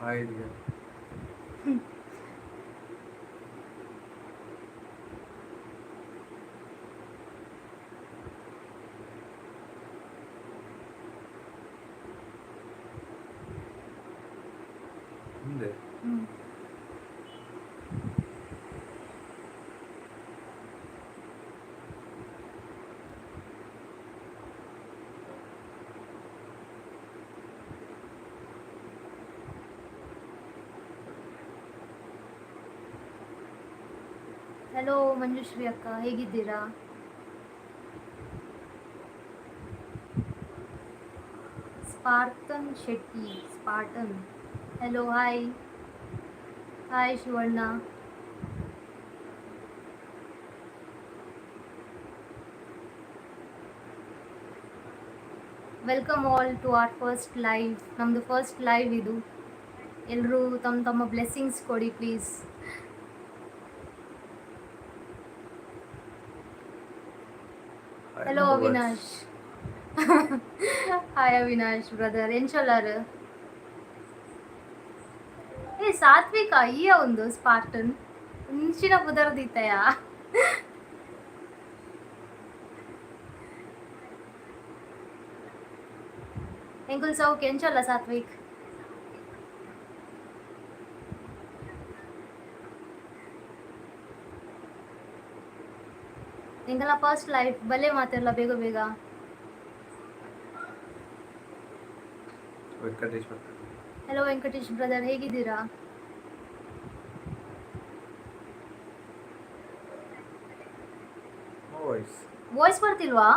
Hi dear. ಮುಂದೆ. ಹ್ಞೂ. Hello Manjushree ಅಕ್ಕ, ಹೇಗಿದ್ದೀರಾ? Spartan Shetty, Spartan, hello, hi, hi Shivanna. Welcome all to our first live. ನಮ್ಮದು first live ಇದು. ಎಲ್ಲರೂ ತಮ್ಮ ತಮ್ಮ ಬ್ಲೆಸ್ಸಿಂಗ್ಸ್ ಕೊಡಿ please. Hi. Hello. No words. Avinash, hi Avinash brother, ಎಂಚೊಲ್ಲಾರು? ಏ ಸಾತ್ವಿಕ, ಈಯ ಒಂದು ಸ್ಪಾರ್ಟನ್ ಇಂಚಿನ ಪುದರ್ದಿತ್ತಯ. ಎಂಕುಲ್ ಸೌಕ್, ಎಂಚೊಲ್ಲ ಸಾತ್ವಿಕ್? ಎಂಕಲ್ನ ಫಸ್ಟ್ ಲೈಫ್ ಬಲೆ ಮಾತೆಲ್ಲ ಬೇಗ ಬೇಗ. ವೆಂಕಟೇಶ್ ಬರ್ತಾರೆ. ಹಲೋ ವೆಂಕಟೇಶ್ ಬ್ರದರ್, ಹೇಗಿದ್ದೀರಾ? No voice. Voice ಬರ್ತಿಲ್ವಾ?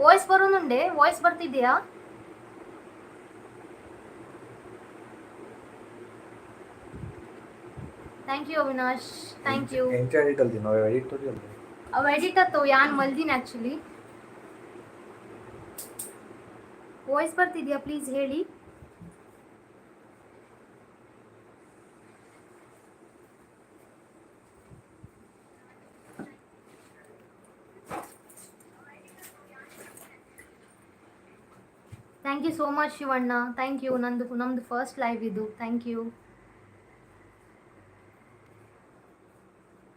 ವಾಯ್ಸ್ ಬರೋನುಂಡೆ, ವಾಯ್ಸ್ ಬರ್ತಿದ್ಯಾ? Thank you Avinash, thank you. ಎಂಚ ಎಡಿಟ್ ಅಲ್ದಿ ನಾವು ಎಡಿಟ್ ತೋರಿ ಅಲ್ದಿ. ಅವು ಎಡಿಟ್ ಆತು, ಯಾನ್ ಮಲ್ದಿನ ಆ್ಯಕ್ಚುಲಿ. ವಾಯ್ಸ್ ಬರ್ತಿದ್ಯಾ? ಪ್ಲೀಸ್ ಹೇಳಿ. Thank you so much Shivanna, thank you. ನಂದು ನಮ್ಮದು ಫಸ್ಟ್ ಲೈವ್ ಇದು, thank you.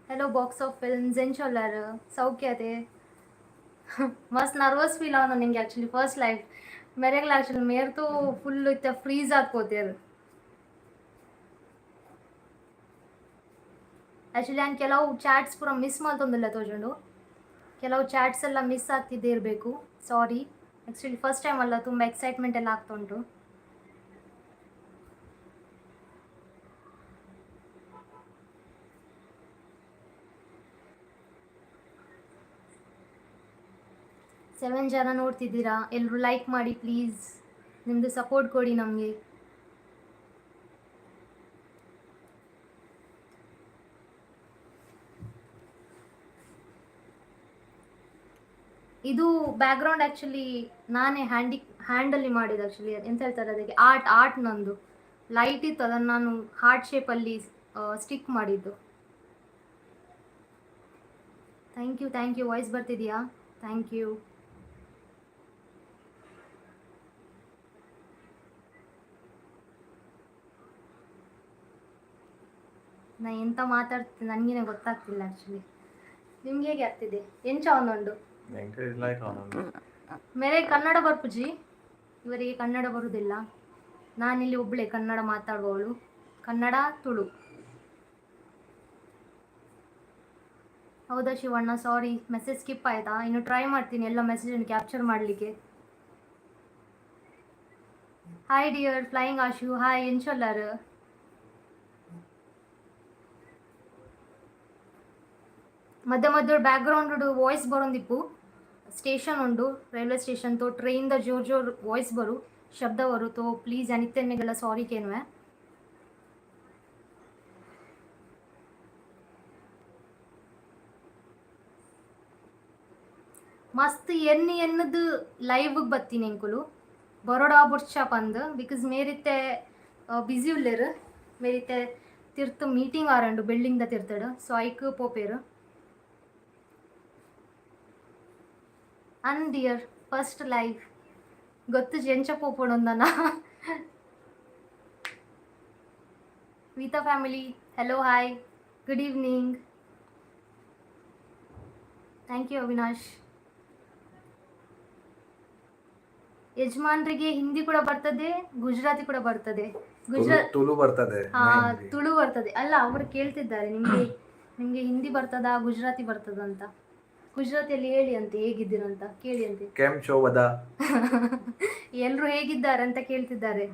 Hello box of films, ಎಂಚೊಲ್ಲಾರು? ಸೌಖ್ಯತೆ? ಮಸ್ತ್ ನರ್ವಸ್ ಫೀಲ್ ಆವನ ನಿಂಗೆ ಆ್ಯಕ್ಚುಲಿ ಫಸ್ಟ್ ಲೈಫ್ ಮೆರೆಗ್ಲ. ಆ್ಯಕ್ಚುಲಿ ಮೇರ್ತೂ ಫುಲ್ ಇತ್ತ ಫ್ರೀಸ್ ಆತ್ಕೋತೇರು. ಆ್ಯಕ್ಚುಲಿ ನಾನು ಕೆಲವು ಚಾಟ್ಸ್ ಪೂರ ಮಿಸ್ ಮಲ್ತೊಂದಿಲ್ಲ ತೋಜುಂಡು. ಕೆಲವು ಚಾಟ್ಸ್ ಎಲ್ಲ ಮಿಸ್ ಆಗ್ತಿದ್ದೇ ಇರಬೇಕು, ಸಾರಿ. ಆ್ಯಕ್ಚುಲಿ ಫಸ್ಟ್ ಟೈಮ್ ಅಲ್ಲ, ತುಂಬ ಎಕ್ಸೈಟ್ಮೆಂಟ್ ಎಲ್ಲ ಆಗ್ತಾ ಉಂಟು. ಸೆವೆನ್ ಜನ ನೋಡ್ತಿದ್ದೀರಾ. ಎಲ್ಲರೂ ಲೈಕ್ ಮಾಡಿ ಪ್ಲೀಸ್, ನಿಮ್ಮದು ಸಪೋರ್ಟ್ ಕೊಡಿ ನಮಗೆ. ಇದು ಬ್ಯಾಕ್ಗ್ರೌಂಡ್ ಆ್ಯಕ್ಚುಲಿ ನಾನೇ ಹ್ಯಾಂಡಲ್ಲಿ ಮಾಡಿದ್ದು. ಆ್ಯಕ್ಚುಲಿ ಎಂತ ಹೇಳ್ತಾರೆ ಅದಕ್ಕೆ, ಆರ್ಟ್ ಆರ್ಟ್ ನಂದು. ಲೈಟ್ ಇತ್ತು, ಅದನ್ನು ನಾನು ಹಾರ್ಟ್ ಶೇಪಲ್ಲಿ ಸ್ಟಿಕ್ ಮಾಡಿದ್ದು. Thank you, thank you. Voice ಬರ್ತಿದೆಯಾ? Thank you. ನಾ ಎಂತ ಮಾತಾಡ್ತೀನಿ ನನಗೇನೆ ಗೊತ್ತಾಗ್ತಿಲ್ಲ ಆ್ಯಕ್ಚುಲಿ. ನಿಮ್ಗೆ ಹೇಗೆ ಆಗ್ತಿದೆ? ಎಂಚ ಒಂದೊಂದು? ವೆಂಕಟೇಶ್ ಲೈಕ್ ಅವನೊಂದು. ಮೇರೆ ಕನ್ನಡ ಬರ್ಪುಜಿ, ಇವರಿಗೆ ಕನ್ನಡ ಬರುವುದಿಲ್ಲ. ನಾನಿಲ್ಲಿ ಒಬ್ಬಳೆ ಕನ್ನಡ ಮಾತಾಡುವವಳು, ಕನ್ನಡ ತುಳು. ಹೌದಾ ಶಿವಣ್ಣ? ಸಾರಿ, ಮೆಸೇಜ್ ಸ್ಕಿಪ್ ಆಯಿತಾ? ಇನ್ನು ಟ್ರೈ ಮಾಡ್ತೀನಿ ಎಲ್ಲ ಮೆಸೇಜನ್ನು ಕ್ಯಾಪ್ಚರ್ ಮಾಡಲಿಕ್ಕೆ. Hi dear flying Ashu, hi, ಎಂಚೊಲ್ಲಾರು? ಮಧ್ಯ ಮಧ್ಯ ಬ್ಯಾಕ್ಗ್ರೌಂಡ್ ವಾಯ್ಸ್ ಬರೋಂದಿಪ್ಪು. ಸ್ಟೇಷನ್ ಉಂಡು, ರೈಲ್ವೆ ಸ್ಟೇಷನ್ ತೋ ಟ್ರೈನ್ದ ಜೋರ್ ಜೋರ್ ವಾಯ್ಸ್ ಬರು, ಶಬ್ದ ಬರು. ತೋ ಪ್ಲೀಸ್ ಅನಿತ್ಯನ್ನೆಗೆಲ್ಲ ಸಾರಿ ಕೇನ್ವೆ. ಮಸ್ತ್ ಎನ್ನಿ ಎನ್ನದು ಲೈವ್ಗೆ ಬತ್ತೀನಿ ಎಂಕುಲು ಬರೋಡಾ ಬುಡ್ಚ ಪಂದ್, because ಮೇರಿತ್ತೆ ಬ್ಯುಸಿ ಉಲ್ಲೇರು. ಮೇರಿತ್ತೆ ತಿರ್ತು ಮೀಟಿಂಗ್ ಆರಂಡು ಬಿಲ್ಡಿಂಗ್ the ತಿರ್ತಡು, ಸೊ ಐಕ್ ಪೋಪೇರು. ಅನ್ ಡಿಯರ್ ಫಸ್ಟ್ ಲೈವ್. ಗೊತ್ತು ಎಂಚ ಪೋಪುಂಡು. ವೀತಾ family, hello, hi, good evening. Thank you Avinash. ಯಜಮಾನ್ರಿಗೆ Hindi ಕೂಡ ಬರ್ತದೆ, ಗುಜರಾತಿ ಕೂಡ ಬರ್ತದೆ. ಗುಜರಾತ್ ತುಳು ಬರ್ತದೆ. ಹಾ, ತುಳು ಬರ್ತದೆ. ಅಲ್ಲ, ಅವರು ಕೇಳ್ತಿದ್ದಾರೆ ನಿಮ್ಗೆ ನಿಮ್ಗೆ ಹಿಂದಿ ಬರ್ತದಾ, ಗುಜರಾತಿ ಬರ್ತದ ಅಂತ. ಗುಜರಾತಿಯಲ್ಲಿ ಹೇಳಿ ಅಂತೆ, ಹೇಗಿದ್ದೀರಂತ ಕೇಳಿ ಅಂತೆ. કેમ છો બધા? ಎಲ್ರು ಹೇಗಿದ್ದಾರೆ ಅಂತ ಕೇಳ್ತಿದ್ದಾರೆ.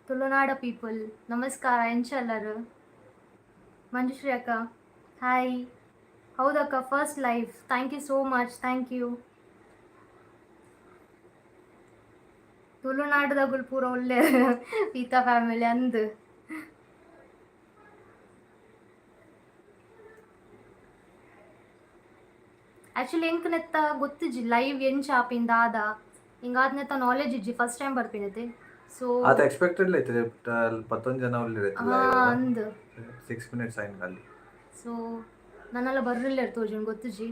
ತುಳುನಾಡ ಪೀಪಲ್, ನಮಸ್ಕಾರ. ಎಂಚಲ್ಲರು? ಮಂಜುಶ್ರೀ ಅಕ್ಕ, ಹಾಯ್. ಹೌದಕ್ಕ, first live. Thank you so much, thank you. ತುಳುನಾಡದಗುಲ್ ಪೂರ ಒಳ್ಳೆ ಪೀತಾ ಫ್ಯಾಮಿಲಿ ಅಂದ್. ಆ್ಯಕ್ಚುಲಿ ಎಂಕ್ ನೆತ್ತ ಗೊತ್ತಿಜ್ಜಿ ಲೈವ್ ಎಂಚ ಆಪಿಂದ ಆದ ಹಿಂಗಾದ್ನೆತ್ತ ನಾಲೆಜ್ ಇಜ್ಜಿ. ಫಸ್ಟ್ ಟೈಮ್ ಬರ್ಪಿನತೆ, ಸೊ ಆತ ಎಕ್ಸ್ಪೆಕ್ಟೆಡ್ ಐತೆ, ಪತ್ತೊಂದು ಜನ ಹಾ ಅಂದ್. 6 ಮಿನಿಟ್ಸ್ ಆಯ್ತು ಅಲ್ಲಿ. ಸೊ ನನ್ನೆಲ್ಲ ಬರ್ರಿಲ್ಲ ತೋಜುಂಡು, ಗೊತ್ತಿಜ್ಜಿ.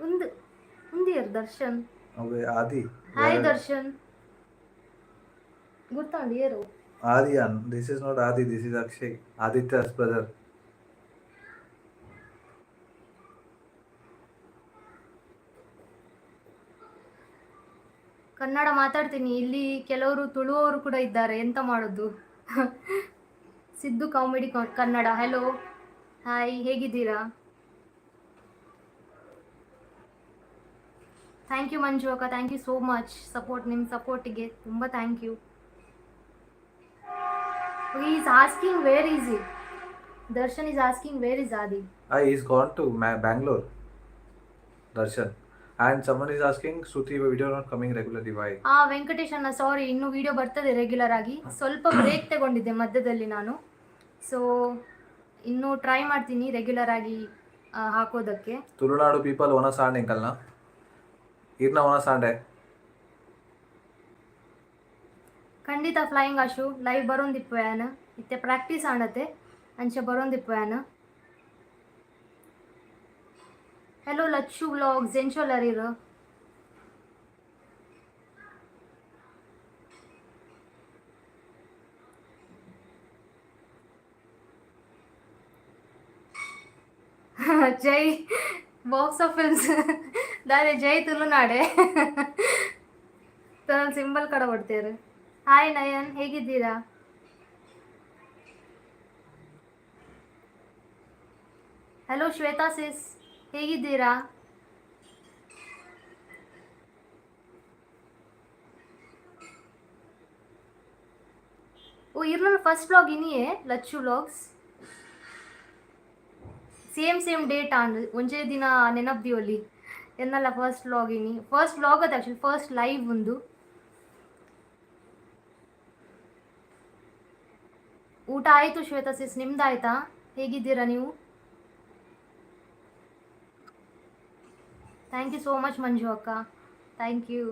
ಒಂದು ಉಂದಿಯರ್ ದರ್ಶನ್. ಅವೇ ಆದಿ. ಹಾಯ್ ದರ್ಶನ್, ಗೊತ್ತಾಂಡ್ ಏರು? ಆದಿ ಅನ್, this is not Aadi, this is Akshay, Aditya's brother. Kannada ಮಾತಾಡ್ತೀನಿ. ಇಲ್ಲಿ ಕೆಲವರು ತುಳುವರು ಕೂಡ ಇದ್ದಾರೆ, ಎಂತ ಮಾಡೋದು? Siddu comedy Kannada, hello, hi, ಹೇಗಿದ್ದೀರಾ? Thank you ಮಂಜು ಅಕ್ಕ, thank you so much support. ನಿಮ್ಮ ಸಪೋರ್ಟಿಗೆ ತುಂಬ thank you. Is asking where is it. Darshan is asking where is Aadi. Ah, he's gone to Bangalore. Darshan. And someone is asking, Shruti, video not coming regularly, why? ಆ ವೆಂಕಟೇಶ್ ಅಣ್ಣ, ಸಾರಿ. ಇನ್ನು video ಬರ್ತದೆ regular ಆಗಿ. ಸ್ವಲ್ಪ break ತಗೊಂಡಿದ್ದೆ ಮಧ್ಯದಲ್ಲಿ ನಾನು. ಸೊ ಇನ್ನು ಟ್ರೈ ಮಾಡ್ತೀನಿ ರೆಗ್ಯುಲರ್ ಆಗಿ ಹಾಕೋದಕ್ಕೆ. ತುಳುನಾಡು ಪೀಪಲ್ ಒನ ಸಾಂಡೆ ಎಂಕಲ್ನ ಇರ್ನ ಒನ ಸಾಂಡೆ. ಖಂಡಿತ ಫ್ಲೈಯಿಂಗ್ ಅಶು, ಲೈವ್ ಬರೋಂದಿಪ್ಪು. ಇತ್ತೆ ಪ್ರಾಕ್ಟೀಸ್ ಆಣತೆ, ಅಂಚೆ ಬರೋಂದಿಪ್ಪು. ಹಲೋ ಲಚ್ಚು ವ್ಲಾಗ್ಸ್, ಎಂಚೋಲರಿರು? ಜೈ ಬಾಕ್ಸ್ ಆಫ್ ಫಿಲ್ಮ್ಸ್ ದಾರೆ, ಜೈ ತುಳುನಾಡೆ ಸಿಂಬಲ್ ಕಡ ಕೊಡ್ತೀರಿ. ಹಾಯ್ ನಯನ್, ಹೇಗಿದ್ದೀರಾ? ಹಲೋ ಶ್ವೇತಾ ಸಿಸ್, ಹೇಗಿದ್ದೀರಾ? ಓ, ಇರ್ನ ಫಸ್ಟ್ ವ್ಲಾಗ್ ಇನಿಯೇ. Lachchu vlogs, same same date and, ಒಂಜೇ ದಿನ ನೆನಪ್ದಿಯೊಲಿ. ಎನ್ನಲ್ಲ ಫಸ್ಟ್ ವ್ಲಾಗ್ ಇನಿ. ಫಸ್ಟ್ ವ್ಲಾಗ್ ಅದು ಆ್ಯಕ್ಚುಲಿ ಫಸ್ಟ್ ಲೈವ್ ಒಂದು. ಊಟ ಆಯಿತು ಶ್ವೇತಾ ಸಿಸ್, ನಿಮ್ದಾಯ್ತಾ? ಹೇಗಿದ್ದೀರಾ ನೀವು? Thank you so much ಮಂಜು ಅಕ್ಕ, thank you.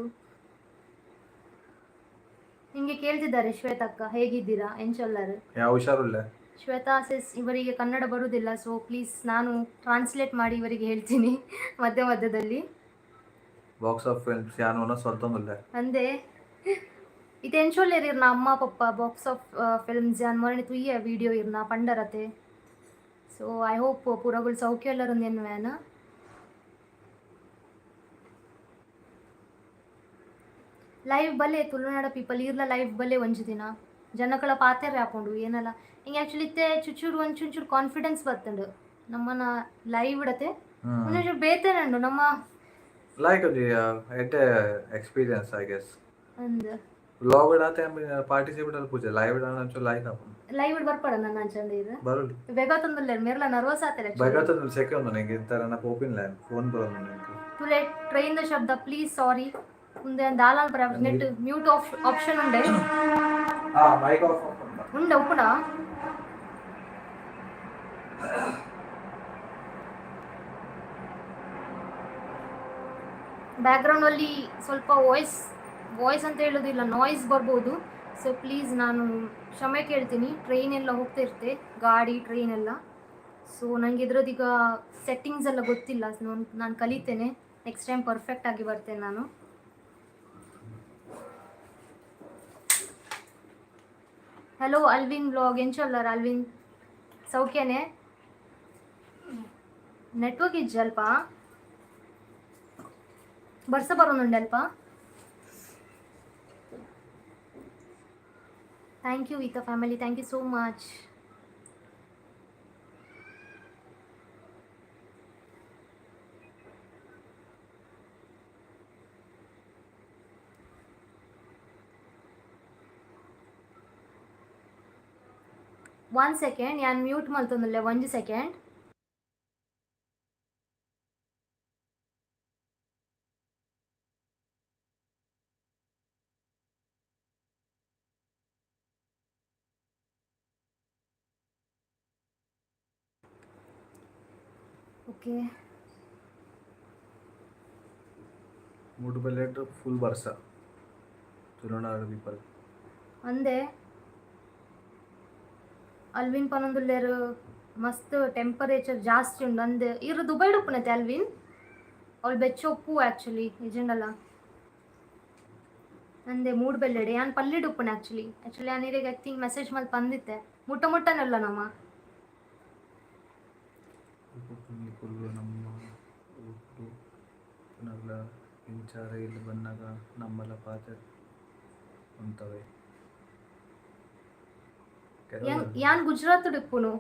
ನಿಮಗೆ ಕೇಳ್ತಿದ್ದಾರೆ ಶ್ವೇತಕ್ಕ, ಹೇಗಿದ್ದೀರಾ, ಎಂಚೊಲ್ಲರು? ಯಾ ಹುಷಾರುಲ್ಲ. ಶ್ವೇತಾ ಸಿಸ್, ಇವರಿಗೆ ಕನ್ನಡ ಬರುವುದಿಲ್ಲ. ಸೊ ಪ್ಲೀಸ್, ನಾನು ಟ್ರಾನ್ಸ್ಲೇಟ್ ಮಾಡಿ ಇವರಿಗೆ ಹೇಳ್ತೀನಿ ಮಧ್ಯ ಮಧ್ಯದಲ್ಲಿ. ಬಾಕ್ಸ್ ಆಫ್ ಫಿಲ್ಮ್ಸ್ ಯಾನ್ ಒನ ಸ್ವಲ್ತೊಂದುಲ್ಲೆ. ಅಂದೆ, ಇದು ಎಂಚೊಲ್ಲೆರ್ ಇರ್ನ ಅಮ್ಮ ಪಪ್ಪ? ಬಾಕ್ಸ್ ಆಫ್ ಫಿಲ್ಮ್ಸ್, ಯಾನ್ ಮೊನ್ನೆ ತುಯ್ಯ ವಿಡಿಯೋ ಇರ್ನ ಪಂಡರತೆ. ಸೊ I hope ಪೂರಗುಲ್ ಸೌಖ್ಯ ಎಲ್ಲರೊಂದು ಎನ್ನುವೇನ. ಲೈವ್ ಬಲೆ ತುಳುನಾಡ ಪೀಪಲ್, ಇರ್ಲ ಲೈವ್ ಬಲೆ ಒಂಜಿ ದಿನ. ಜನಕಳ ಪಾತೆರೆ ಹಾಕೊಂಡು ಏನಲ್ಲ ಹಿಂಗೆ. ಆ್ಯಕ್ಚುಲಿ ಇತ್ತೆ ಚುಚ್ಚೂರು ಒಂಚೂರು ಕಾನ್ಫಿಡೆನ್ಸ್ ಬರ್ತುಂಡು ನಮ್ಮನ ಲೈವ್ ಇಡತೆ. ಒಂಚೂರು ಬೇತೇನುಂಡು ನಮ್ಮ. ಲೈಕ್ ಒಂಜಿ ಎಡ್ಡೆ ಎಕ್ಸ್ಪೀರಿಯನ್ಸ್ I guess. ಅಂದ್. ವ್ಲಾಗ್ ಇಡಾತೆ ಪಾರ್ಟಿಸಿಪೇಟ್ ಅಲ್ಲಿ ಪೂಜೆ ಲೈವ್ ಇಡಾಣ ಒಂಚೂರು ಲೈಕ್ ಆಪುಂಡು. ಲೈವ್ ಇಡ್ ಬರ್ಪಡ ನನ್ನ ಅಂಚಂದ ಇದು. ಬರೋಲಿ. ಬೇಗ ತಂದುಲ್ಲೇರು, ಮೇರ್ಲ ನರ್ವಸ್ ಆತಾರೆ actually. ಬೈಗಾತ ಸೆಕೆ ಒಂದು ನಿಂಗೆ ಇಂತರ ನಾ ಪೋಪಿನ್ ಲೈನ್ ಫೋನ್ ಬರೋದು ನಿಂಗೆ. ತುಲೆ ಟ್ರೈನ್ the ಶಬ್ದ, ಪ್ಲೀಸ್ ಸಾರಿ. ಮುಂದೆ ದಾಲಾನ್ ಪರ ನೆಟ್ ಮ್ಯೂಟ್ ಆಫ್ ಆಪ್ಷನ್ ಉಂಡೆ. ಹಾ, ಮೈಕ್ ಆಫ್. ಉಂಡ ಉಪ್ಪುಡ. ಬ್ಯಾಕ್ಗ್ರೌಂಡ್ ಅಲ್ಲಿ ಸ್ವಲ್ಪ ವಾಯ್ಸ್, ವಾಯ್ಸ್ ಅಂತ ಹೇಳೋದಿಲ್ಲ, ನಾಯ್ಸ್ ಬರ್ಬೋದು. ಸೊ ಪ್ಲೀಸ್ ನಾನು ಕ್ಷಮೆ ಕೇಳ್ತೀನಿ. ಟ್ರೈನ್ ಎಲ್ಲ ಹೋಗ್ತಾ ಇರ್ತೆ, ಗಾಡಿ, ಟ್ರೈನ್ ಎಲ್ಲ. ಸೊ ನನಗೆ ಇದ್ರದ್ದೀಗ ಸೆಟ್ಟಿಂಗ್ಸ್ ಎಲ್ಲ ಗೊತ್ತಿಲ್ಲ. ನಾನು ಕಲಿತೇನೆ. ನೆಕ್ಸ್ಟ್ ಟೈಮ್ ಪರ್ಫೆಕ್ಟ್ ಆಗಿ ಬರ್ತೇನೆ ನಾನು. ಹಲೋ ಅಲ್ವಿನ್ ಬ್ಲಾಗ್, ಎಂಚೊಲ್ಲರ್ ಅಲ್ವಿನ್? ಸೌಖ್ಯನೇ? ನೆಟ್ವರ್ಕ್ ಇಜ್ಜಲ್ಪ? ಬರ್ಸ ಬರೋನುಂಡಲ್ಪ? Thank you Vita family, thank you so much. One second, ಯಾನ್ ಮ್ಯೂಟ್ ಮಲ್ತೊಂದುಲ್ಲೆ, ಒಂಜಿ ಸೆಕೆಂಡ್. ಓಕೆ. ಮೂಡುಬೆಲ್ಲೆಡ್ ಫುಲ್ ಬರ್ಸ, ತುಳುನಾಡು ಪೀಪಲ್. ಅಂದೆ, ಅಲ್ವಿನ್ ಪನೊಂದುಲ್ಲೆರ್ ಮಸ್ತ್ ಟೆಂಪರೇಚರ್ ಜಾಸ್ತಿ ಉಂಡು ಅಂದ್. ಇರು ದುಬೈಡ್ ಉಪ್ಪುನತೆ ಅಲ್ವಿನ್? ಅವ್ಳು ಬೆಚ್ಚ ಉಪ್ಪು ಆ್ಯಕ್ಚುಲಿ ನಿಜಂಡಲ. ಅಂದೆ, ಮೂಡುಬೆಲ್ಲೆಡೆ. ಯಾನ್ ಪಲ್ಲಿಡ್ ಉಪ್ಪುನೆ ಆ್ಯಕ್ಚುಲಿ. ಆ್ಯಕ್ಚುಲಿ ಯಾನ್ ಇರೆಗ್ I think message ಮಲ್ತ್ ಪಂದಿತ್ತೆ. ಮುಟ್ಟ ಮುಟ್ಟನಲ್ಲ ನಮ್ಮ. ನಿಕುಲು ನಮ್ಮ ಊರುಡು ಉಪ್ಪುನಗ ಇಂಚ ರೈಲ್ ಬನ್ನಗ ನಮ್ಮಲ ಪಾತೆರ್ ಉಂತವೆ. ಯಾನ್ ಯಾನ್ ಗುಜರಾತ್ ಉಪ್ಪುನು.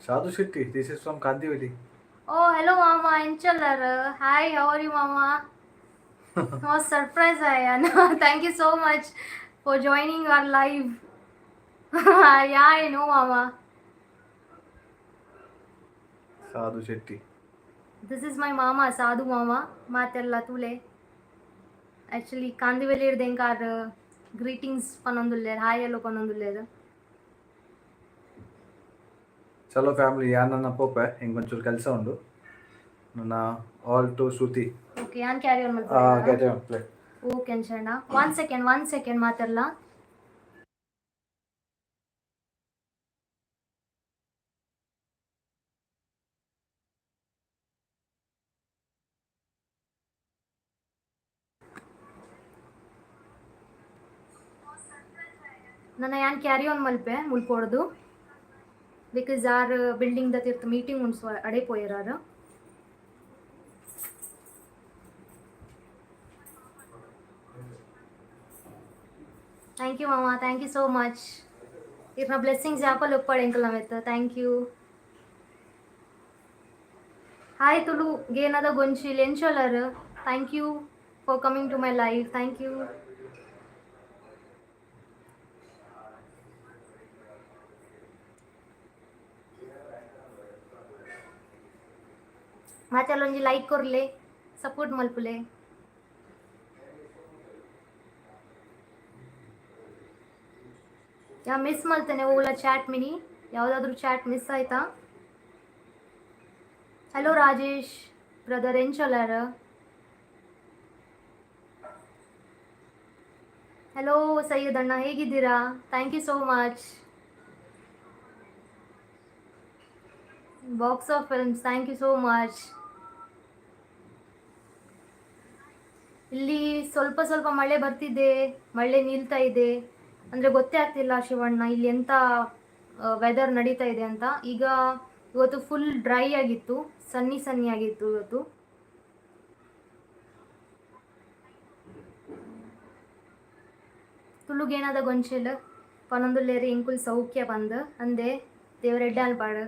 ಸಾಧು Shetty, this is from Kandivali. O, hello ಮಾಮ, ಎಂಚೊಲ್ಲರ್? Hi, how are you ಮಾಮ? Was surprise ಆಯಾನ. Thank you so much for joining our live. Yeah, I know ಮಾಮ. ಸಾಧು ಶೆಟ್ಟಿ. This is my ಮಾಮ, ಸಾಧು ಮಾಮ. ಮಾತೆಲ್ಲ ತೂಲೆ. ಆ್ಯಕ್ಚುಲಿ ಕಾಂದಿವಲಿ ಎಂಕಾರ್ ಗ್ರೀಟಿಂಗ್ಸ್ ಪನೊಂದುಲ್ಲೆರ್, ಹಾಯ್ ಎಲ್ಲೋ ಪನೊಂದುಲ್ಲೆರ್. ಚಲೋ ಫ್ಯಾಮಿಲಿ, ಯಾನ್ ನನ್ನ ಪೋಪೆ, ಇಂಕೊಂಚೂರು ಕೆಲಸ ಉಂಡು ನನ್ನ. All to Shruti. ಓಕೆ, ಯಾನ್ carry on. Carry on play. Okay ಅಂಚಣ್ಣ, one second, one second ಮಾತೆರ್ಲ. ನನ್ನ ಯಾನ್ ಕ್ಯಾರಿ ಆನ್ ಮಲ್ಪೆ ಮುಲ್ಪೊಡ್ದು, because are building the ತಿರ್ತು ಮೀಟಿಂಗ್ ಉಂಡು, ಅಡೆ ಪೋಯೆರ್ ಆರ್. Thank you ಮಾಮ, thank you so much. ಇರ್ನ ಬ್ಲೆಸ್ಸಿಂಗ್ಸ್ ಯಾಪಲ್ ಉಪ್ಪಾಡು ಎಂಕಲ್ ನಮೆತ್ತು. Thank you. Hi Tulu ಗೇನದ ಗೊಂಚಿಲ್, ಎಂಚೊಲ್ಲರ್? Thank you for coming to my live, thank you. ಮಾತೆಲ್ಲ ಒಂಜಿ ಲೈಕ್ ಕೊರ್ಲೆ, ಸಪೋರ್ಟ್ ಮಲ್ಪುಲೆ. ಯಾ ಮಿಸ್ ಮಲ್ತೇನೆ ಓಲ ಚಾಟ್ ಮಿನಿ? ಯಾವುದಾದ್ರೂ ಚಾಟ್ ಮಿಸ್ ಆಯ್ತಾ? ಹಲೋ ರಾಜೇಶ್ ಬ್ರದರ್, ಎಂಚೊಲ್ಲರ್? ಹಲೋ ಸೈಯದ್ ಅಣ್ಣ, ಹೇಗಿದ್ದೀರಾ? Thank you so much. Box of films, thank you so much. ಇಲ್ಲಿ ಸ್ವಲ್ಪ ಸ್ವಲ್ಪ ಮಳೆ ಬರ್ತಿದೆ, ಮಳೆ ನಿಲ್ತಾ ಇದೆ. ಅಂದರೆ ಗೊತ್ತೇ ಆಗ್ತಿಲ್ಲ ಶಿವಣ್ಣ, ಇಲ್ಲಿ ಎಂತ ವೆದರ್ ನಡೀತಾ ಇದೆ ಅಂತ. ಈಗ ಇವತ್ತು ಫುಲ್ ಡ್ರೈ ಆಗಿತ್ತು, ಸನ್ನಿ ಸನ್ನಿ ಆಗಿತ್ತು ಇವತ್ತು. ತುಳುಗೇನಾದ ಗೊಂಚಿಲ್ ಪನೊಂದುಲ್ಲೇರಿ ಎಂಕುಲ್ ಸೌಖ್ಯ ಬಂದ್ ಅಂದೆ. ದೇವರೆಡ್ಡೆ ಅಲ್ಪಾಡು.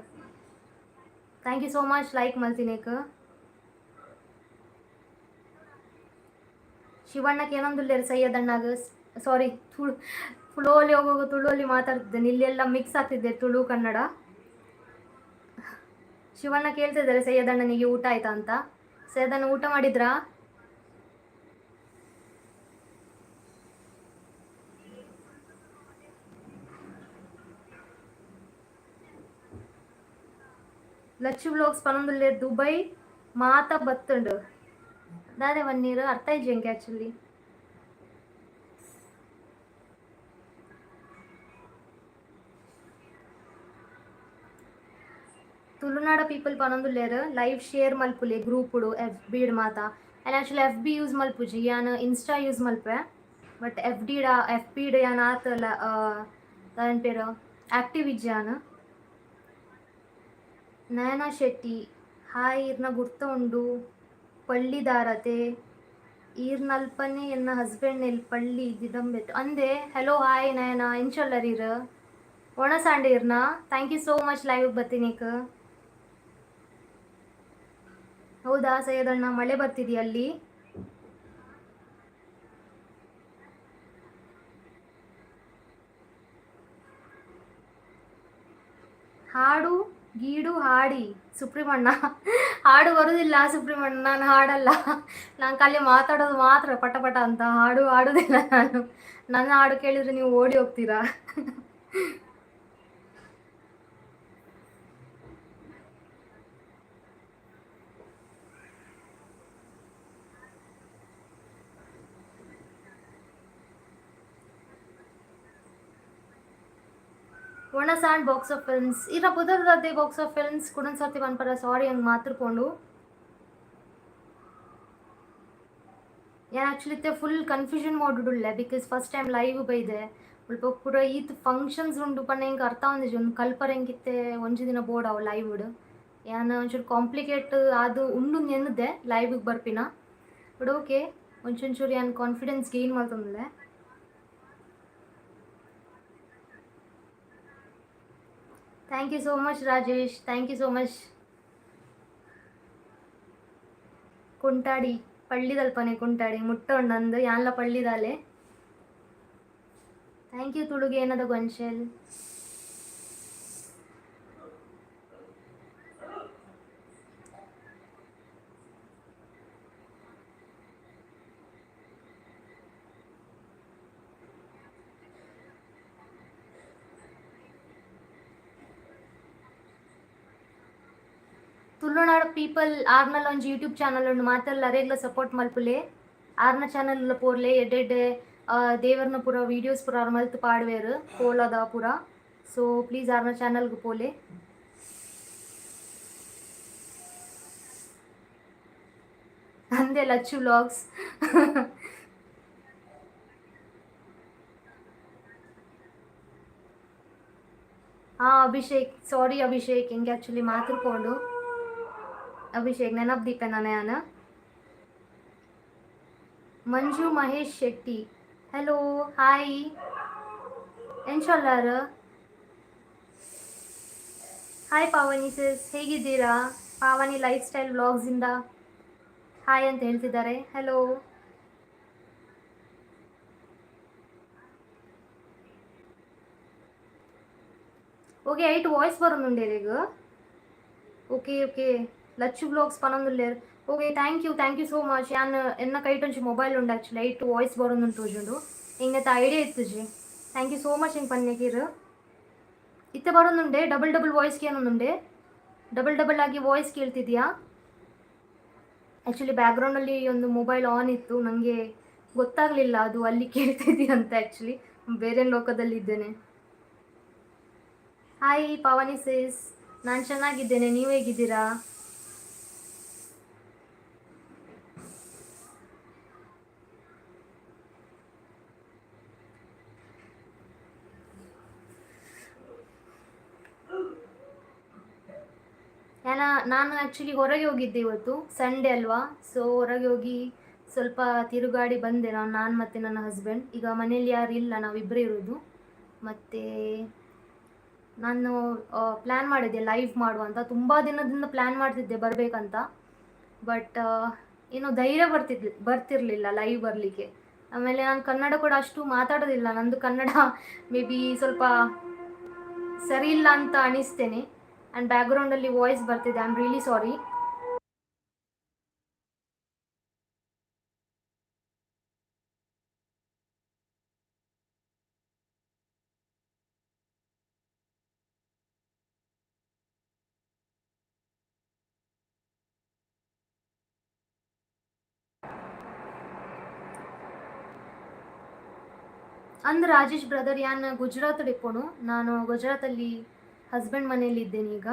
Thank you so much like ಮಲ್ತಿನೇಕ್. ಶಿವಣ್ಣಕ್ಕೆ ಏನೊಂದುಲ್ಲೇರು ಸೈಯದಣ್ಣಾಗ? ಸಾರಿ, ತುಳು ಫ್ಲೋಲಿ ಹೋಗುವಾಗ ತುಳುವಲ್ಲಿ ಮಾತಾಡ್ತಿದ್ದೇನೆ. ಇಲ್ಲೆಲ್ಲ ಮಿಕ್ಸ್ ಆಗ್ತಿದ್ದೆ ತುಳು ಕನ್ನಡ. ಶಿವಣ್ಣ ಕೇಳ್ತಿದ್ದಾರೆ ಸೈಯದಣ್ಣನಿಗೆ ಊಟ ಆಯ್ತಾ ಅಂತ. ಸೈಯದಣ್ಣ, ಊಟ ಮಾಡಿದ್ರಾ? ಲಚ್ಚು ಬ್ಲಾಗ್ಸ್ ಪನೊಂದುಲ್ಲೇರ್ ದುಬೈ ಮಾತ ಬತ್ತುಂಡು. ದಾದೆ ವನ್ನೀರು ಅರ್ಥ ಇಜ್ಜಿ ಎಂಕ್ ಆ್ಯಕ್ಚುಲಿ. ತುಳುನಾಡ ಪೀಪಲ್ ಪನೊಂದುಲ್ಲೆರ್, ಲೈವ್ ಶೇರ್ ಮಲ್ಪುಲೆ ಗ್ರೂಪುಡು, ಎಫ್ ಬಿಡ್ ಮಾತ. And actually F B use ಮಲ್ಪುಜಿ ಯಾನ್, ಇನ್ಸ್ಟಾ ಯೂಸ್ ಮಲ್ಪೆ. ಬಟ್ ಎಫ್ ಡಿಡ ಎಫ್ ಬಿಡ್ ಯಾನ್ ಆತಲ್ಲ ದಾದ ಪೇರು ಆಕ್ಟಿವ್ ಇಜ್ಜಿ ಯಾನ್. ನಯನ ಶೆಟ್ಟಿ, ಹಾಯ್. ಇರ್ನ ಗುರ್ತ ಉಂಡು, ಪಳ್ಳಿದಾರತೆ? ಈರ್ನಲ್ಪನೆ ಎನ್ನ ಹಸ್ಬೆಂಡ್ ಎಲ್ ಪಳ್ಳಿ ದಿಡಂಬೆತ್ತು ಅಂದೆ. ಹಲೋ, ಹಾಯ್ ನಯನ, ಎಂಚೊಲ್ಲರ್ ಈರ್? ಒಣಸಾಂಡೆ ಇರ್ನ? Thank you so much live ಬತ್ತೀನಿಕ್. ಹೌದಾ ಸೈಯದಣ್ಣ, ಮಳೆ ಬರ್ತಿದೆಯಾ ಅಲ್ಲಿ? ಹಾಡು ಗೀಡು ಹಾಡಿ ಸುಪ್ರೀಮಣ್ಣ. ಹಾಡು ಬರುದಿಲ್ಲ ಸುಪ್ರೀಮಣ್ಣ, ನಾನು ಹಾಡಲ್ಲ. ನಾನು ಖಾಲಿ ಮಾತಾಡೋದು ಮಾತ್ರ ಪಟ ಪಟ ಅಂತ. ಹಾಡು ಹಾಡುದಿಲ್ಲ ನಾನು. ನನ್ನ ಹಾಡು ಕೇಳಿದ್ರೆ ನೀವು ಓಡಿ ಹೋಗ್ತೀರಾ. ಒಣಸಾಂಡ್ ಬಾಕ್ಸ್ ಆಫ್ ಫಿಲ್ಮ್ಸ್ ಇರ ಪುದರ್ದದ್ದೇ ಬಾಕ್ಸ್ ಆಫ್ ಫಿಲ್ಮ್ಸ್ ಕುಡೊಂದು ಸರ್ತಿ ಪನ್ಪರ? ಸಾರಿ, ಹಂಗೆ ಮಾತಾಡ್ಕೊಂಡು ಯಾನ್ ಆ್ಯಕ್ಚುಲಿ ಇತ್ತೆ ಫುಲ್ ಕನ್ಫ್ಯೂಷನ್ ಮೋಡುಡುಲ್ಲೆ, because first time live ಬೈದೆ. ಮುಲ್ಪ ಪೂರ ಈತ್ ಫಂಕ್ಷನ್ಸ್ ಉಂಡು ಪಂಡ ಎಂಕ್ ಅರ್ಥ ಆವೊಂದಿಜ್ಜಿ. ಒಂದು ಕಲ್ಪರೆ ಎಂಕಿತ್ತೆ ಒಂಜಿ ದಿನ ಬೋಡು ಅವು ಲೈವ್ಡ್. ಯಾನ್ ಒಂಚೂರು ಕಾಂಪ್ಲಿಕೇಟ್ ಅದು ಉಂಡು ಎನ್ನುದೆ ಲೈವ್ಗೆ ಬರ್ಪಿನ. ಬಟ್ ಓಕೆ, ಒಂಚೂರು ಯಾನ್ ಕಾನ್ಫಿಡೆನ್ಸ್ ಗೇನ್ ಮಲ್ತೊಂದುಲ್ಲೆ. Thank you so much, Rajesh. Thank you so much. Kuntadi ಪಳ್ಳಿದಲ್ಪನೆ ಕುಂಟಾಡಿ ಮುಟ್ಟ ಉಂಡಂದು ಯಾನ್ಲ ಪಳ್ಳಿದಾಲೆ. Thank you. ತುಳುಗೆ ಏನದ ಗೊಂಚೆಲ್? ತುಳುನಾಡು ಪೀಪಲ್, ಆರ್ನಲ್ ಒಂಜಿ ಯೂಟ್ಯೂಬ್ ಚಾನಲ್ ಉಂಡು, ಮಾತೆಲ್ಲ ಅರೆಗ್ಲ ಸಪೋರ್ಟ್ ಮಲ್ಪುಲೆ. ಆರ್ನ ಚಾನಲ್ ಪೋರ್ಲೆ. ಎಡ್ಡೆ ದೇವರ್ನ ಪೂರ ವೀಡಿಯೋಸ್ ಪೂರ ಆರ್ ಮಲ್ತ್ ಪಾಡ್ವೇರು, ಕೋಲದ ಪೂರ. ಸೊ ಪ್ಲೀಸ್ ಆರ್ನ ಚಾನಲ್ಗೆ ಪೋಲೆ. ಅಂದೆ ಲಚ್ಚು ವ್ಲಾಗ್ಸ್. ಹಾಂ ಅಭಿಷೇಕ್, ಸಾರಿ ಅಭಿಷೇಕ್, ಹಿಂಗೆ ಆ್ಯಕ್ಚುಲಿ ಮಾತಾಡ್ಕೊಂಡು. ಅಭಿಷೇಕ್, ನೆನಪು ದೀಪೆ ನಾನು. Manju Mahesh Shetty, hello, hi. ಎಂಚೊಲ್ಲಾರ್? ಹಾಯ್ ಪಾವನಿ ಸಿಸ್, ಹೇಗಿದ್ದೀರಾ? ಪಾವನಿ ಲೈಫ್ ಸ್ಟೈಲ್ ವ್ಲಾಗ್ಸಿಂದ ಹಾಯ್ ಅಂತ ಹೇಳ್ತಿದ್ದಾರೆ. ಹಲೋ. ಓಕೆ, ಐಟ್ ವಾಯ್ಸ್ ಬರೋನುಂಡೇರ್ ಈಗ? ಓಕೆ ಓಕೆ, ಲಚ್ಚು ವ್ಲಾಗ್ಸ್ ಪನೊಂದುಲ್ಲೆರ್. Okay, thank you, thank you so much. ಯಾನ್ ಎನ್ನ ಕೈಟ್ ಒಂಜಿ ಮೊಬೈಲ್ ಉಂಡು ಆ್ಯಕ್ಚುಲಿ, ಐಟ್ ವಾಯ್ಸ್ ಬರೋನುಂಟು ತೋಜುಂಡು. ಎಂಕ್ ಐಡಿಯಾ ಇತ್ತುಜಿ. Thank you so much ಎಂಕ್ ಪನ್ನೆಗೀರ್. ಇತ್ತೆ ಬರೋನುಂಡೆ? ಡಬಲ್ ಡಬಲ್ ವಾಯ್ಸ್ ಕೇನೊಂದುಂಡೆ? ಡಬಲ್ ಡಬಲ್ ಆಗಿ ವಾಯ್ಸ್ ಕೇಳ್ತಿದ್ಯಾ? ಆ್ಯಕ್ಚುಲಿ ಬ್ಯಾಕ್ಗ್ರೌಂಡಲ್ಲಿ ಒಂದು ಮೊಬೈಲ್ ಆನ್ ಇತ್ತು, ನನಗೆ ಗೊತ್ತಾಗಲಿಲ್ಲ ಅದು ಅಲ್ಲಿ ಕೇಳ್ತಿದ್ಯಾ ಅಂತ. ಆ್ಯಕ್ಚುಲಿ ಬೇರೆ ಲೋಕದಲ್ಲಿ ಇದ್ದೇನೆ. ಹಾಯ್ ಪಾವನಿ ಸಿಸ್, ನಾನು ಚೆನ್ನಾಗಿದ್ದೇನೆ, ನೀವು ಹೇಗಿದ್ದೀರಾ? ನಾನು ಆ್ಯಕ್ಚುಲಿ ಹೊರಗೆ ಹೋಗಿದ್ದೆ ಇವತ್ತು, ಸಂಡೇ ಅಲ್ವಾ? ಸೊ ಹೊರಗೆ ಹೋಗಿ ಸ್ವಲ್ಪ ತಿರುಗಾಡಿ ಬಂದೆ ನಾನು ನಾನು ಮತ್ತು ನನ್ನ ಹಸ್ಬೆಂಡ್. ಈಗ ಮನೇಲಿ ಯಾರು ಇಲ್ಲ, ನಾವಿಬ್ಬರೇ ಇರೋದು. ಮತ್ತು ನಾನು ಪ್ಲ್ಯಾನ್ ಮಾಡಿದ್ದೆ ಲೈವ್ ಮಾಡುವ ಅಂತ. ತುಂಬ ದಿನದಿಂದ ಪ್ಲ್ಯಾನ್ ಮಾಡ್ತಿದ್ದೆ ಬರಬೇಕಂತ, ಬಟ್ ಏನೋ ಧೈರ್ಯ ಬರ್ತಿರಲಿಲ್ಲ ಲೈವ್ ಬರಲಿಕ್ಕೆ. ಆಮೇಲೆ ನಾನು ಕನ್ನಡ ಕೂಡ ಅಷ್ಟು ಮಾತಾಡೋದಿಲ್ಲ. ನಂದು ಕನ್ನಡ ಮೇ ಬಿ ಸ್ವಲ್ಪ ಸರಿ ಇಲ್ಲ ಅಂತ ಅನಿಸ್ತೇನೆ. ಆ್ಯಂಡ್ ಬ್ಯಾಕ್ಗ್ರೌಂಡಲ್ಲಿ ವಾಯ್ಸ್ ಬರ್ತಿದೆ, I am really sorry. ಅಂದ್ರೆ ರಾಜೇಶ್ ಬ್ರದರ್, ಯಾನ್ ಗುಜರಾತ್ ಇಪ್ಪೋನು. ನಾನು ಗುಜರಾತಲ್ಲಿ ಹಸ್ಬೆಂಡ್ ಮನೆಯಲ್ಲಿ ಇದ್ದೇನೆ ಈಗ.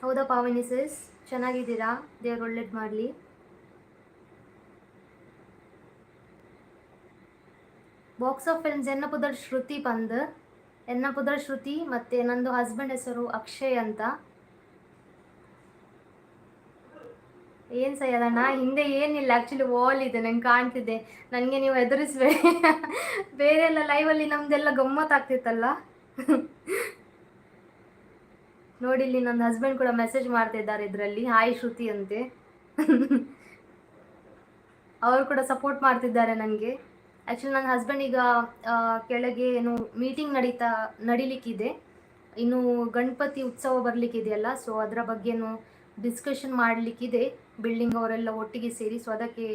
ಹೌದಾ ಪಾವನಿ ಸಿಸ್, ಚೆನ್ನಾಗಿದ್ದೀರಾ? ದೇವ್ರು ಒಳ್ಳೇದು ಮಾಡಲಿ. ಬಾಕ್ಸ್ ಆಫ್ ಫಿಲ್ಮ್ಸ್, ಎನ್ನ ಪುದರ್ ಶ್ರುತಿ ಪಂದ್. ಎನ್ನ ಪುದರ್ ಶ್ರುತಿ ಮತ್ತು ನಂದು ಹಸ್ಬೆಂಡ್ ಹೆಸರು ಅಕ್ಷಯ್ ಅಂತ. ಏನು ಸಯ್ಯದಣ್ಣ, ಹಿಂದೆ ಏನಿಲ್ಲ, ಆ್ಯಕ್ಚುಲಿ ವಾಲ್ ಇದೆ, ನಂಗೆ ಕಾಣ್ತಿದೆ. ನನಗೆ ನೀವು ಹೆದರಿಸ್ಬೇಡಿ. ಬೇರೆ ಎಲ್ಲ ಲೈವಲ್ಲಿ ನಮ್ದೆಲ್ಲ ಗಮ್ಮತ್ತಾಗ್ತಿತ್ತಲ್ಲ. ನೋಡಿ, ಇಲ್ಲಿ ನನ್ನ ಹಸ್ಬೆಂಡ್ ಕೂಡ ಮೆಸೇಜ್ ಮಾಡ್ತಿದ್ದಾರೆ ಇದರಲ್ಲಿ, ಹಾಯ್ ಶ್ರುತಿ ಅಂತೆ. ಅವರು ಕೂಡ ಸಪೋರ್ಟ್ ಮಾಡ್ತಿದ್ದಾರೆ ನನಗೆ. ಆ್ಯಕ್ಚುಲಿ ನನ್ನ ಹಸ್ಬೆಂಡ್ ಈಗ ಕೆಳಗೆ ಏನು ಮೀಟಿಂಗ್ ನಡೀಲಿಕ್ಕಿದೆ. ಇನ್ನು ಗಣಪತಿ ಉತ್ಸವ ಬರಲಿಕ್ಕಿದೆಯಲ್ಲ, ಸೊ ಅದರ ಬಗ್ಗೆನು ಡಿಸ್ಕಷನ್ ಮಾಡಲಿಕ್ಕಿದೆ ಬಿಲ್ಡಿಂಗ್ ಅವರೆಲ್ಲ ಒಟ್ಟಿಗೆ ಸೇರಿ. ಸೊ ಅದಕ್ಕೆ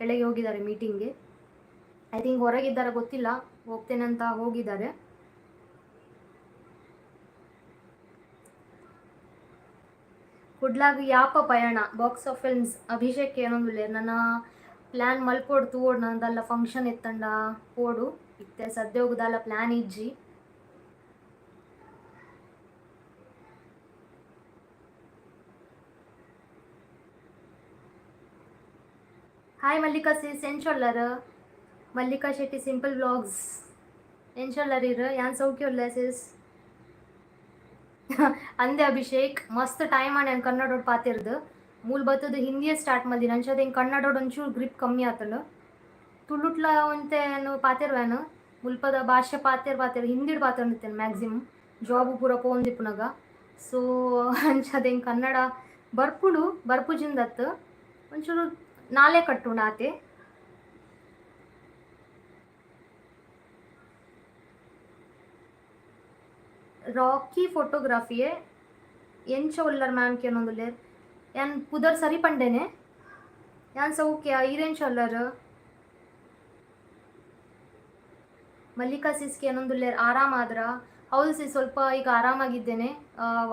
ಕೆಳಗೆ ಹೋಗಿದ್ದಾರೆ ಮೀಟಿಂಗ್ಗೆ. I think ಹೊರಗಿದ್ದಾರೆ, ಗೊತ್ತಿಲ್ಲ, ಹೋಗ್ತೇನಂತ ಹೋಗಿದ್ದಾರೆ. ಕುಡ್ಲಾಗ ಯಾಪ ಪಯಣ? ಬಾಕ್ಸ್ ಆಫ್ ಫಿಲ್ಮ್ಸ್ ಅಭಿಷೇಕ್ ಏನೊಂದುಲ್ಲೆ. ನನ್ನ ಪ್ಲ್ಯಾನ್ ಮಲ್ಪೊಡು, ತೂವೊಡು. ನಂದಲ್ಲ ಫಂಕ್ಷನ್ ಇತ್ತಂಡ ಪೋಡು. ಇತ್ತೆ ಸದ್ಯೋಗದಲ್ಲ ಪ್ಲ್ಯಾನ್ ಇಜ್ಜಿ. ಹಾಯ್ ಮಲ್ಲಿಕಾ ಸಿಸ್, ಎಂಚೊಲ್ಲರ್? ಮಲ್ಲಿಕಾ ಶೆಟ್ಟಿ ಸಿಂಪಲ್ ವ್ಲಾಗ್ಸ್, ಎಂಚೊಲ್ಲರ್ ಇರ್? ಯಾನ್ ಸೌಖ್ಯ ಉಲ್ಲೆ ಸಿಸ್. ಅಂದೆ ಅಭಿಷೇಕ್, ಮಸ್ತ್ ಟೈಮ್ ಆಂಡ್ ಯಾನ್ ಕನ್ನಡೊಡ್ ಪಾತೆರ್ದು. ಮೂಲ್ ಬತ್ತದ ಹಿಂದಿಯೇ ಸ್ಟಾರ್ಟ್ ಮಲ್ದಿನ. ಅಂಚಾದ್ ಎಂಕ್ ಕನ್ನಡೊಡ್ ಒಂಚೂರು ಗ್ರಿಪ್ ಕಮ್ಮಿ ಆತುಂಡು. ತುಳುಟ್ಲ ಒಂತೆ ಏನು ಪಾತೆರ್ವೇನು, ಮುಲ್ಪದ ಭಾಷೆ ಪಾತೆರ್ ಪಾತೆರ್ ಹಿಂದಿಡ್ ಪಾತೆರೊಂದಿತ್ತೇನೆ ಮ್ಯಾಕ್ಸಿಮಮ್, ಜಾಬ್ ಪೂರ ಪೋವೊಂದಿಪ್ಪುನಗ. ಸೊ ಅಂಚಾದ್ ಎಂಕ್ ಕನ್ನಡ ಬರ್ಪುಂಡು, ಬರ್ಪುಜಿಂದತ್ತು, ಒಂಚೂರು ನಾಲೆ ಕಟ್ಟುಂಡು ಆತೆ. ರಾಕಿ ಫೋಟೋಗ್ರಫಿಯೇ, ಎಂಚ ಉಲ್ಲರ್ ಮ್ಯಾಮ್ ಕೇನೊಂದುಲ್ಲೆರ್. ಯಾನ್ ಪುದರ್ ಸರಿ ಪಂಡೆನೆ? ಯಾನ್ ಸೌಖ್ಯ, ಈರೆಂಚ ಉಲ್ಲರ್? ಮಲ್ಲಿಕಾ ಸಿಸ್ ಕೇನೊಂದುಲ್ಲೆರ್, ಆರಾಮ್ ಆದ್ರ? ಹೌದು ಸಿಸ್, ಸ್ವಲ್ಪ ಈಗ ಆರಾಮಾಗಿದ್ದೇನೆ.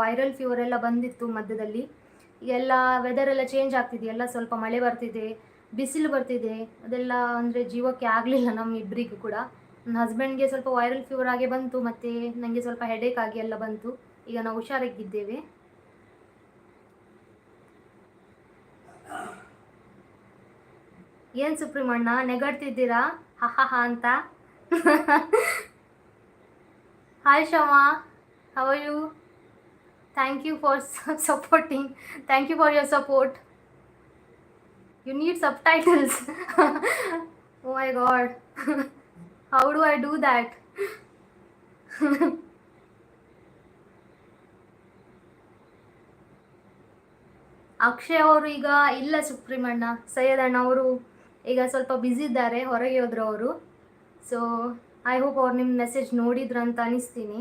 ವೈರಲ್ ಫೀವರ್ ಎಲ್ಲ ಬಂದಿತ್ತು ಮಧ್ಯದಲ್ಲಿ. ಎಲ್ಲ ವೆದರ್ ಎಲ್ಲ ಚೇಂಜ್ ಆಗ್ತಿದೆಯಲ್ಲ, ಸ್ವಲ್ಪ ಮಳೆ ಬರ್ತಿದೆ, ಬಿಸಿಲು ಬರ್ತಿದೆ, ಅದೆಲ್ಲ ಅಂದರೆ ಜೀವಕ್ಕೆ ಆಗಲಿಲ್ಲ ನಮ್ಮ ಇಬ್ಬರಿಗೂ ಕೂಡ. ನನ್ನ ಹಸ್ಬೆಂಡ್ಗೆ ಸ್ವಲ್ಪ ವೈರಲ್ ಫೀವರ್ ಆಗೇ ಬಂತು ಮತ್ತು ನನಗೆ ಸ್ವಲ್ಪ ಹೆಡೇಕ್ ಆಗಿ ಎಲ್ಲ ಬಂತು. ಈಗ ನಾವು ಹುಷಾರಾಗಿದ್ದೇವೆ. ಏನು ಸುಪ್ರೀಂ ಅಣ್ಣ, ನೆಗಡ್ತಿದ್ದೀರಾ ಹ ಹ ಹ ಅಂತ? Hi Shama, how are you? Thank you for supporting. Thank you for your support. You need subtitles? Oh my God, how do I do that? Akshay ಅವರು ಈಗ ಇಲ್ಲ ಸುಪ್ರೀಂ ಅಣ್ಣ. ಸೈಯದ್ ಅಣ್ಣ ಅವರು ಈಗ ಸ್ವಲ್ಪ ಬ್ಯುಸಿ ಇದ್ದಾರೆ, ಹೊರಗೆ ಹೋದ್ರು ಅವರು. ಸೊ I hope ಅವ್ರು ನಿಮ್ಮ ಮೆಸೇಜ್ ನೋಡಿದ್ರು ಅಂತ ಅನಿಸ್ತೀನಿ.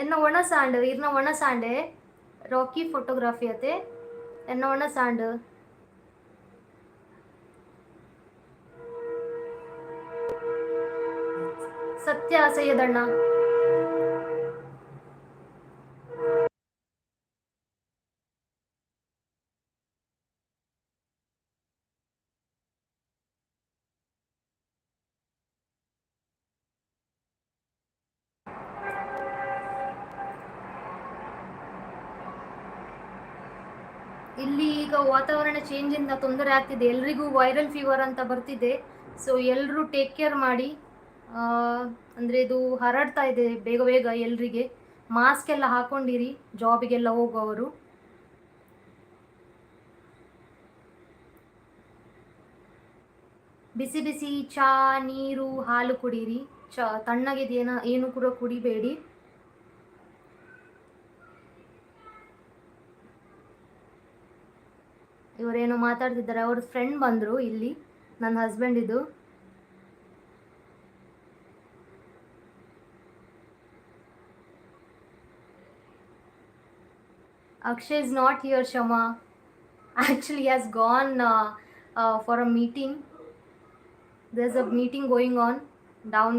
ಎನ್ನ ಒಣಸಾಂಡ್, ಇರ್ನ ಒಣಸಾಂಡೆ. ರಾಕಿ ಫೋಟೋಗ್ರಫಿ ಅತೆ, ಎನ್ನ ಒಣಸಾಂಡ್. ಸತ್ಯ ಸೈಯದಣ್ಣ. ಇಲ್ಲಿ ಈಗ ವಾತಾವರಣ ಚೇಂಜ್ ಇಂದ ತೊಂದರೆ ಆಗ್ತಿದೆ ಎಲ್ರಿಗೂ. ವೈರಲ್ ಫೀವರ್ ಅಂತ ಬರ್ತಿದೆ. ಸೊ ಎಲ್ಲರೂ ಟೇಕ್ ಕೇರ್ ಮಾಡಿ. ಅಂದರೆ ಇದು ಹರಡ್ತಾ ಇದೆ ಬೇಗ ಬೇಗ ಎಲ್ರಿಗೆ. ಮಾಸ್ಕ್ ಎಲ್ಲ ಹಾಕೊಂಡಿರಿ ಜಾಬಿಗೆಲ್ಲ ಹೋಗುವವರು. ಬಿಸಿ ಬಿಸಿ ಚಹಾ, ನೀರು, ಹಾಲು ಕುಡೀರಿ. ಚ ತಣ್ಣಗಿದೇನ ಏನು ಕೂಡ ಕುಡಿಬೇಡಿ. ಇವರೇನೋ ಮಾತಾಡ್ತಿದ್ದಾರೆ. ಅವ್ರ ಫ್ರೆಂಡ್ ಬಂದರು ಇಲ್ಲಿ, ನನ್ನ ಹಸ್ಬೆಂಡ್ ಇದು. Akshay is not here, Shama. Actually has gone for a meeting. There is a meeting going on down.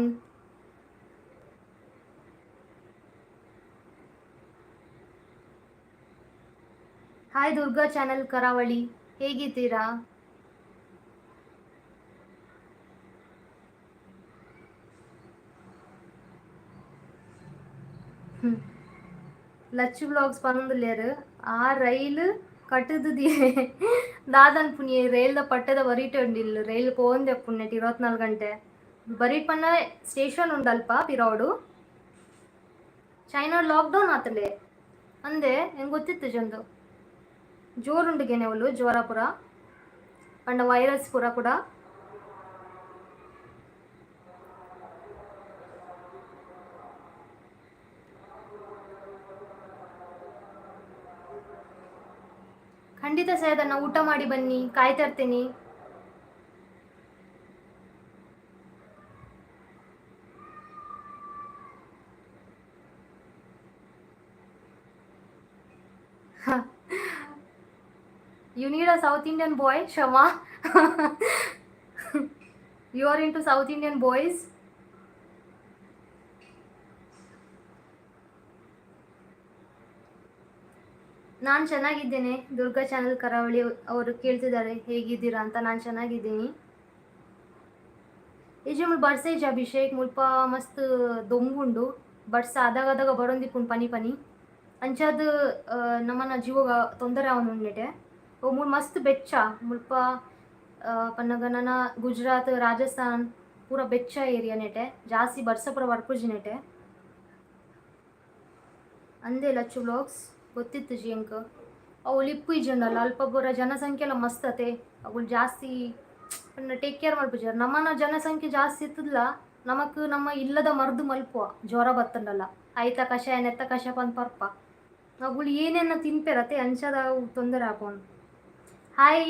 Hi Durga channel Karavali, ಹೇಗಿದ್ದೀರಾ? ಲಚ್ಚು ವ್ಲಾಗ್ಸ್ ಪನೊಂದುಲ್ಲೆರ್. ಆ ರೈಲ್ ಕಟ್ಟುದು ದಾದನ್ ಪುನಿಯೆ ರೈಲ್ದ ಪಟ್ಟದ ಬರಿಟೆ ಉಂಡಿಲ್ಲು ರೈಲ್ ಪೋಂದೆ ಪುಣ್ಣೆಟ್ 24 ಗಂಟೆ ಬರಿಟ್ ಪನ್ನ ಸ್ಟೇಷನ್ ಉಂಡಲ್ಪ ಪಿರವುಡು. ಚೈನಾ ಲಾಕ್ಡೌನ್ ಆತಂಡೆ ಅಂದೆ, ಎಂಕ್ ಗೊತ್ತಿತ್ತು ಜೊಂದು ಜೋರುಂಡು ಗೆನೆವುಲು ಜ್ವರ ಪುರ ಪಂಡ ವೈರಸ್ ಪುರ ಕೂಡ. ಖಂಡಿತ ಸೈದಣ್ಣ, ಊಟ ಮಾಡಿ ಬನ್ನಿ, ಕಾಯ್ತಾ ಇರ್ತೀನಿ. You need a South Indian boy, Shama? You are into South Indian boys? ನಾನು ಚೆನ್ನಾಗಿದ್ದೇನೆ. ದುರ್ಗಾ ಚಾನಲ್ ಕರಾವಳಿ ಅವರು ಕೇಳ್ತಿದ್ದಾರೆ ಹೇಗಿದ್ದೀರಾ ಅಂತ. ನಾನು ಚೆನ್ನಾಗಿದ್ದೀನಿ. ಇಜ್ಜಿ, ಮುಲ್ಪ ಬರ್ಸ ಇಜ್ಜಿ ಅಭಿಷೇಕ್. ಮುಲ್ಪ ಮಸ್ತ್ ದೊಂಬುಂಡು. ಬರ್ಸ ಅದಾಗ ಅದಾಗ ಬರೊಂದಿಪ್ಪುಂಡು, ಪನಿ ಪನಿ. ಅಂಚಾದ್ ನಮ್ಮನ ಜೀವಗ ತೊಂದರೆ ಆವೊಂದುಂಡು. ಓ ಮೂಲು ಮಸ್ತ್ ಬೆಚ್ಚ ಮುಲ್ಪ. ಪನ್ನಗ ನನ ಗುಜರಾತ್, ರಾಜಸ್ಥಾನ್ ಪೂರ ಬೆಚ್ಚ ಏರಿಯಾ ನೆಟೆ. ಜಾಸ್ತಿ ಬರ್ಸ ಪೂರ ಬರ್ಪುಜಿ ನೆಟೆ. ಅಂದೆ ಲಚ್ಚು ವ್ಲಾಗ್ಸ್, ಗೊತ್ತಿತ್ತು ಜಿ ಎಂಕ್. ಅವು ಇಪ್ಪು ಇಜ್ಜಂಡಲ್ಲ, ಅಲ್ಪ ಪೂರ ಜನಸಂಖ್ಯೆ ಎಲ್ಲ ಮಸ್ತ್ ಅತೆ. ಅವುಗಳು ಜಾಸ್ತಿ ಟೇಕ್ ಕೇರ್ ಮಲ್ಪುಜೆರ್. ನಮ್ಮನ ಜನಸಂಖ್ಯೆ ಜಾಸ್ತಿ ಇತ್ತದ್ಲ, ನಮಕ್ ನಮ್ಮ ಇಲ್ಲದ ಮರ್ದು ಮಲ್ಪುವ. ಜ್ವರ ಬತ್ತಂಡಲ್ಲ ಐತ ಕಷಾಯ, ನೆತ್ತ ಕಷಾಯ ಪಂದ್ ಪರ್ಪ. ಅವುಗಳು ಏನೇನ ತಿನ್ಪೆರತೆ, ಅಂಚದ ಅವು ತೊಂದರೆ ಆಪುಂಡು. ಹಾಯ್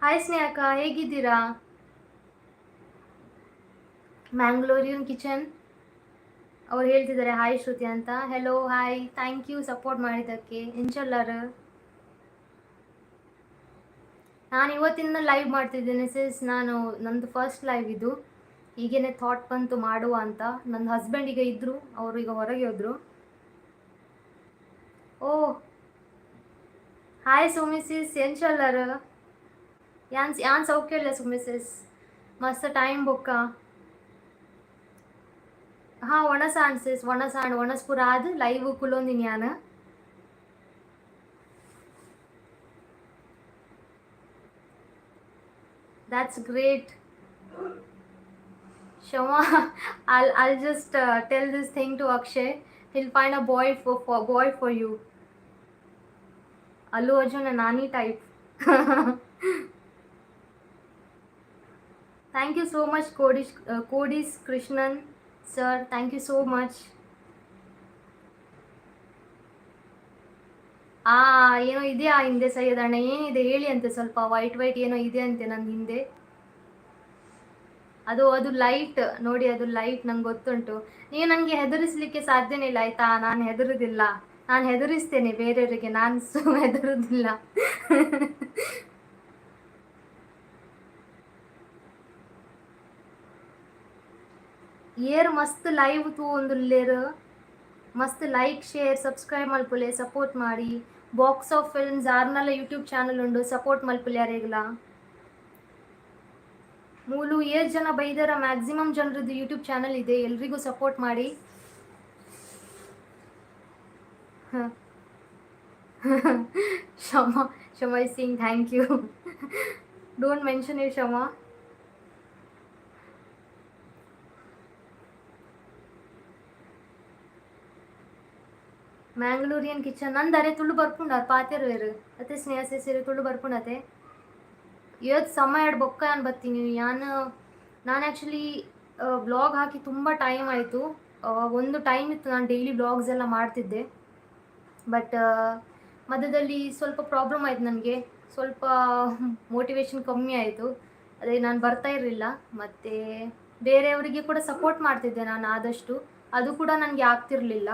ಹಾಯ್ ಸ್ನೇಹಕ್ಕ, ಹೇಗಿದ್ದೀರಾ? ಮ್ಯಾಂಗ್ಳೂರಿಯನ್ ಕಿಚನ್ ಅವ್ರು ಹೇಳ್ತಿದ್ದಾರೆ ಹಾಯ್ ಶ್ರುತಿ ಅಂತ. Hello, hi, thank you support ಮಾಡಿದ್ದಕ್ಕೆ. ಎಂಚಲ್ಲರ್? ನಾನು ಇವತ್ತಿಂದ ಲೈವ್ ಮಾಡ್ತಿದ್ದೇನೆ ಸಿಸ್. ನಾನು ನಂದು ಫಸ್ಟ್ ಲೈವ್ ಇದು. ಈಗೇನೆ ಥಾಟ್ ಬಂತು ಮಾಡುವ ಅಂತ. ನನ್ನ ಹಸ್ಬೆಂಡ್ ಈಗ ಇದ್ದರು, ಅವರು ಈಗ ಹೊರಗೆ ಹೋದರು. ಓ ಹಾಯ್ ಸುಮಿ ಸಿಸ್, ಎಂಚಲ್ಲರ್? ಯಾನ್ ಯಾನ್ ಸೌಖ್ಯ ಇಲ್ಲ ಸುಮಿ ಸಿಸ್. ಮಸ್ತ್ ಟೈಮ್ ಬೊಕ್ಕ. ಹಾಂ, ಒಣಸಾಣ್ ಸಿಸ್, ಒಣಸಾಣ್. ಒಣಸ್ ಪೂರ ಆದ್ ಲೈವ್ ಕುಲೊಂದಿನಿ ಯಾನ್. That's great, Shama. I'll just tell this thing to Akshay. He'll find a boy for you. Allu Arjun and Nani type. Thank you so much, Kodis Krishnan sir. Thank you so much. ಆ ಏನೋ ಇದೆಯಾ ಹಿಂದೆ ಸೈಯದಣ್ಣ? ಏನಿದೆ ಹೇಳಿ ಅಂತೆ ಸ್ವಲ್ಪ. White white ಏನೋ ಇದೆ ಅಂತೆ ನನ್ನ ಹಿಂದೆ. ಅದು ಅದು ಲೈಟ್ ನೋಡಿ, ಅದು ಲೈಟ್. ನಂಗೆ ಗೊತ್ತುಂಟು. ನೀವು ನನಗೆ ಹೆದರಿಸ್ಲಿಕ್ಕೆ ಸಾಧ್ಯನೇ ಇಲ್ಲ, ಆಯ್ತಾ? ನಾನು ಹೆದರುದಿಲ್ಲ. ನಾನು ಹೆದರಿಸ್ತೇನೆ ಬೇರೆಯವರಿಗೆ, ನಾನು ಹೆದರುದಿಲ್ಲ. ಏರ್ ಮಸ್ತ್ ಲೈವ್ ತೂವೊಂದುಲ್ಲೆರ್. ಮಸ್ತ್ ಲೈಕ್, ಶೇರ್, ಸಬ್ಸ್ಕ್ರೈಬ್ ಮಲ್ಪುಲೆ, ಸಪೋರ್ಟ್ ಮಾಡಿ. ಬಾಕ್ಸ್ ಆಫ್ ಫಿಲ್ಮ್ಸ್ ಆರ್ನಲ್ಲ ಯೂಟ್ಯೂಬ್ ಚಾನಲ್ ಉಂಡು, ಸಪೋರ್ಟ್ ಮಲ್ಪುಲೆ ಯಾರೆಗ್ಲ. ಮೂಲು ಏಳು ಜನ ಬೈದರ, ಮ್ಯಾಕ್ಸಿಮಮ್ ಜನರದ್ದು ಯೂಟ್ಯೂಬ್ ಚಾನಲ್ ಇದೆ. ಎಲ್ರಿಗೂ ಸಪೋರ್ಟ್ ಮಾಡಿ. Shama, Shama is saying thank you. Don't mention it, Shama. Mangalorean kitchen ನಂದು ತುಳು ಬರ್ಪುಂಡು. ಪಾತೆರುವೆರು ಅತ್ತೆ ಸ್ನೇಹ ಸೇರಿ ತುಳು ಬರ್ಪುಂಡತೆ. ಇವತ್ತು ಸಮಯ ಎರಡು ಬೊಕ್ಕ ಯಾನ್ ಬತ್ತೀನಿ. ಯಾನ್ ನಾನು ಆ್ಯಕ್ಚುಲಿ ವ್ಲಾಗ್ ಹಾಕಿ ತುಂಬ ಟೈಮ್ ಆಯಿತು. ಒಂದು ಟೈಮ್ ಇತ್ತು, ನಾನು ಡೈಲಿ ವ್ಲಾಗ್ಸ್ ಎಲ್ಲ ಮಾಡ್ತಿದ್ದೆ. ಬಟ್ ಮಧ್ಯದಲ್ಲಿ ಸ್ವಲ್ಪ ಪ್ರಾಬ್ಲಮ್ ಆಯಿತು ನನಗೆ. ಸ್ವಲ್ಪ ಮೋಟಿವೇಶನ್ ಕಮ್ಮಿ ಆಯಿತು. ಅದೇ ನಾನು ಬರ್ತಾ ಇರಲಿಲ್ಲ. ಮತ್ತು ಬೇರೆಯವರಿಗೆ ಕೂಡ ಸಪೋರ್ಟ್ ಮಾಡ್ತಿದ್ದೆ ನಾನು ಆದಷ್ಟು. ಅದು ಕೂಡ ನನಗೆ ಆಗ್ತಿರಲಿಲ್ಲ.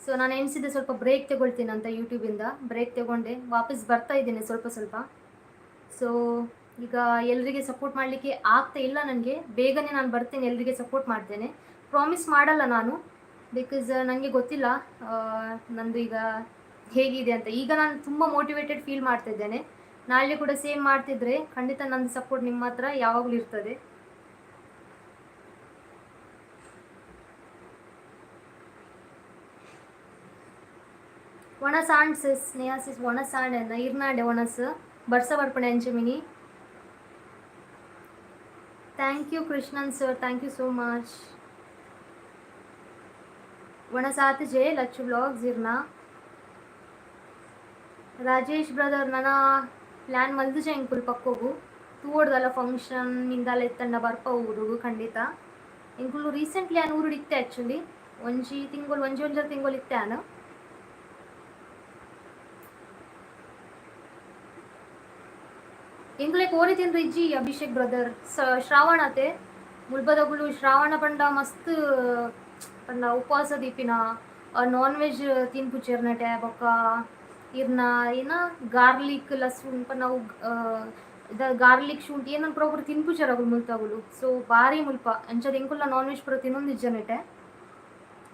ಸೊ ನಾನು ಎಣಿಸಿದ್ದೆ ಸ್ವಲ್ಪ ಬ್ರೇಕ್ ತಗೊಳ್ತೀನಿ ಅಂತ. ಯೂಟ್ಯೂಬಿಂದ ಬ್ರೇಕ್ ತಗೊಂಡೆ, ವಾಪಸ್ ಬರ್ತಾ ಇದ್ದೇನೆ ಸ್ವಲ್ಪ ಸ್ವಲ್ಪ. ಸೊ ಈಗ ಎಲ್ರಿಗೆ ಸಪೋರ್ಟ್ ಮಾಡಲಿಕ್ಕೆ ಆಗ್ತಾ ಇಲ್ಲ ನನಗೆ. ಬೇಗನೆ ನಾನು ಬರ್ತೇನೆ, ಎಲ್ರಿಗೆ ಸಪೋರ್ಟ್ ಮಾಡ್ತೇನೆ. ಪ್ರಾಮಿಸ್ ಮಾಡಲ್ಲ ನಾನು, because ನನಗೆ ಗೊತ್ತಿಲ್ಲ ನಂದು ಈಗ ಹೇಗಿದೆ ಅಂತ. ಈಗ ನಾನು ತುಂಬ ಮೋಟಿವೇಟೆಡ್ ಫೀಲ್ ಮಾಡ್ತಾ ಇದ್ದೇನೆ. ನಾಳೆ ಕೂಡ ಸೇಮ್ ಮಾಡ್ತಿದ್ರೆ ಖಂಡಿತ ನನ್ನ ಸಪೋರ್ಟ್ ನಿಮ್ಮ ಹತ್ರ ಯಾವಾಗಲೂ ಇರ್ತದೆ. ಒಣಸ್ ಆಂಡ್ ಸಿಸ್, ಸ್ನೇಹ ಸಿಸ್, ಒಣಸ್ ಆಂಡ್ ಇರ್ನಾಂಡೆ ಒಣಸ್ ಬರ್ಸ ಬರ್ಪಣೆ ಅಂಚೆ mini. Thank you Krishnan sir, thank you so much. ಒಣಸ್ ಆತಜೆ ಲಚ್ಚು ವ್ಲಾಗ್ಸ್ ಇರ್ನ. ರಾಜೇಶ್ ಬ್ರದರ್, ನನ್ನ ಪ್ಲ್ಯಾನ್ ಮಲ್ದುಜೆ ಎಂಕುಲು ಪಕ್ಕೋಗು ತೂವೊಡ್ದಲ್ಲ ಫಂಕ್ಷನ್ ನಿಂದಾಲ ಇತ್ತಂಡ ಬರ್ಪ ಊರುಗು ಖಂಡಿತ. ಎಂಕುಲು ರೀಸೆಂಟ್ಲಿ ಆನ್ ಊರುಡು ಇತ್ತೆ. ಆ್ಯಕ್ಚುಲಿ ಒಂಜಿ ತಿಂಗಳು, ಒಂಜಿ ಒಂಜರ ತಿಂಗಳು ಇತ್ತೆ ಆನು. ಎಂಕುಲೆ ಕೋರಿ ತಿಂದ್ರು ಇಜ್ಜಿ ಅಭಿಷೇಕ್ ಬ್ರದರ್. ಶ್ರಾವಣ ಅತೆ ಮುಲ್ಬದಗುಲು ಶ್ರಾವಣ ಪಂಡ ಮಸ್ತ್ ಪಂಡ ಉಪವಾಸ ದೀಪಿನ, ನಾನ್ ವೆಜ್ ತಿನ್ಪುಚೆರ್ನಟೆ. ಬೊಕ್ಕ ಇರ್ನ ಏನ ಗಾರ್ಲಿಕ್ ಲಸೂನ್ ಪಂಡ ಅವು ಗಾರ್ಲಿಕ್ ಶುಂಠಿ ಏನನ್ ಪ್ರಾಪರ್ ತಿನ್ಪುಚೆರ್ ಅಗುಲು ಮುಲ್ತಗುಲು. ಸೊ ಬಾರಿ ಮುಲ್ಪ ಅಂಚದ ಎಂಕುಲ್ಲ ನಾನ್ ವೆಜ್ ಪೂರ ತಿನ್ನೊಂದಿಜ್ಜನಟೆ.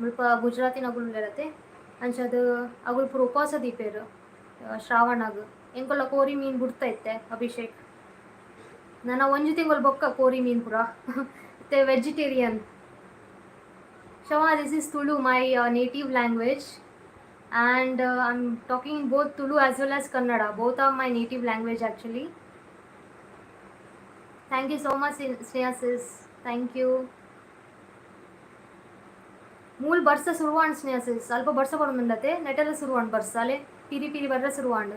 ಮುಲ್ಪ ಗುಜರಾತಿನಗುಲು ಉಲ್ಲೆರತೆ, ಅಂಚದ ಅಗುಲು ಪೂರ ಉಪವಾಸ ದೀಪೆರ್ ಶ್ರಾವಣಗ್. ಎಂಕುಲ್ಲ ಕೋರಿ ಮೀನ್ ಬುಡ್ತಾ ಇತ್ತೆ ಅಭಿಷೇಕ್. ನನ್ನ ಒಂಜಿ ತಿಂಗಳು ಬೊಕ್ಕ ಕೋರಿ ಮೀನ್ ಪೂರ ಇತ್ತೆ vegetarian. Shama, this is Tulu, my native language, and I am talking both Tulu as well as Kannada. Both are my native language, actually. Thank you so much, Sneha sis, thank you. ಮೂಲ್ ಬರ್ಸ ಸುರುವಾಂಡ್ ಸ್ನೇಹ ಸಿಸ್. ಅಲ್ಪ ಬರ್ಸ ಬರೋದುಂಡತೆ? ನೆಟೆಲ್ಲ ಸುರುವಾಂಡ್ ಬರ್ಸ. ಅಲೆ ಪಿರಿ ಪಿರಿ ಬರ್ರ ಸುರುವಾಂಡ್.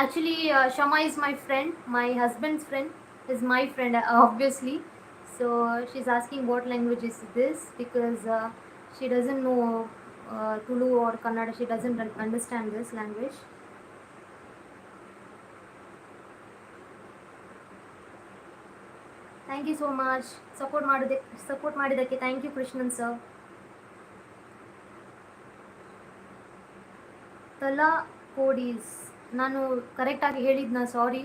Actually, Shama is my friend. My husband's friend is my friend, obviously. So she's asking what language is this because she doesn't know Tulu or Kannada. She doesn't understand this language. Thank you so much support ಮಾಡಿದ್ದಕ್ಕೆ. Thank you Krishnan sir. ತಲಾ ಕೋಡೀಸ್, ನಾನು ಕರೆಕ್ಟಾಗಿ ಹೇಳಿದ್ನ? ಸಾರಿ.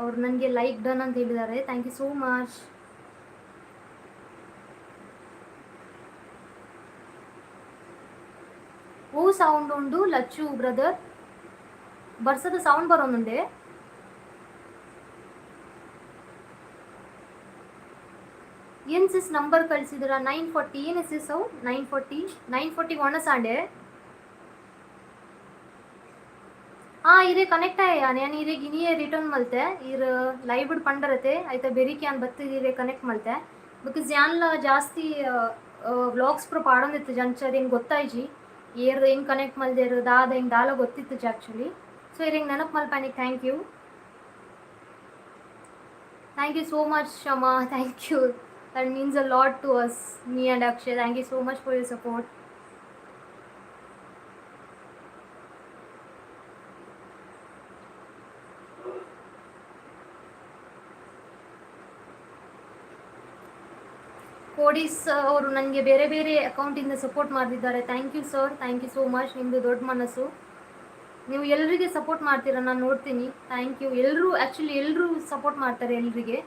ಅವ್ರು ನನಗೆ like done ಅಂತ ಹೇಳಿದ್ದಾರೆ. Thank you so much. ಓ sound ಉಂಡು ಲಚ್ಚು ಬ್ರದರ್? ಬರ್ಸದ ಸೌಂಡ್ ಬರೋನುಂಡೆ? ಏನು ಸಿಸ್ ನಂಬರ್ ಕಳಿಸಿದ್ರ? 9:40 ಏನು ಸಿಸ್ ಅವು? 9:40, 9:40 ಒಣಸಾಂಡೆ. ಹಾಂ, ಇರೇ ಕನೆಕ್ಟ್ ಆಯ. ನಾನು ಇರೆಗ್ ಇನಿಯೇ ರಿಟರ್ನ್ ಮಲ್ತೆ. ಇರ್ ಲೈವ್ ಪಂಡರತೆ ಆಯ್ತಾ ಬೆರಿಕೆ ಯಾನ್ ಬತ್ತಿದ್ ಇರೆ ಕನೆಕ್ಟ್ ಮಲ್ತೆ, because ಯಾನ್ಲ ಜಾಸ್ತಿ ವ್ಲಾಗ್ಸ್ ಪೂರ ಪಾಡೊಂದಿತ್ತು. ಅಂಚ ಏನು ಗೊತ್ತಾಯ್ಜಿ ಏರ್ ಹೆಂಗೆ ಕನೆಕ್ಟ್ ಮಲ್ದೇರು ದಾದ ಹೆಂಗೆ ದಾಲ ಗೊತ್ತಿತ್ತು ಆ್ಯಕ್ಚುಲಿ. ಸೊ ಇರೆಗ್ ನೆನಪು ಮಲ್ಪಾನಿಗೆ thank you, thank you so much Shama, thank you. That means a lot to us, me and Akshay. Thank you so much for your support. ಕೋಡೀಸ್ ಅವರು ನನಗೆ ಬೇರೆ ಬೇರೆ ಅಕೌಂಟಿಂದ ಸಪೋರ್ಟ್ ಮಾಡ್ತಿದ್ದಾರೆ. Thank you sir, thank you so much. ನಿಮ್ಮದು ದೊಡ್ಡ ಮನಸ್ಸು. ನೀವು ಎಲ್ರಿಗೆ ಸಪೋರ್ಟ್ ಮಾಡ್ತೀರಾ, ನಾನು ನೋಡ್ತೀನಿ. Thank you. ಎಲ್ಲರೂ, ಆ್ಯಕ್ಚುಲಿ ಎಲ್ಲರೂ ಸಪೋರ್ಟ್ ಮಾಡ್ತಾರೆ ಎಲ್ರಿಗೆ.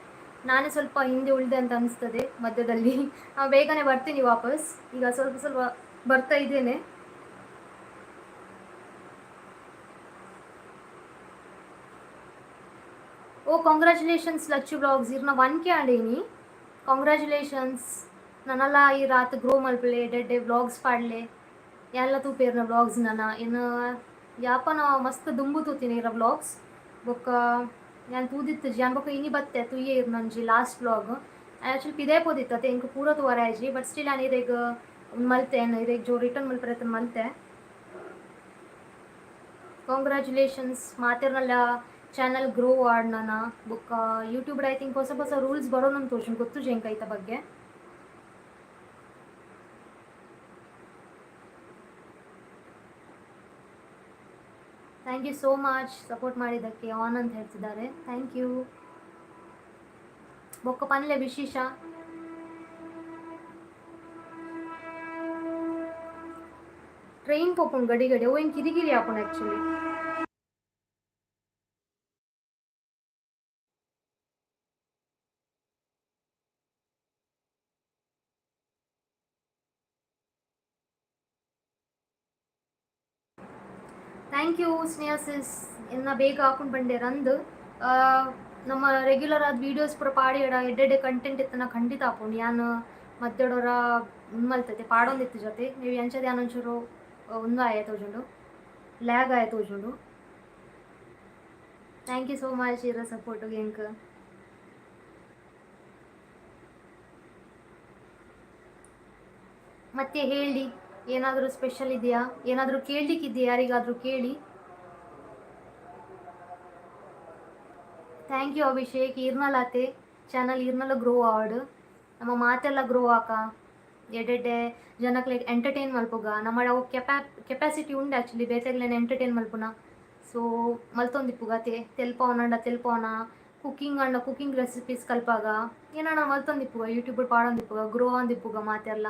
ನಾನೇ ಸ್ವಲ್ಪ ಹಿಂದೆ ಉಳಿದೆ ಅಂತ ಅನಿಸ್ತದೆ ಮಧ್ಯದಲ್ಲಿ. ನಾನು ಬೇಗನೆ ಬರ್ತೀನಿ ವಾಪಸ್. ಈಗ ಸ್ವಲ್ಪ ಸ್ವಲ್ಪ ಬರ್ತಾ ಇದ್ದೇನೆ. ಓ, ಕಾಂಗ್ರ್ಯಾಚುಲೇಷನ್ಸ್ ಲಚ್ಚು ವ್ಲಾಗ್ಸ್. ಇರ್ನ 1K ಆಂಡೀನಿ. ಕಾಂಗ್ರ್ಯಾಚುಲೇಷನ್ಸ್. ನನ್ನಲ್ಲ ಈ ರಾತ್ ಗ್ರೋ ಮಲ್ಪಲೆ, ಎಡ್ಡೆ ವ್ಲಾಗ್ಸ್ ಪಾಡ್ಲೆ. ಎಲ್ಲ ತೂಪೇರ್ನ ವ್ಲಾಗ್ಸ್ ನನ್ನ ಇನ್ನು ಯಾಪನ ಮಸ್ತ್ ದುಂಬು ತೂತೀನಿ ಇರ ವ್ಲಾಗ್ಸ್. ಬೊಕ್ಕ ಯಾನ್ ತೂದಿತ್ತು ಯಾನ್. ಬೊಕ್ಕ ಇನಿ ಬತ್ತೆ ತುಯ್ಯೆ ಇರ್ ನಂಜಿ ಲಾಸ್ಟ್ ವ್ಲಾಗ್. ಆ್ಯಕ್ಚುಲಿ ಪಿದೇ ಪೋದಿತ್ತು ಅತ್ತೆ, ಎಂಕ್ ಪೂರ ತೂವರೆ ಆಯ್ಜಿ. ಬಟ್ ಸ್ಟಿಲ್ ನಾನು ಇರೆಗ್ ಮಲ್ತೆ, ಇರೆಗ್ ಜೋ ರಿಟರ್ನ್ ಮಲ್ಪರೆ ಮಲ್ತೆ. ಕಾಂಗ್ರ್ಯಾಚುಲೇಷನ್ಸ್. ಮಾತೆರ್ನಲ್ಲ ಚಾನಲ್ ಗ್ರೋ ಆಡ್ನಾನ. ಬೊಕ್ಕ ಯೂಟ್ಯೂಬ್ I think ಹೊಸ ಹೊಸ ರೂಲ್ಸ್ ಬರೋನಂತ ತೋಜುಂಡು, ಗೊತ್ತು ಎಂಕ್ ಐತ ಬಗ್ಗೆ. Thank you so much support ಮಾಡಿದ್ದಕ್ಕೆ. ಆನ್ ಅಂತ ಹೇಳ್ತಿದ್ದಾರೆ. Thank you. ಬೊಕ್ಕ ಪನ್ಲೆ ವಿಶೇಷ. ಟ್ರೈನ್ ಪೋಪುಂಡು ಗಡಿ ಗಡಿ. ಅವು ಏನು ಕಿರಿಕಿರಿ ಆಪುಂಡು ಆ್ಯಕ್ಚುಲಿ. Thank you Sneha ಸಿಸ್. ಎನ್ನ ಬೇಗ ಹಾಕೊಂಡು ಬಂಡೆ ರಂದು. ನಮ್ಮ ರೆಗ್ಯುಲರ್ ಆದ ವೀಡಿಯೋಸ್ ಪೂರ ಪಾಡಿ ಎಡ್ಡೆಡ್ಡೆ ಕಂಟೆಂಟ್ ಇತ್ತನ ಖಂಡಿತ ಹಾಕೊಂಡು. ಯಾನ್ ಮಧ್ಯಡೋರ ಉಂದು ಮಲ್ತತೆ ಪಾಡೊಂದಿತ್ತು ಜೊತೆ ನೀವು ಎಂಚದ ಒಂಚೂರು ಒಂದು ಆಯ ತೋಜುಂಡು, ಲ್ಯಾಗ್ ಆಯ ತೋಜುಂಡು. Thank you so much ಇರ ಸಪೋರ್ಟ್ ಎಂಕ್. ಮತ್ತೆ ಹೇಳಿ, ಏನಾದರೂ ಸ್ಪೆಷಲ್ ಇದೆಯಾ? ಏನಾದರೂ ಕೇಳಲಿಕ್ಕಿದೆಯಾ? ಯಾರಿಗಾದರೂ ಕೇಳಿ. Thank you Abhishek. ಈರ್ನಲಾತೆ ಚಾನಲ್ ಈರ್ನಲ ಗ್ರೋ ಆವಡ್, ನಮ್ಮ ಮಾತೆಲ್ಲ ಗ್ರೋ ಆಕ, ಎಡೆಡ್ಡೆ ಜನಕ್ಲೆಗ್ ಎಂಟರ್ಟೈನ್ ಮಲ್ಪುಗ. ನಮ್ಮ ಅವು ಕೆಪಾಸಿಟಿ ಉಂಡು ಆ್ಯಕ್ಚುಲಿ ಬೇತೆಗ್ಲೇನೆ ಎಂಟರ್ಟೈನ್ ಮಲ್ಪುನ. ಸೊ ಮಲ್ತೊಂದಿಪ್ಪುಗ ಅತೆ. ತೆಲ್ಪವನಂಡ ತೆಲ್ಪವನ, ಕುಕ್ಕಿಂಗ್ ಅಂಡ ಕುಕ್ಕಿಂಗ್ ರೆಸಿಪೀಸ್ ಕಲ್ಪಾಗ, ಏನಾನ ಮಲ್ತೊಂದಿಪ್ಪುಗ, ಯೂಟ್ಯೂಬ್ ಪಾಡೊಂದಿಪ್ಪುಗ, ಗ್ರೋ ಆಂದಿಪ್ಪುಗ ಮಾತೆಲ್ಲ.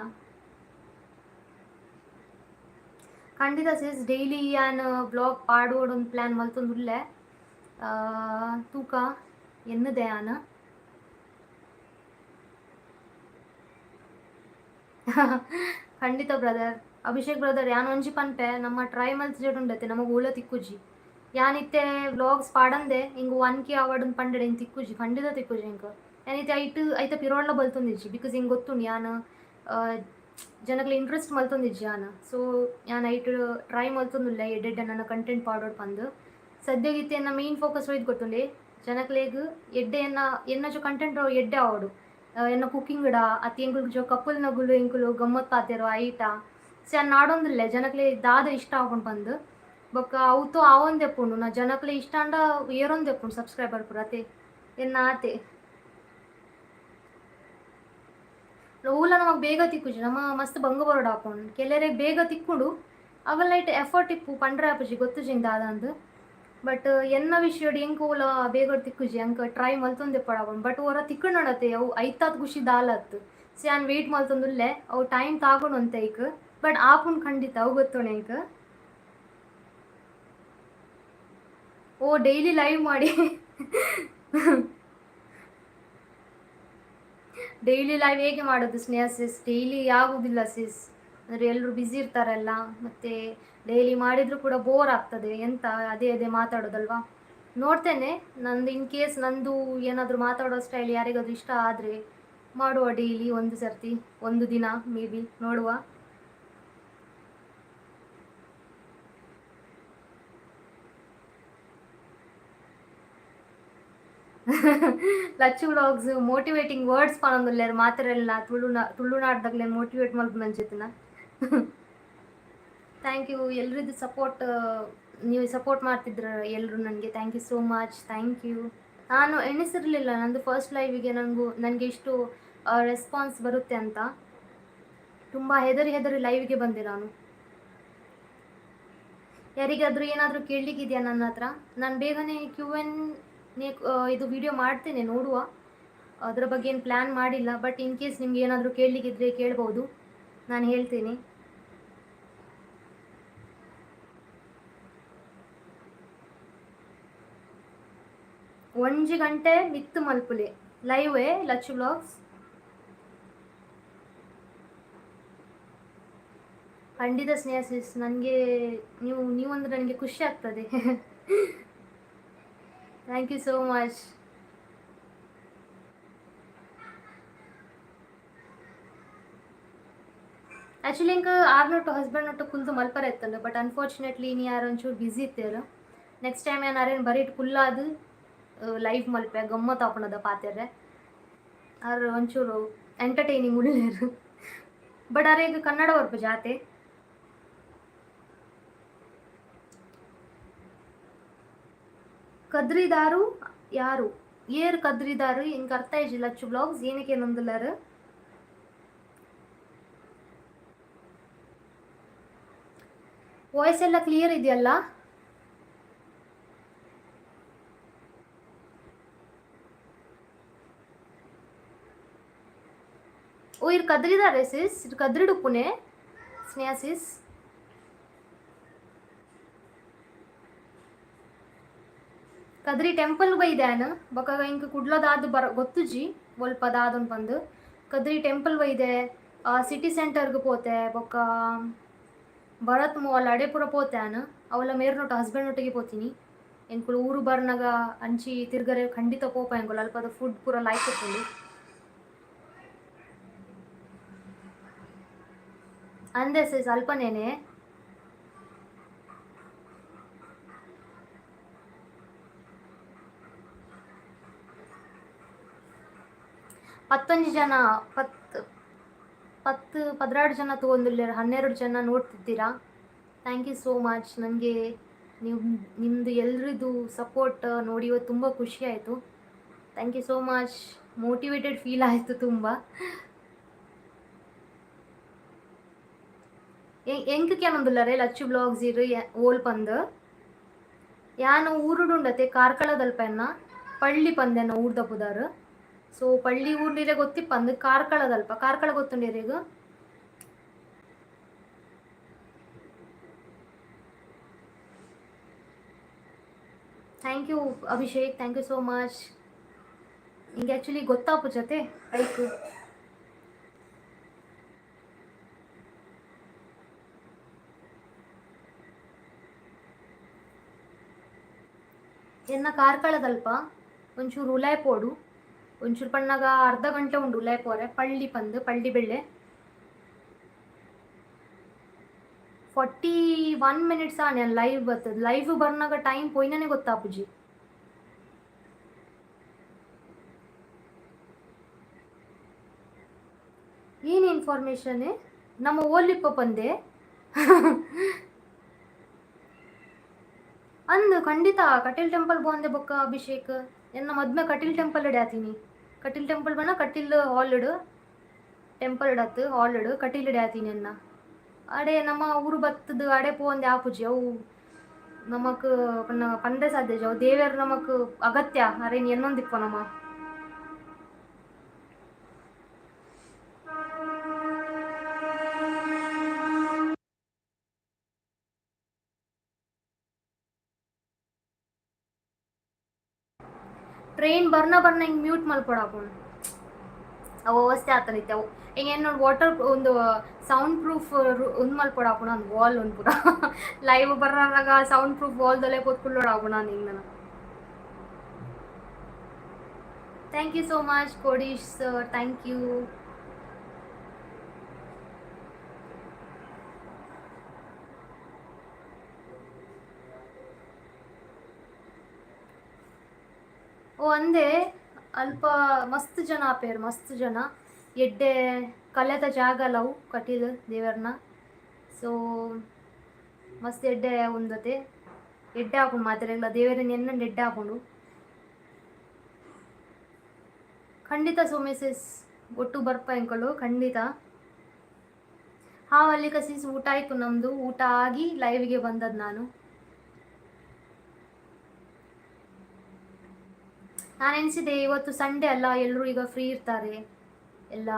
ಖಂಡಿತ ಸಿಸ್, ಡೈಲಿ ಯಾನ್ ವ್ಲಾಗ್ ಪಾಡೋಡೊಂದು ಪ್ಲ್ಯಾನ್ ಮಲ್ತೊಂದುಲ್ಲೆ. ತೂಕ ಎನ್ನುದೆ ಯಾನ್. ಖಂಡಿತ ಬ್ರದರ್, ಅಭಿಷೇಕ್ ಬ್ರದರ್, ಯಾನ್ ಒಂಜಿ ಪನ್ಪೆ, ನಮ್ಮ ಟ್ರೈ ಮಲ್ತ್ ಉಂಡತೆ ನಮಗೆ ಊಲ ತಿಕ್ಕುಜಿ. ಯಾನಿತ್ತೆ ವ್ಲಾಗ್ಸ್ ಪಾಡಂದೆ ಹಿಂಗೆ 1K ಆವಡ್ ಪಂಡೆಡ್ ಹಿಂಗೆ ತಿಕ್ಕುಜಿ, ಖಂಡಿತ ತಿಕ್ಕುಜಿ ಇಂಕ್. ಯಾನಿತ್ತೆ ಐಟ್ ಐತ ಪಿರೋಡ್ಲ ಬಲ್ತೊಂದಿಜ್ಜಿ, because ಹಿಂಗೆ ಗೊತ್ತುಂಡು ಯಾನ್ ಜನಕ್ಲೆ ಇಂಟ್ರೆಸ್ಟ್ ಮಲ್ತೊಂದಿಜ್ಜಿ ಯಾನ್. ಸೊ ಯಾನ್ ಐಟ್ ಟ್ರೈ ಮಲ್ತೊಂದುಲ್ಲೆ ಎಡ್ಡೆಡ್ಡೆ ನನ್ನ ಕಂಟೆಂಟ್ ಪಾಡೋಡ್ ಪಂದ್. ಸದ್ಯಗಿತ್ತೆ ಎನ್ನ ಮೇನ್ ಫೋಕಸ್ ಒಯ್ದು ಗೊತ್ತುಂಡೆ, ಜನಕ್ಲೆಗ್ ಎಡ್ಡೆ ಎನ್ನ ಎನ್ನ ಕಂಟೆಂಟ್ ಎಡ್ಡೆ ಆವಡು, ಎನ್ನ ಕುಕ್ಕಿಂಗ್ ಡ ಅತಿ ಎಂಕುಲು ಜೋ ಕಪಲ್ ನಗುಲು ಎಂಕುಲು ಗಮ್ಮತ್ ಪಾತೆರೋ ಐಟ. ಸೊ ಯಾನ್ ನಾಡೊಂದುಲ್ಲೆ ಜನಕ್ಲೆ ದಾದ ಇಷ್ಟ ಆಪುಂಡು ಪಂದ್. ಬೊಕ್ಕ ಅವತು ಆವೊಂದೆಪ್ಪುಂಡು ನಾ ಜನಕ್ಲೆ ಇಷ್ಟ ಅಂಡ ಏರೊಂದೆಪ್ಪುಂಡು ಸಬ್ಸ್ಕ್ರೈಬರ್ ಪೂರ ಅತೆ ಎನ್ನ ಆತೆ. ಓಲ ನಮಗ್ ಬೇಗ ತಿಕ್ಕುಜಿ, ನಮ್ಮ ಮಸ್ತ್ ಬಂಗ ಬರೋಡು ಆಪುಂಡು. ಕೆಲರೆ ಬೇಗ ತಿಕ್ಕುಂಡು, ಅವೆಲ್ಲ ಇಟ್ಟು ಎಫರ್ಟ್ ಇಪ್ಪು ಪಂಡ್ರೆ ಆಪುಜಿ, ಗೊತ್ತುಜಿ ದಾದ ಅಂದ್. ಬಟ್ ಎನ್ನ ವಿಷಯಡ್ ಎಂಕ್ ಓಲ ಬೇಗ ತಿಕ್ಕುಜಿ, ಅಂಕ ಟ್ರೈ ಮಲ್ತೊಂದೆಪ್ಪಡು ಆಪುಂಡು. ಬಟ್ ಒರ ತಿಕ್ಕುಂಡತೆ ಅವು ಐತಾತ್ ಖುಷಿ ದಾಲತ್. ಸೊ ಯಾನ್ ವೆಯ್ಟ್ ಮಲ್ತೊಂದುಲ್ಲೆ, ಅವು ಟೈಮ್ ತಾಗೊಂಡು ಒಂತೆ ಐಕ್, ಬಟ್ ಆಪುಂಡು ಖಂಡಿತ, ಅವು ಗೊತ್ತುಂಡು ಎಂಕ್. ಓ, ಡೈಲಿ ಲೈವ್ ಮಾಡಿ. ಡೈಲಿ ಲೈವ್ ಹೇಗೆ ಮಾಡೋದು ಸ್ನೇಹ ಸಿಸ್? ಡೈಲಿ ಆಗುವುದಿಲ್ಲ ಸಿಸ್. ಅಂದರೆ ಎಲ್ಲರೂ ಬ್ಯುಸಿ ಇರ್ತಾರಲ್ಲ, ಮತ್ತು ಡೈಲಿ ಮಾಡಿದರೂ ಕೂಡ ಬೋರ್ ಆಗ್ತದೆ. ಎಂತ ಅದೇ ಅದೇ ಮಾತಾಡೋದಲ್ವಾ? ನೋಡ್ತೇನೆ, ನಂದು ಇನ್ ಕೇಸ್ ನಂದು ಏನಾದರೂ ಮಾತಾಡೋ ಸ್ಟೈಲ್ ಯಾರಿಗಾದ್ರೂ ಇಷ್ಟ ಆದರೆ ಮಾಡುವ ಡೈಲಿ ಒಂದು ಸರ್ತಿ, ಒಂದು ದಿನ ಮೇ ಬಿ ನೋಡುವ. ಲಚ್ಚು ವ್ಲಾಗ್ಸ್ ಮೋಟಿವೇಟಿಂಗ್ ವರ್ಡ್ಸ್ ಪನೊಂದುಲ್ಲೆರ್ ಮಾತೆರೆಲ್ಲ. ತುಳುನಾಡ್ದಾಗ್ಲೆ ಮೋಟಿವೇಟ್ ಮಲ್ಪುನಂಚಿತ್ತಿನ. Thank you ಎಲ್ರಿದ್ದು ಸಪೋರ್ಟ್. ನೀವು ಸಪೋರ್ಟ್ ಮಾಡ್ತಿದ್ರ ಎಲ್ಲರೂ ನನಗೆ. Thank you so much, thank you. ನಾನು ಎಣಿಸಿರಲಿಲ್ಲ ನಂದು ಫಸ್ಟ್ ಲೈವಿಗೆ ನನಗೆ ಇಷ್ಟು ರೆಸ್ಪಾನ್ಸ್ ಬರುತ್ತೆ ಅಂತ. ತುಂಬ ಹೆದರಿ ಹೆದರಿ ಲೈವ್ಗೆ ಬಂದೆ ನಾನು. ಯಾರಿಗಾದರೂ ಏನಾದರೂ ಕೇಳಲಿಕ್ಕಿದೆಯಾ ನನ್ನ ಹತ್ರ? ನಾನು ಬೇಗನೆ ಕ್ಯೂ ಎನ್ ಇದು ವಿಡಿಯೋ ಮಾಡ್ತೇನೆ, ನೋಡುವ. ಅದರ ಬಗ್ಗೆ ಏನು ಪ್ಲ್ಯಾನ್ ಮಾಡಿಲ್ಲ, ಬಟ್ ಇನ್ ಕೇಸ್ ನಿಮ್ಗೆ ಏನಾದರೂ ಕೇಳಲಿಕ್ಕಿದ್ರೆ ಕೇಳ್ಬೋದು, ನಾನು ಹೇಳ್ತೀನಿ. ಒಂಜಿ ಗಂಟೆ ಮಿತ್ತು ಮಲ್ಪುಲೆ ಲೈವ್ ಲಚ್ಚು ವ್ಲಾಗ್ಸ್. ಖಂಡಿತ ಸ್ನೇಹ ಸಿಸ್, ನನಗೆ ನೀವು ನೀವಂದ್ರೆ ನನಗೆ ಖುಷಿ ಆಗ್ತದೆ. Thank you so much. Actually ಇಂಕ ಆರ್ನೊಟ್ಟು ಹಸ್ಬೆಂಡ್ ಒಟ್ಟು ಕುಲ್ದು ಮಲ್ಪರ ಇತ್ತಲ್ಲ, ಬಟ್ ಅನ್ಫಾರ್ಚುನೇಟ್ಲಿ ಇನಿ ಯಾರು ಒಂಚೂರು ಬ್ಯುಸಿ ಇತ್ತೇರು. ನೆಕ್ಸ್ಟ್ ಟೈಮ್ ಏನಾರೇನು ಬರೀಟ್ ಕುಲ್ಲಾದು ಲೈವ್ ಮಲ್ಪೆ, ಗಮ್ಮತ್ ಆಪುಂಡದ ಪಾತೆರ್ರೆ. ಆರ್ ಒಂಚೂರು ಎಂಟರ್ಟೈನಿಂಗ್ ಉಳ್ಳೇರು, ಬಟ್ ಅರೆಗ್ ಕನ್ನಡ ಬರ್ಪು ಜಾತೆ. ಕದ್ರಿದಾರು ಯಾರು? ಏರ್ ಕದ್ರಿದಾರು? ಇಂಕ ಅರ್ಥ ಇಜ್ಜಿ. ಲಚ್ಚು ಬ್ಲಾಗ್ಸ್ ಏನಕ್ಕೆ ಏನೊಂದುಲ್ಲಾರು? ವಾಯ್ಸ್ ಎಲ್ಲ ಕ್ಲಿಯರ್ ಇದೆಯಲ್ಲ? ಓ, ಇರ್ ಕದ್ರಿದಾರೆ ಸಿಸ್, ಇರ್ ಕದ್ರಿಡುಪ್ಪುನೆ ಸ್ನೇಹ ಸಿಸ್. ಕದ್ರಿ ಟೆಂಪಲ್ ಬೈದೆ ಬೊಕ ಇಂಕ್ ಕುಡ್ಲದಾದ್ ಬರ ಗೊತ್ತುಜಿ ಒಲ್ಪ ದಾದನ್ ಪಂದ್. ಕದ್ರಿ ಟೆಂಪಲ್ ಬೈದೆ, ಸಿಟಿ ಸೆಂಟರ್ಗ್ ಪೋತೆ, ಬೊಕ್ಕ ಭರತ್ ಮಾಲ್ ಅಡೆ ಪೂರ ಪೋತೆ ಆನ್. ಅವೆಲ್ಲ ಮೇರ್ನೊಟ್ಟು ಹಸ್ಬೆಂಡ್ ಒಟ್ಟಿಗೆ ಪೋತೀನಿ. ಎಂಕುಲು ಊರು ಬರ್ನಾಗ ಅಂಚಿ ತಿರ್ಗರೆ ಖಂಡಿತ ಪೋಪ ಎಂಕುಲು. ಅಲ್ಪದ ಫುಡ್ ಪೂರ ಲೈಕ್ ಇಪ್ಪುಂಡು. ಅಂದೆ ಸಿಸ್ ಅಲ್ಪನೇನೆ. ಪತ್ತೊಂಜಿ ಜನ, ಪತ್ತು ಪತ್ತು ಪದ್ರಾಡು ಜನ ತಗೊಂಡಿಲ್ಲ, 12 ಜನ ನೋಡ್ತಿದ್ದೀರಾ. Thank you so much. ನನಗೆ ನೀವು ನಿಮ್ಮದು ಎಲ್ರದ್ದು ಸಪೋರ್ಟ್ ನೋಡಿ ಇವತ್ತು ತುಂಬ ಖುಷಿ ಆಯಿತು. Thank you so much. Motivated feel ಆಯಿತು ತುಂಬ. ಎಂಕ್ ಕೇನೊಂದುಲ್ಲರೆ ಲಚ್ಚು ಬ್ಲಾಗ್ಸ್ ಇರು ಓಲ್ ಪಂದ್ ಯಾನ್ ಊರುಡುಂಡತೆ ಕಾರ್ಕಳದಲ್ಪ ಎನ್ನ ಪಳ್ಳಿ ಪಂದೆನ ಊರ್ದ ಪುದಾರು. ಸೊ ಪಳ್ಳಿ ಊರ್ನಿರೆ ಗೊತ್ತಿಪ್ಪಂದು ಕಾರ್ಕಳದಲ್ಪ, ಕಾರ್ಕಳ ಗೊತ್ತುಂಡಿರೆಗ್? Thank you Abhishek, thank you so much. ನಿಂಗೆ ಆ್ಯಕ್ಚುಲಿ ಗೊತ್ತಾಪು ಜೊತೆ ಐಕ್. ಎನ್ನ ಕಾರ್ಕಳದಲ್ಪ ಒಂಚೂರು ಉಲಾಯ್ ಪೋಡು, ಒಂಚೂರು ಪಣ್ಣಾಗ ಅರ್ಧ ಗಂಟೆ ಉಂಡು ಉಲಾಯ್ ಪೋರೆ. ಪಳ್ಳಿ ಪಂದು ಪಳ್ಳಿ ಬೆಳ್ಳೆ 41 ಮಿನಿಟ್ಸ್ ಆನೆ ಲೈವ್ ಬರ್ತದೆ. ಲೈವ್ ಬರ್ನಾಗ ಟೈಮ್ ಪೋಯ್ನೇ ಗೊತ್ತಾಪುಜಿ. ಏನು ಇನ್ಫಾರ್ಮೇಷನ್ ನಮ್ಮ ಓಲಿಪ್ಪ ಪಂದೆ ಅಂದು ಖಂಡಿತ ಕಟೀಲ್ ಟೆಂಪಲ್ ಬಂದೆ ಬೊಕ್ಕ ಅಭಿಷೇಕ್ ಎನ್ನ ಮದ್ಮೆ ಕಟೀಲ್ ಟೆಂಪಲ್ ಇಡೆ ಆತೀನಿ. ಕಟೀಲ್ ಟೆಂಪಲ್ ಬಣ್ಣ ಕಟೀಲ್ ಹಾಲ್ ಇಡು ಟೆಂಪಲ್ ಇಡತ್ತು ಹಾಲ್ ಇಡು ಕಟೀಲ್ ಇಡೆ ಆತೀನಿ ಎನ್ನ. ಅಡೆ ನಮ್ಮ ಊರು ಬತ್ತದ ಅಡೆ ಪೋಂದೆ ಆಪುಜಿ. ಅವು ನಮಕ್ ಪನ್ನ ಪಂಡೆ ಸಾಧ್ಯ ಅವು ದೇವೆರ್ ನಮಕ್ ಅಗತ್ಯ ಅರೆ ಎನ್ನೊಂದಿಪ್ಪ ನಮ್ಮ. ಟ್ರೈನ್ ಬರ್ನ ಬರ್ನ ಹಿಂಗೆ ಮ್ಯೂಟ್ ಮಲ್ಪೊಡಾಪುಂಡು. ಅವು ಅವಸ್ಥೆ ಆತನಿತ್ತೆ ಅವು. ಹಿಂಗೆ ಏನು ನೋಡಿ ವಾಟರ್ ಒಂದು ಸೌಂಡ್ ಪ್ರೂಫ್ ಒಂದು ಮಲ್ಪೊಡಾಪುಣ ಒಂದು ವಾಲ್ ಒಂದು ಪೂರ ಲೈವ್ ಬರ್ರಾಗ ಸೌಂಡ್ ಪ್ರೂಫ್ ವಾಲ್ದಲ್ಲೇ ಕೂತ್ಕೊಳ್ಳೋಡಾಪುಣ ಹಿಂಗೆ ನಾನು. Thank you so much Kodish sir, thank you. ಓ ಅಂದೆ ಅಲ್ಪ ಮಸ್ತ್ ಜನ ಆಪೇರು, ಮಸ್ತ್ ಜನ. ಎಡ್ಡೆ ಕಲೆತ ಜಾಗ ಲವ್ ಕಟೀಲ್ ದೇವರ್ನ. ಸೊ ಮಸ್ತ್ ಎಡ್ಡೆ ಉಂದತೆ ಎಡ್ಡೆ ಹಾಕೊಂಡು ಮಾತೆರೆಗ್ಲ ದೇವರನ್ನ ಎನ್ನಂಡು ಎಡ್ಡೆ ಹಾಕೊಂಡು. ಖಂಡಿತ ಸೋಮೇಸಸ್ ಒಟ್ಟು ಬರ್ಪ ಎಂಕಲು ಖಂಡಿತ. ಹಾಂ ಅಲ್ಲಿಕ ಸಿಸ್ ಊಟ ಆಯಿತು ನಮ್ಮದು. ಊಟ ಆಗಿ ಲೈವ್ಗೆ ಬಂದದ್ದು ನಾನು. ನಾನು ಎನಿಸಿದೆ ಇವತ್ತು ಸಂಡೇ ಅಲ್ಲ, ಎಲ್ಲರೂ ಈಗ ಫ್ರೀ ಇರ್ತಾರೆ, ಎಲ್ಲ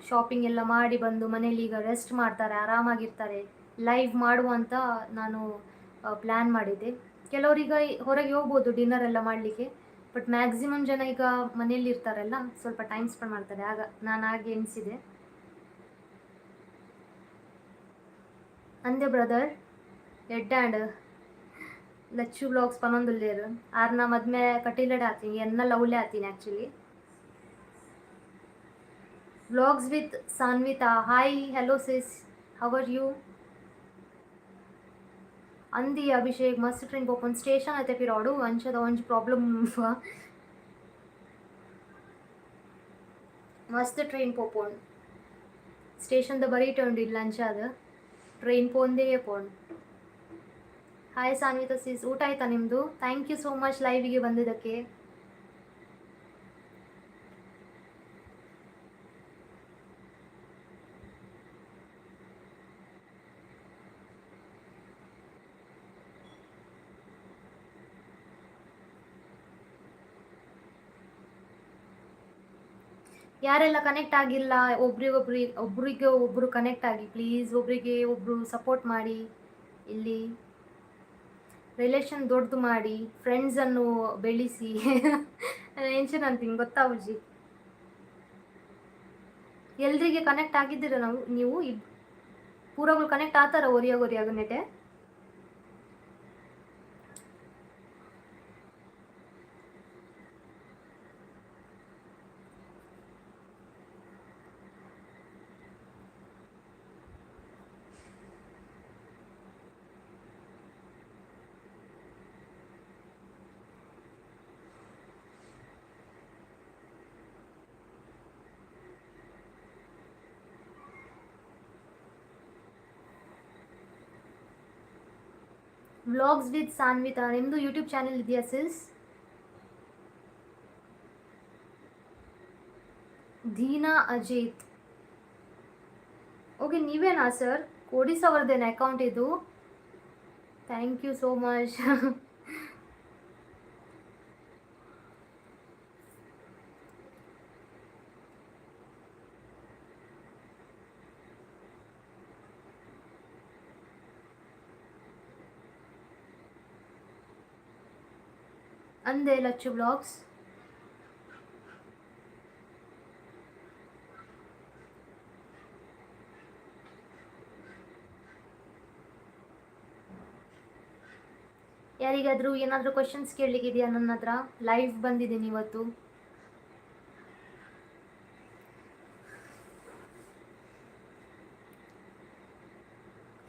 ಶಾಪಿಂಗ್ ಎಲ್ಲ ಮಾಡಿ ಬಂದು ಮನೇಲಿ ಈಗ ರೆಸ್ಟ್ ಮಾಡ್ತಾರೆ, ಆರಾಮಾಗಿರ್ತಾರೆ, ಲೈವ್ ಮಾಡುವಂತ ನಾನು ಪ್ಲ್ಯಾನ್ ಮಾಡಿದ್ದೆ. ಕೆಲವರೀಗ ಹೊರಗೆ ಹೋಗ್ಬೋದು ಡಿನ್ನರ್ ಎಲ್ಲ ಮಾಡಲಿಕ್ಕೆ, ಬಟ್ ಮ್ಯಾಕ್ಸಿಮಮ್ ಜನ ಈಗ ಮನೇಲಿ ಇರ್ತಾರಲ್ಲ, ಸ್ವಲ್ಪ ಟೈಮ್ ಸ್ಪೆಂಡ್ ಮಾಡ್ತಾರೆ. ಆಗ ನಾನು ಹಾಗೆ ಎನಿಸಿದೆ. ಅಂದೆ ಬ್ರದರ್ ಎಡ್ಡಾಂಡ್ ಲಚ್ಚು ಬ್ಲಾಗ್ಸ್ ಪನೊಂದುಲ್ಲೇರು ಆರ್ನ ಮದ್ಮೆ ಕಟೀಲಡೆ ಆತೀನಿ, ಎನ್ನ ಲವ್ಲೆ ಆತೀನಿ actually. Vlogs with Sanvita, hi hello sis, how are you? ಅಂದಿ ಅಭಿಷೇಕ್ ಮಸ್ತ್ ಟ್ರೈನ್ ಪೋಪೊಂದು ಸ್ಟೇಷನ್ ಐತೆ ಪಿರಾಡು ಅಂಚದ ಒಂಜಿ ಪ್ರಾಬ್ಲಮ್. ಮಸ್ತ್ ಟ್ರೈನ್ ಪೋಪೋಂಡು ಸ್ಟೇಷನ್ದ ಬರೀಟೆ ಉಂಡು ಇಲ್ಲ ಅಂಚಾದ ಟ್ರೈನ್ ಪೋಂದೇ ಪೋಂಡು. ಹಾಯ್ ಸಾನ್ವಿತಾ ಸಿಸ್, ಊಟ ಆಯ್ತಾ ನಿಮ್ಮದು? Thank you so much ಲೈವಿಗೆ ಬಂದಿದ್ದಕ್ಕೆ. ಯಾರೆಲ್ಲ ಕನೆಕ್ಟ್ ಆಗಿಲ್ಲ, ಒಬ್ರಿಗೊಬ್ರು ಒಬ್ರಿಗೆ ಒಬ್ಬರು ಕನೆಕ್ಟ್ ಆಗಿ ಪ್ಲೀಸ್, ಒಬ್ರಿಗೆ ಒಬ್ಬರು ಸಪೋರ್ಟ್ ಮಾಡಿ. ಇಲ್ಲಿ ರಿಲೇಷನ್ ದೊಡ್ಡದು ಮಾಡಿ, ಫ್ರೆಂಡ್ಸನ್ನು ಬೆಳೆಸಿ. ಎಂಚನ ಅಂತೀನಿ ಗೊತ್ತಾ ಉಜ್ಜಿ? ಎಲ್ರಿಗೆ ಕನೆಕ್ಟ್ ಆಗಿದ್ದೀರ ನಾವು ನೀವು ಇಬ್ ಪೂರಗಳು ಕನೆಕ್ಟ್ ಆತಾರ ಒರಿಯಾಗ ಒರಿಯಾಗ ನೆಟೆ. ವ್ಲಾಗ್ಸ್ ವಿತ್ ಸಾನ್ವಿತಾ, ನಿಮ್ಮದು ಯೂಟ್ಯೂಬ್ ಚಾನಲ್ ಇದೆಯಾ ಸಿಸ್? ದೀನಾ ಅಜಿತ್, ಓಕೆ, ನೀವೇನಾ ಸರ್? ಕೋಡಿಸ್ ಅವ್ರದ್ದೇನು ಅಕೌಂಟ್ ಇದು? Thank you so much. ಅಂದೆ ಲಚ್ಚು ಬ್ಲಾಗ್ಸ್. ಯಾರಿಗಾದರೂ ಏನಾದರೂ ಕ್ವಶನ್ಸ್ ಕೇಳಲಿಕ್ಕಿದೆಯಾ ನನ್ನ ಹತ್ರ? ಲೈವ್ ಬಂದಿದ್ದೀನಿ ಇವತ್ತು.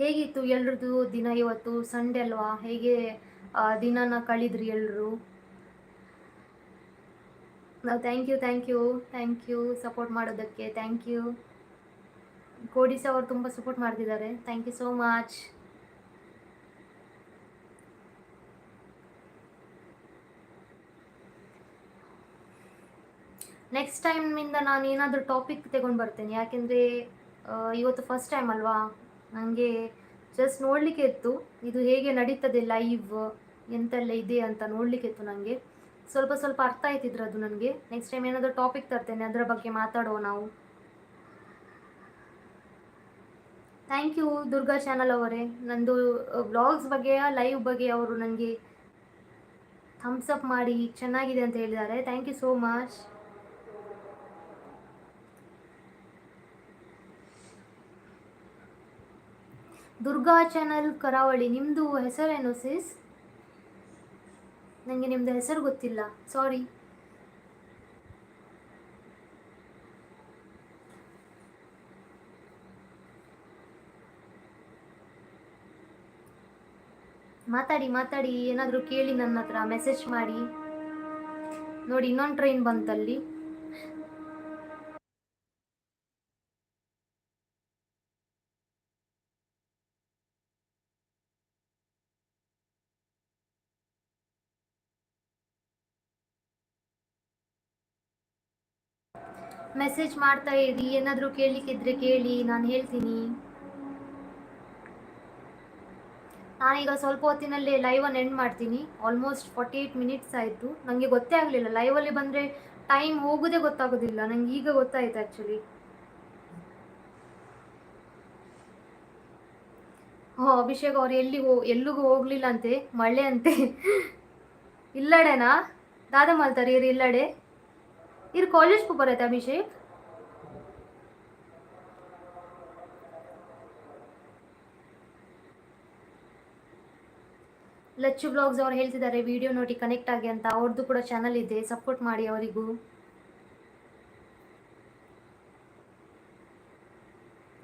ಹೇಗಿತ್ತು ಎಲ್ರದ್ದು ದಿನ ಇವತ್ತು? ಸಂಡೇ ಅಲ್ವಾ? ಹೇಗೆ ದಿನನ ಕಳಿದ್ರಿ ಎಲ್ಲರೂ? Thank you, thank you, thank you support ಮಾಡೋದಕ್ಕೆ. Thank you. ಕೋಡಿಸ್ ಅವರು ತುಂಬ ಸಪೋರ್ಟ್ ಮಾಡ್ತಿದ್ದಾರೆ. Thank you so much. Next ಟೈಮಿಂದ ನಾನು ಏನಾದರೂ ಟಾಪಿಕ್ ತಗೊಂಡು ಬರ್ತೇನೆ. ಯಾಕೆಂದರೆ ಇವತ್ತು ಫಸ್ಟ್ ಟೈಮ್ ಅಲ್ವಾ, ನನಗೆ ಜಸ್ಟ್ ನೋಡಲಿಕ್ಕೆ ಇತ್ತು, ಇದು ಹೇಗೆ ನಡೀತದೆ ಲೈವ್, ಎಂತೆಲ್ಲ ಇದೆ ಅಂತ ನೋಡಲಿಕ್ಕೆ ಇತ್ತು ನನಗೆ. ಸ್ವಲ್ಪ ಸ್ವಲ್ಪ ಅರ್ಥ ಆಯ್ತಿದ್ರು ಅದು ನನಗೆ. ನೆಕ್ಸ್ಟ್ ಟೈಮ್ ಏನಾದರೂ ಟಾಪಿಕ್ ತರ್ತೇನೆ, ಅದರ ಬಗ್ಗೆ ಮಾತಾಡುವ ನಾವು. Thank you Durga channel ಅವರೇ. ನಂದು ವ್ಲಾಗ್ಸ್ ಬಗ್ಗೆ, ಲೈವ್ ಬಗ್ಗೆ ಅವರು ನನಗೆ ಥಮ್ಸ್ ಅಪ್ ಮಾಡಿ ಚೆನ್ನಾಗಿದೆ ಅಂತ ಹೇಳಿದ್ದಾರೆ. Thank you so much. Durga channel Karavali, ನಿಮ್ಮದು ಹೆಸರೇನು ಸಿಸ್? ನನಗೆ ನಿಮ್ಮದು ಹೆಸರು ಗೊತ್ತಿಲ್ಲ, ಸಾರಿ. ಮಾತಾಡಿ ಮಾತಾಡಿ, ಏನಾದರೂ ಕೇಳಿ ನನ್ನ ಹತ್ರ, ಮೆಸೇಜ್ ಮಾಡಿ. ನೋಡಿ, ಇನ್ನೊಂದು ಟ್ರೈನ್ ಬಂತಲ್ಲಿ. ಮೆಸೇಜ್ ಮಾಡ್ತಾ ಇರಿ, ಏನಾದರೂ ಕೇಳಲಿಕ್ಕಿದ್ರೆ ಕೇಳಿ, ನಾನು ಹೇಳ್ತೀನಿ. ನಾನೀಗ ಸ್ವಲ್ಪ ಹೊತ್ತಿನಲ್ಲಿ ಲೈವನ್ನು ಎಂಡ್ ಮಾಡ್ತೀನಿ. ಆಲ್ಮೋಸ್ಟ್ 48 ಮಿನಿಟ್ಸ್ ಆಯಿತು. ನನಗೆ ಗೊತ್ತೇ ಆಗಲಿಲ್ಲ, ಲೈವಲ್ಲಿ ಬಂದರೆ ಟೈಮ್ ಹೋಗೋದೇ ಗೊತ್ತಾಗೋದಿಲ್ಲ. ನನಗೆ ಈಗ ಗೊತ್ತಾಯಿತು ಆ್ಯಕ್ಚುಲಿ. ಹೋ, ಅಭಿಷೇಕ್ ಅವ್ರು ಎಲ್ಲಿಗೂ ಹೋಗ್ಲಿಲ್ಲ ಅಂತೆ, ಮಳೆ ಅಂತೆ. ಇಲ್ಲಡೆನಾ ದಾದ ಮಲ್ತಾರೆ ಇರು ಇಲ್ಲಡೆ ಇರು. ಕಾಲೇಜ್ ಬರತ್ತೆ ಅಭಿಷೇಕ್? ಲಚ್ಚು ಬ್ಲಾಗ್ಸ್ ಅವ್ರು ಹೇಳ್ತಿದ್ದಾರೆ ವಿಡಿಯೋ ನೋಡಿ ಕನೆಕ್ಟ್ ಆಗಿ ಅಂತ. ಅವ್ರದ್ದು ಕೂಡ ಚಾನಲ್ ಇದೆ, ಸಪೋರ್ಟ್ ಮಾಡಿ ಅವರಿಗೂ.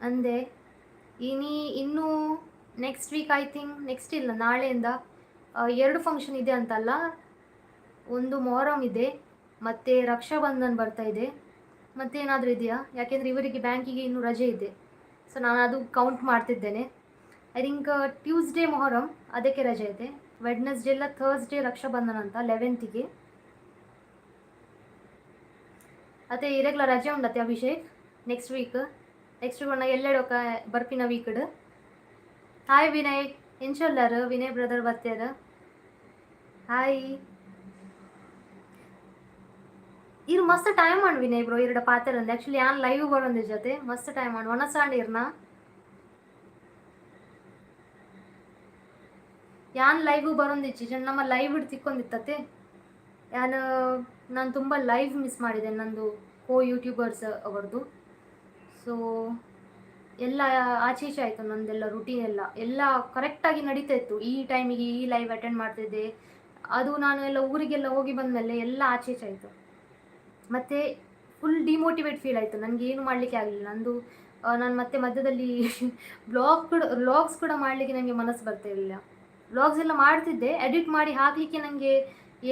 ಅಂದೆ ಇನ್ನು next week, I think next ಇಲ್ಲ, ನಾಳೆಯಿಂದ ಎರಡು ಫಂಕ್ಷನ್ ಇದೆ ಅಂತಲ್ಲ. ಒಂದು ಮೊಹರಂ ಇದೆ, ಮತ್ತು ರಕ್ಷಾಬಂಧನ್ ಬರ್ತಾ ಇದೆ, ಮತ್ತು ಏನಾದರೂ ಇದೆಯಾ? ಯಾಕೆಂದರೆ ಇವರಿಗೆ ಬ್ಯಾಂಕಿಗೆ ಇನ್ನೂ ರಜೆ ಇದೆ. ಸೊ ನಾನು ಅದು ಕೌಂಟ್ ಮಾಡ್ತಿದ್ದೇನೆ. I think Tuesday Muharram, ಅದಕ್ಕೆ ರಜೆ ಇದೆ. ವೆಡ್ನೆಸ್ಡೇ ಇಲ್ಲ, ಥರ್ಸ್ಡೇ ರಕ್ಷಾಬಂಧನ್ ಅಂತ, 11ತಿಗೆ. ಅದೇ ಇರೆಗ್ಲ ರಜೆ ಉಂಡತ್ತೆ Abhishek? Next week, next week ಎಲ್ಲೆಡೊಕ ಬರ್ಪಿನ ವೀಕ್ಡ್. ಹಾಯ್ ವಿನಯ್, ಎಂಚೊಲ್ಲರು ವಿನಯ್ ಬ್ರದರ್ ಬತ್ತೇರ್? ಹಾಯ್. ಇರು ಮಸ್ತ್ ಟೈಮ್ ಮಾಡು ವಿನಯ್ ಬ್ರೋ. ಇರಡ ಪಾತೆರಂದೆ ಆ್ಯಕ್ಚುಲಿ ಯಾನ್ ಲೈವ್ ಬರೋಂದ ಜೊತೆ ಮಸ್ತ್ ಟೈಮ್ ಮಾಡು. ಒಣಸಾಂಡ್ ಇರ್ನ ಯಾನ್ ಲೈವ್ ಬರೋಂದಿಚ್ಚಿ ಜನ ನಮ್ಮ ಲೈವ್ ತಿಕ್ಕೊಂದಿತ್ತತೆ. ಯಾನ್ ನಾನು ತುಂಬ ಲೈವ್ ಮಿಸ್ ಮಾಡಿದೆ ನಂದು ಕೋ ಯೂಟ್ಯೂಬರ್ಸ್ ಅವರದು. ಸೊ ಎಲ್ಲ ಆಚೆ ಈಚೆ ಆಯಿತು ನಂದೆಲ್ಲ ರುಟೀನ್ ಎಲ್ಲ. ಎಲ್ಲ ಕರೆಕ್ಟಾಗಿ ನಡೀತಾ ಇತ್ತು, ಈ ಟೈಮಿಗೆ ಈ ಲೈವ್ ಅಟೆಂಡ್ ಮಾಡ್ತಿದ್ದೆ. ಅದು ನಾನು ಎಲ್ಲ ಊರಿಗೆಲ್ಲ ಹೋಗಿ ಬಂದಮೇಲೆ ಎಲ್ಲ ಆಚೆ ಈಚೆ ಆಯಿತು. ಮತ್ತು ಫುಲ್ ಡಿಮೋಟಿವೇಟ್ ಫೀಲ್ ಆಯಿತು ನನಗೆ. ಏನು ಮಾಡಲಿಕ್ಕೆ ಆಗಲಿಲ್ಲ ನಂದು. ನಾನು ಮತ್ತೆ ಮಧ್ಯದಲ್ಲಿ ವ್ಲಾಗ್ಸ್ ಕೂಡ ಮಾಡಲಿಕ್ಕೆ ನನಗೆ ಮನಸ್ಸು ಬರ್ತಾ ಇರಲಿಲ್ಲ. ವ್ಲಾಗ್ಸ್ ಎಲ್ಲ ಮಾಡ್ತಿದ್ದೆ, ಎಡಿಟ್ ಮಾಡಿ ಹಾಕಲಿಕ್ಕೆ ನನಗೆ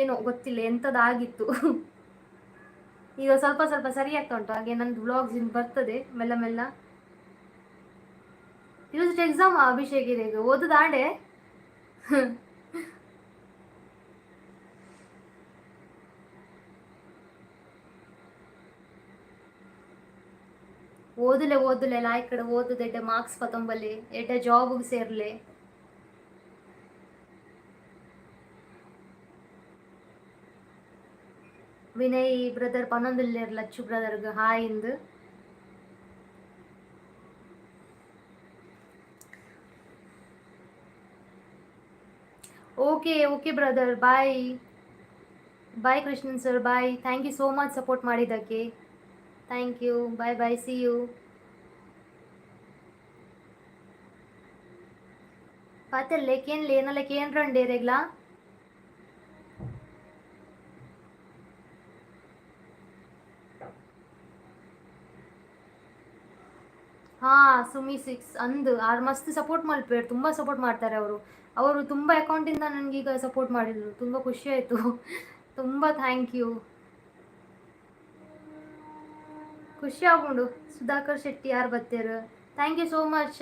ಏನೋ ಗೊತ್ತಿಲ್ಲ ಎಂಥದ್ದಾಗಿತ್ತು. ಈಗ ಸ್ವಲ್ಪ ಸ್ವಲ್ಪ ಸರಿ ಆಗ್ತಾ ಉಂಟು, ಹಾಗೆ ನಂದು ವ್ಲಾಗ್ಸ್ ಇನ್ನು ಬರ್ತದೆ ಮೆಲ್ಲ ಮೆಲ್ಲ. ಟ್ಯೂಸ್ಡೇ ಎಕ್ಸಾಮ್ ಅಭಿಷೇಕ್ ಇದೆ ಈಗ, ಓದೋದಾಂಡೆ. ಓದುಲೆ ಓದುಲೆ ಲಾಯ್ಕಡ್ ಓದುದು ಎಡ್ಡೆ ಮಾರ್ಕ್ಸ್ ಪತೊಂಬಲಿ ಎಡ್ಡೆ ಜಾಬ್ಗೆ ಸೇರ್ಲೆ. ವಿನಯ್ ಬ್ರದರ್ ಪನ್ನೊಂದುಲ್ಲೆರ್ ಲಚ್ಚು ಬ್ರದರ್ಗ್ ಹಾಯ್ ಇಂದ್. Okay okay brother, bye bye Krishnan sir, bye. Thank you so much support ಮಾಡಿದ್ದಕ್ಕೆ. Thank you, bye bye, see you. ಪಾತೆರ್ಲೆ ಕೇನ್ಲೆ ಏನಲ್ಲ ಕೇನ್ರಂಡೇರೆಗ್ಲಾ. ಹಾಂ, ಸುಮಿ ಸಿಕ್ಸ್ ಅಂದು ಆರು ಮಸ್ತ್ ಸಪೋರ್ಟ್ ಮಲ್ಪೇರು, ತುಂಬ ಸಪೋರ್ಟ್ ಮಾಡ್ತಾರೆ ಅವರು. ಅವರು ತುಂಬ ಅಕೌಂಟಿಂದ ನನಗೀಗ ಸಪೋರ್ಟ್ ಮಾಡಿದರು, ತುಂಬ ಖುಷಿ ಆಯಿತು, ತುಂಬ thank you, ಖುಷಿ ಆಗುಂಡು. ಸುಧಾಕರ್ ಶೆಟ್ಟಿ ಯಾರು ಬತ್ತೇರು, thank you so much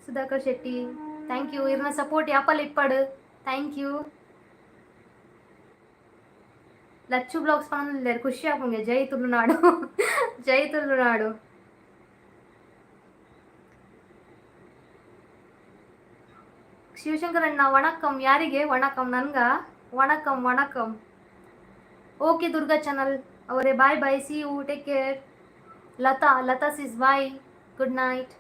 Sudhakar Shetty, thank you. ಇರ್ನ ಸಪೋರ್ಟ್ ಯಾಪಲ್ ಇಪ್ಪಡು, thank you. Lachchu blogs ಪನ್ನೊಂದುಲ್ಲೆರ್, ಖುಷಿ ಆಪುಂಗೆ. ಜೈ ತುಳುನಾಡು, ಜೈ ತುಳುನಾಡು. ಶಿವಶಂಕರ್ ಅಣ್ಣ ವಣಕ್ಕಂ. ಯಾರಿಗೆ ವಣಕ್ಕಂ? ನನ್ಗ ವಣಕ್ಕಂ ವಣಕ್ಕಂ. ಓಕೆ ದುರ್ಗಾ ಚಾನಲ್ ಅವರೇ, bye bye, see you, take care. Latha, Latha sis, bye, good night.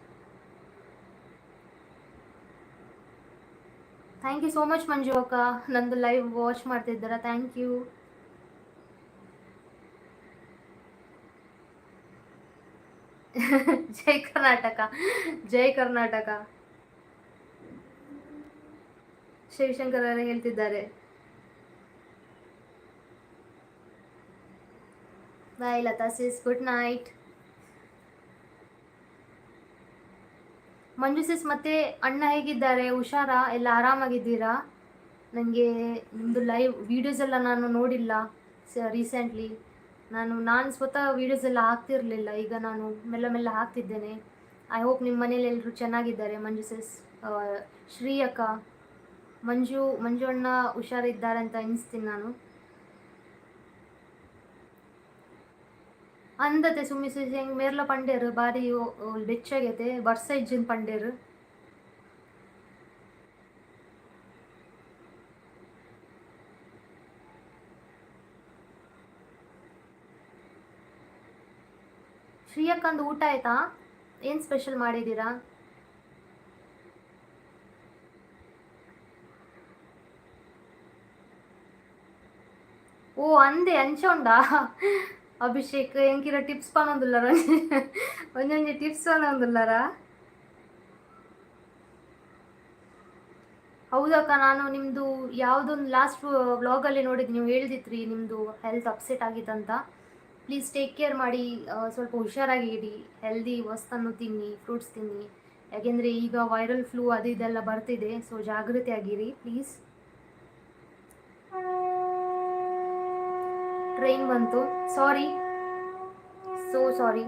Thank you so much Manju ಅಕ್ಕ, ನಂದು ಲೈವ್ ವಾಚ್ ಮಾಡ್ತಿದ್ದಾರಾ? Thank you. Jai Karnataka, Jai Karnataka. Shivashankar ಅವರೇ ಹೇಳ್ತಿದ್ದಾರೆ. Bye Latha sis, good night. Manju sis ಮತ್ತೆ ಅಣ್ಣ ಹೇಗಿದ್ದಾರೆ? ಹುಷಾರಾ? ಎಲ್ಲ ಆರಾಮಾಗಿದ್ದೀರಾ? ನನಗೆ ನಿಮ್ಮದು ಲೈವ್ ವೀಡಿಯೋಸ್ ಎಲ್ಲ ನಾನು ನೋಡಿಲ್ಲ ರೀಸೆಂಟ್ಲಿ. ನಾನು ನಾನು ಸ್ವತಃ ವೀಡಿಯೋಸ್ ಎಲ್ಲ ಹಾಕ್ತಿರ್ಲಿಲ್ಲ, ಈಗ ನಾನು ಮೆಲ್ಲ ಮೆಲ್ಲ ಹಾಕ್ತಿದ್ದೇನೆ. I hope ನಿಮ್ಮ ಮನೇಲಿ ಎಲ್ಲರೂ ಚೆನ್ನಾಗಿದ್ದಾರೆ. ಮಂಜು ಸಿಸ್, ಶ್ರೀ ಅಕ್ಕ, ಮಂಜು ಮಂಜು ಅಣ್ಣ ಹುಷಾರಿದ್ದಾರೆ ಅಂತ ಎನಿಸ್ತೀನಿ ನಾನು. ಅಂದತೆ ಸುಮ್ಮಿ ಸುಸಿ ಹೆಂಗೆ ಮೇರ್ಲ ಪಂಡೇರು ಬಾರಿ ಬೆಚ್ಚಾಗೈತೆ, ಬರ್ಸ ಇಜ್ಜಿನ ಪಂಡೇರು. ಶ್ರೀ ಅಕ್ಕಂದು ಊಟ ಆಯ್ತಾ? ಏನು ಸ್ಪೆಷಲ್ ಮಾಡಿದ್ದೀರಾ? ಓ ಅಂದೆ ಅಂಚ ಉಂಡಾ ಅಭಿಷೇಕ್? ಎಂಕಿರ ಟಿಪ್ಸ್ ಪನೊಂದುಲ್ಲರ, ಒಂಜೊಂಜಿ ಟಿಪ್ಸ್ ಪನೊಂದುಲ್ಲರ. ಹೌದಕ್ಕ, ನಾನು ನಿಮ್ಮದು ಯಾವುದೊಂದು ಲಾಸ್ಟ್ ವ್ಲಾಗಲ್ಲಿ ನೋಡಿದ್ದು, ನೀವು ಹೇಳ್ದಿತ್ರಿ ನಿಮ್ಮದು ಹೆಲ್ತ್ ಅಪ್ಸೆಟ್ ಆಗಿತ್ತಂತ. Please take care ಮಾಡಿ, ಸ್ವಲ್ಪ ಹುಷಾರಾಗಿ ಇಡಿ, ಹೆಲ್ದಿ ವಸ್ತನ್ನು ತಿನ್ನಿ, ಫ್ರೂಟ್ಸ್ ತಿನ್ನಿ. ಯಾಕೆಂದರೆ ಈಗ ವೈರಲ್ ಫ್ಲೂ ಅದು ಇದೆಲ್ಲ ಬರ್ತಿದೆ, ಸೊ ಜಾಗೃತಿ ಆಗಿರಿ ಪ್ಲೀಸ್. ಟ್ರೈನ್ ಬಂತು, ಸಾರಿ, ಸೋ ಸಾರಿ.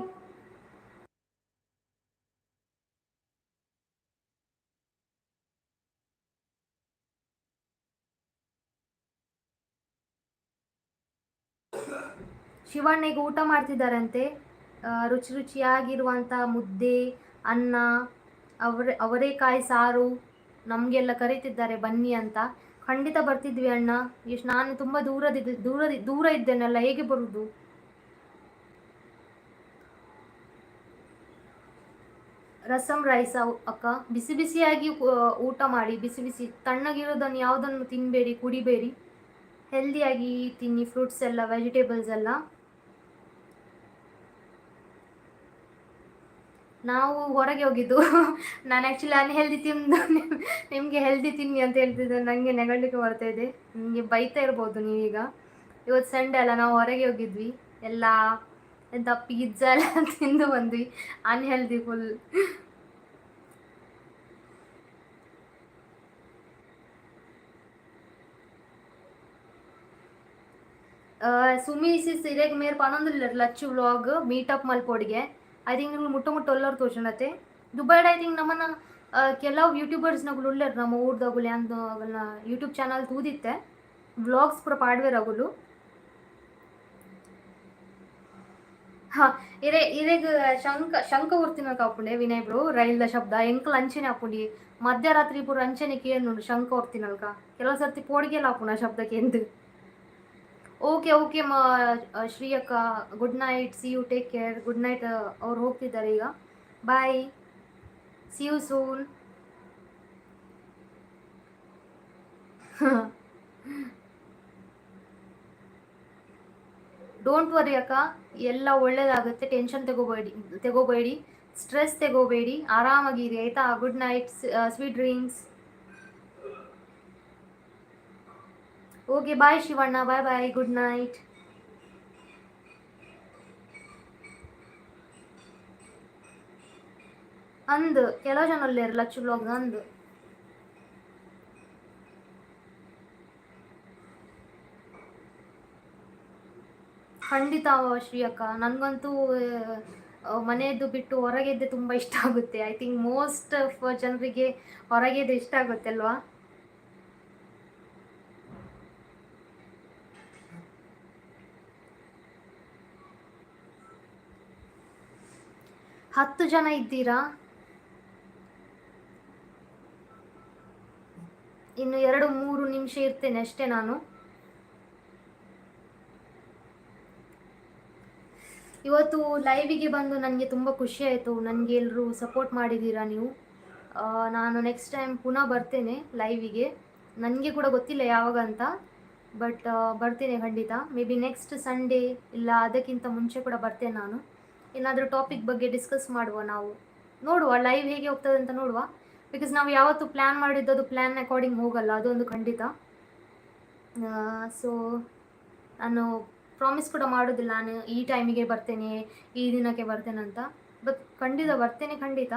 ಶಿವಣ್ಣಗೆ ಊಟ ಮಾಡ್ತಿದ್ದಾರಂತೆ. ರುಚಿ ರುಚಿಯಾಗಿರುವಂಥ ಮುದ್ದೆ, ಅನ್ನ, ಅವರೆಕಾಯಿ ಸಾರು. ನಮಗೆಲ್ಲ ಕರೀತಿದ್ದಾರೆ ಬನ್ನಿ ಅಂತ. ಖಂಡಿತ ಬರ್ತಿದ್ವಿ ಅಣ್ಣ. ಎಷ್ಟು ನಾನು ತುಂಬ ದೂರದಿದ್ದ ದೂರ ದೂರ ಇದ್ದೇನಲ್ಲ, ಹೇಗೆ ಬರುದು? ರಸಂ ರೈಸ್ ಅಕ್ಕ, ಬಿಸಿ ಬಿಸಿಯಾಗಿ ಊಟ ಮಾಡಿ, ಬಿಸಿ ಬಿಸಿ. ತಣ್ಣಗಿರೋದನ್ನು ಯಾವುದನ್ನು ತಿನ್ನಬೇಡಿ, ಕುಡಿಬೇಡಿ. ಹೆಲ್ದಿಯಾಗಿ ತಿನ್ನಿ, ಫ್ರೂಟ್ಸ್ ಎಲ್ಲ, ವೆಜಿಟೇಬಲ್ಸ್ ಎಲ್ಲ. ನಾವು ಹೊರಗೆ ಹೋಗಿದ್ದು. ನಾನು ಆ್ಯಕ್ಚುಲಿ ಅನ್ಹೆಲ್ದಿ ತಿಂದು ನಿಮಗೆ ಹೆಲ್ದಿ ತಿನ್ನಿ ಅಂತ ಹೇಳ್ತಿದ್ದೆ. ನನಗೆ ನೆಗಳಲಿಕ್ಕೆ ಬರ್ತಾ ಇದೆ, ನಿಮಗೆ ಬೈತಾ ಇರ್ಬೋದು ನೀವೀಗ. ಇವತ್ತು ಸಂಡೇ ಅಲ್ಲ, ನಾವು ಹೊರಗೆ ಹೋಗಿದ್ವಿ, ಎಲ್ಲ ಎಂತ ಪಿಜ್ಜಾ ಎಲ್ಲ ತಿಂದು ಬಂದ್ವಿ, ಅನ್ಹೆಲ್ದಿ ಫುಲ್. ಸುಮಿ ಸಿಸ್ ಇರೆಗ್ ಮೇರ್ ಪನೊಂದುಲ್ಲೆರ್ ಲಚ್ಚು ವ್ಲಾಗ್ ಮೀಟಪ್ ಮಲ್ಪೊಡಿಗೆ. I think ನಿಮ್ಗೆ ಮುಟ್ಟ ಮುಟ್ಟ ಒಲ್ಲರ್ ತೋಜುಂಡತೆ ದುಬೈಡ್. I think ನಮ್ಮನ್ನ ಕೆಲವು ಯೂಟ್ಯೂಬರ್ಸ್ನಗುಲು ಉಲ್ಲೆರ್ ನಮ್ಮ ಊರ್ದಗುಲು ಅಂದ್ ಅಗಲ್ನ ಯೂಟ್ಯೂಬ್ ಚಾನಲ್ ತೂದಿತ್ತೆ, ವ್ಲಾಗ್ಸ್ ಪೂರ ಪಾಡ್ವೆರ್ ಅಗುಲು. ಹಾ, ಇರೆ ಇರೆಗ್ ಶಂಕ ಶಂಕ ಉರ್ತಿನ ಕಾಪುಂಡೆ ವಿನಯ್ ಬ್ರೋ. ರೈಲ್ದ ಶಬ್ದ ಎಂಕಲ್ ಅಂಚೆನೆ ಆಪುಂಡಿ. ಮಧ್ಯರಾತ್ರಿ ಪೂರ ಅಂಚೆನೆ ಕೇನುಂಡು ಶಂಕ ಉರ್ತಿನಲ್ಕ. ಕೆಲವು ಸರ್ತಿ ಪೋಡಿಗೆಲ ಆಪುಂಡು ಆ ಶಬ್ದ ಕೇಂದ್. ಓಕೆ ಓಕೆ ಮಾ ಶ್ರೀ ಅಕ್ಕ, good night, see you, take care, good night. ಅವ್ರು ಹೋಗ್ತಿದ್ದಾರೆ ಈಗ. Bye, see you soon. Don't worry ಅಕ್ಕ, ಎಲ್ಲ ಒಳ್ಳೇದಾಗುತ್ತೆ. ಟೆನ್ಷನ್ ತಗೋಬೇಡಿ ತಗೋಬೇಡಿ, ಸ್ಟ್ರೆಸ್ ತಗೋಬೇಡಿ, ಆರಾಮಾಗಿರಿ ಆಯಿತಾ? Good night, sweet dreams. Okay, bye Shivanna, bye bye, good night. ಅಂದ್ ಕೆಲವು ಜನ ಉಲ್ಲೇರು ಲಚ್ಚು ಬ್ಲಾಗ್ ಅಂದ್. ಖಂಡಿತ ಶ್ರೀ ಅಕ್ಕ, ನನಗಂತೂ ಮನೆಯದ್ದು ಬಿಟ್ಟು ಹೊರಗೆದ್ದೆ ತುಂಬ ಇಷ್ಟ ಆಗುತ್ತೆ. I think most of ಜನರಿಗೆ ಹೊರಗೆದ್ದು ಇಷ್ಟ ಆಗುತ್ತೆ ಅಲ್ವಾ? 10 ಜನ ಇದ್ದೀರಾ. ಇನ್ನು 2-3 ನಿಮಿಷ ಇರ್ತೇನೆ ಅಷ್ಟೇ ನಾನು. ಇವತ್ತು ಲೈವಿಗೆ ಬಂದು ನನಗೆ ತುಂಬ ಖುಷಿ ಆಯಿತು. ನನಗೆ ಎಲ್ಲರೂ ಸಪೋರ್ಟ್ ಮಾಡಿದ್ದೀರಾ ನೀವು. ನಾನು ನೆಕ್ಸ್ಟ್ ಟೈಮ್ ಪುನಃ ಬರ್ತೇನೆ ಲೈವಿಗೆ. ನನಗೆ ಕೂಡ ಗೊತ್ತಿಲ್ಲ ಯಾವಾಗ ಅಂತ, ಬಟ್ ಬರ್ತೇನೆ ಖಂಡಿತ. May be next Sunday ಇಲ್ಲ ಅದಕ್ಕಿಂತ ಮುಂಚೆ ಕೂಡ ಬರ್ತೇನೆ ನಾನು. ಏನಾದರೂ ಟಾಪಿಕ್ ಬಗ್ಗೆ ಡಿಸ್ಕಸ್ ಮಾಡುವ ನಾವು, ನೋಡುವ ಲೈವ್ ಹೇಗೆ ಹೋಗ್ತದೆ ಅಂತ ನೋಡುವ. Because ನಾವು ಯಾವತ್ತೂ ಪ್ಲ್ಯಾನ್ ಮಾಡಿದ್ದು ಅದು ಪ್ಲ್ಯಾನ್ ಅಕಾರ್ಡಿಂಗ್ ಹೋಗಲ್ಲ, ಅದೊಂದು ಖಂಡಿತ. ಸೊ ನಾನು ಪ್ರಾಮಿಸ್ ಕೂಡ ಮಾಡೋದಿಲ್ಲ ನಾನು ಈ ಟೈಮಿಗೆ ಬರ್ತೇನೆ, ಈ ದಿನಕ್ಕೆ ಬರ್ತೇನೆ ಅಂತ. ಬಟ್ ಖಂಡಿತ ಬರ್ತೇನೆ, ಖಂಡಿತ.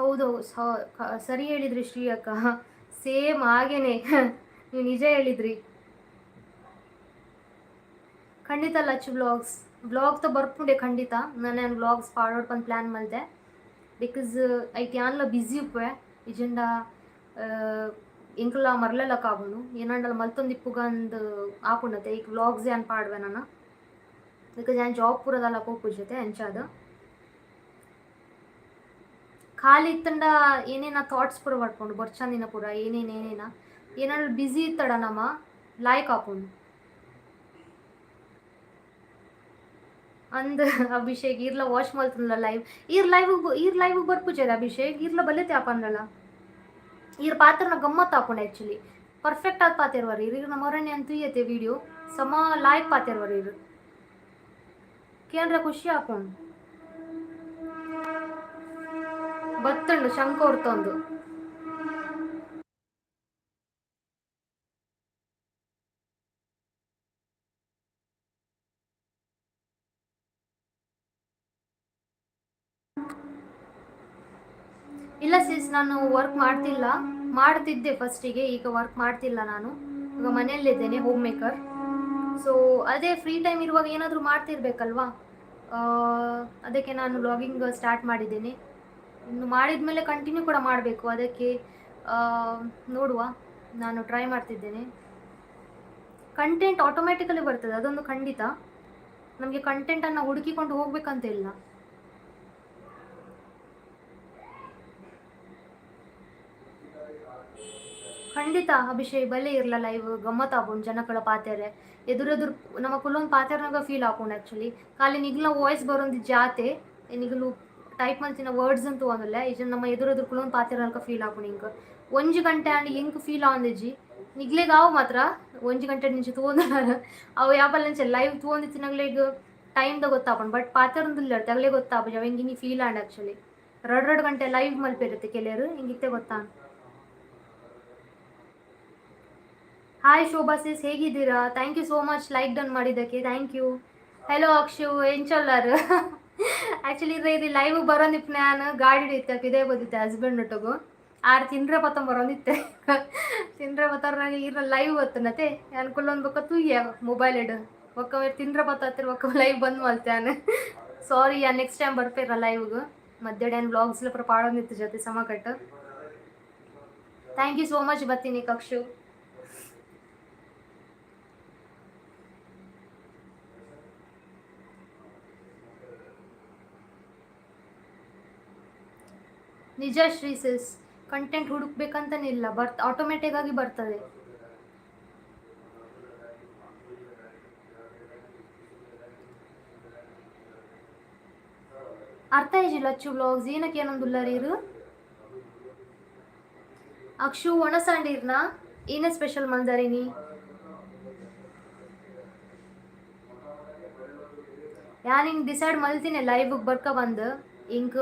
ಹೌದು, ಸರಿ ಹೇಳಿದ್ರಿ ಶ್ರೀ ಅಕ್ಕ, ಸೇಮ್ ಹಾಗೇನೆ ನೀವು ನಿಜ ಹೇಳಿದ್ರಿ. ಖಂಡಿತ ಲಚ್ ವ್ಲಾಗ್ಸ್ ವ್ಲಾಗ್ ತ ಬರ್ಪುಂಡೆ ಖಂಡಿತ. ನಾನು ವ್ಲಾಗ್ಸ್ ಫಾರ್ವರ್ಡ್ ಬಂದು ಪ್ಲ್ಯಾನ್ ಮಲ್ದೆ, because ಐಟ್ ಯಾನ್ಲ ಬ್ಯುಸಿ ಉಪ್ಪೆ ಇಜೆಂಡ ಎಂಕುಲ ಮರ್ಲೆಲಕ್ಕ ಆಪುಂಡು. ಏನಾಂಡಲ ಮಲ್ತೊಂದಿಪ್ಪುಗ ಅಂದ್ ಆಪುಂಡತೆ. ಈಗ ವ್ಲಾಗ್ಸ್ ಯಾನ್ ಪಾಡ್ವೆ ನಾನು, because ಯಾನ್ ಜಾಬ್ ಪೂರದಲ್ಲ ಪೋಪುಜತೆ. ಅಂಚಾದ್ ಖಾಲಿ ಇತ್ತಂಡ ಏನೇನ ಥಾಟ್ಸ್ ಪೂರ ಪಡ್ಕೊಂಡು ಬೊರ್ಚಂದಿನ ಪೂರ ಏನೇನು ಏನೇನ ಏನಾದ್ರು. ಬ್ಯುಸಿ ಇತ್ತಡ ನಮ್ಮ ಲಾಯ್ಕ್ ಆಪುಂಡು. ಅಂದ್ ಅಭಿಷೇಕ್, ಈರ್ಲ ವಾಚ್ ಮಲ್ತುಂಡ್ಲ ಲೈವ್. ಈರ್ ಲೈವ್ ಈರ್ ಲೈವ್ ಬರ್ಪುಜೆರ್ ಅಭಿಷೇಕ್, ಈರ್ಲ ಬಲ್ಲೆತೆ ಆಪಂದಲ್ಲ. ಈರ್ ಪಾತ್ರನ ಗಮ್ಮತ್ ಆಪುಂಡು ಆ್ಯಕ್ಚುಲಿ. ಪರ್ಫೆಕ್ಟ್ ಆದ್ ಪಾತೆರ್ವರ್ ಈರ್. ಈರ್ನ ಮೊರನೆ ಅಂತ ತೂಯತೆ ವಿಡಿಯೋ ಸಮ ಲಾಯ್ಕ್ ಪಾತೆರ್ವರ್ ಈರ್. ಕೇಂದ್ರ ಖುಷಿ ಆಪುಂಡು. ಬತ್ತುಂಡು ಶಂಕ ಹೊರ್ತೊಂದು. ಇಲ್ಲ ಸಿಸ್, ನಾನು ವರ್ಕ್ ಮಾಡ್ತಿಲ್ಲ. ಮಾಡ್ತಿದ್ದೆ ಫಸ್ಟಿಗೆ, ಈಗ ವರ್ಕ್ ಮಾಡ್ತಿಲ್ಲ ನಾನು. ಈಗ ಮನೆಯಲ್ಲಿದ್ದೇನೆ, home maker. So ಅದೇ ಫ್ರೀ ಟೈಮ್ ಇರುವಾಗ ಏನಾದರೂ ಮಾಡ್ತಿರ್ಬೇಕಲ್ವಾ? ಅದಕ್ಕೆ ನಾನು ವ್ಲಾಗಿಂಗ್ ಸ್ಟಾರ್ಟ್ ಮಾಡಿದ್ದೇನೆ. ಇನ್ನು ಮಾಡಿದ ಮೇಲೆ ಕಂಟಿನ್ಯೂ ಕೂಡ ಮಾಡಬೇಕು. ಅದಕ್ಕೆ ನೋಡುವ, ನಾನು ಟ್ರೈ ಮಾಡ್ತಿದ್ದೇನೆ. ಕಂಟೆಂಟ್ ಆಟೋಮ್ಯಾಟಿಕಲಿ ಬರ್ತದೆ, ಅದೊಂದು ಖಂಡಿತ. ನಮಗೆ ಕಂಟೆಂಟನ್ನು ಹುಡುಕಿಕೊಂಡು ಹೋಗ್ಬೇಕಂತ ಇಲ್ಲ. ಖಂಡಿತ ಅಭಿಷೇಕ್, ಬಲೆ ಇರ್ಲ ಲೈವ್ ಗಮ್ಮತ್ ಆಪುಂಡು. ಜನಕುಲ ಪಾತೆರೆ ಎದುರೆದುರು ನಮ್ಮ ಕುಲ್ಲೊಂದು ಪಾತೆರ್ನಾಗ ಫೀಲ್ ಆಪುಂಡು ಆ್ಯಕ್ಚುಲಿ. ಖಾಲಿ ನಿಗ್ಲ ವಾಯ್ಸ್ ಬರೋಂದು ಜಾತೆ ನಿಗಲು ಟೈಪ್ ಮಲ್ತಿನ ವರ್ಡ್ಸ್ ಅಂತೂ ಒಂದಿಲ್ಲ. ಇಜ ನಮ್ಮ ಎದುರೆದುರು ಕುಲ್ಲೊಂದು ಪಾತೆರ್ನಲ್ಕ ಫೀಲ್ ಆಪುಂಡು. ಇಂಕ್ ಒಂಜಿ ಗಂಟೆ ಆಂಡ ಎಂಕ್ ಫೀಲ್ ಆವಂದಿಜ್ಜಿ. ನಿಗ್ಲೆಗ್ ಆವು ಮಾತ್ರ ಒಂಜಿ ಗಂಟೆ ನಿಂಚೆ ತೂವೊಂದು ಅವು ಯಾಪಲ್ ಲೈವ್ ತೂವೊಂದಿತ್ತಿನಗ್ಲೆಗ್ ಟೈಮ್ the ಗೊತ್ತಾಪುಂಡು. But ಪಾತೆರೊಂದುಲ್ಲೆರ್ ಅಗಲೆ ಗೊತ್ತಾಪುಜಿ ಅವು ಎಂಕ್ ಇನಿ ಫೀಲ್ ಆಂಡ್. ಆ್ಯಕ್ಚುಲಿ ರಡ್ ರಡ್ ಗಂಟೆ ಲೈವ್ ಮಲ್ಪೆರುತ್ತೆ ಕೆಲವರು, ಹಿಂಗೆ ಇತ್ತೆ ಗೊತ್ತಾ. ಹಾಯ್ ಶೋಭಾ ಸಿಸ್, ಹೇಗಿದ್ದೀರಾ? Thank you so much like done ಮಾಡಿದ್ದಕ್ಕೆ, thank you. Hello Akshu, ಎಂಚೊಲ್ಲಾರು? Actually ಇದು ಲೈವ್ ಬರೋದಿಪ್ಪ ನಾನು ಗಾಡಿ ಇತ್ತೆ ಪಿದೆ ಬದಿತ್ತೆ ಹಸ್ಬೆಂಡ್ ಒಟ್ಟಗು. ಆರ್ ತಿಂದ್ರೆ ಪತ್ತೊಂಬರೊಂದಿತ್ತೆ ತಿಂದ್ರೆ ಬತ್ತಾರ ಈರ್ನ ಲೈವ್ ಬತ್ತನತೆ ಅನ್ಕುಲ್ಲೊಂದು ಬೊಕ್ಕ ತೂಯ್ಯ ಮೊಬೈಲ್ ಇಡು ಬೊಕ್ಕ ತಿಂದ್ರೆ ಬತ್ತಾತಿರ್ ಬೊಕ್ಕ ಲೈವ್ ಬಂದ್ ಮಲ್ತೆ. ಸಾರಿ, ನೆಕ್ಸ್ಟ್ ಟೈಮ್ ಬರ್ಪೇರ ಲೈವ್ಗೆ. ಮಧ್ಯಾಹ್ನ ಏನು ವ್ಲಾಗ್ಸ್ ಪೂರ ಪಾಡೊಂದಿತ್ತು ಜೊತೆ ಸಮಕಟ್ಟು. Thank you so much ಬತ್ತೀನಿ ಕಕ್ಷು. ನಿಜ ಶ್ರೀ ಸಿಸ್, ಕಂಟೆಂಟ್ ಹುಡುಕ್ಬೇಕಂತನಿಲ್ಲ, ಬರ್ತ ಆಟೋಮೆಟಿಕ್ ಆಗಿ ಬರ್ತದೆ. ಅರ್ಥ ಆಯ್ಜಿಲ್ಲ ಲಚ್ಚು ವ್ಲಾಗ್ಸ್ ಏನಕ್ಕೆ ಏನೊಂದುಲ್ಲರೀರು. ಅಕ್ಷು, ಒಣಸಾಂಡಿರ್ನ ಏನೇ ಸ್ಪೆಷಲ್ ಮಲ್ದರಿನಿ? ಯಾನ್ ಹಿಂಗೆ ಡಿಸೈಡ್ ಮಲ್ತೀನಿ ಲೈವ್ಗೆ ಬರ್ಕ ಬಂದು. ಇಂಕ್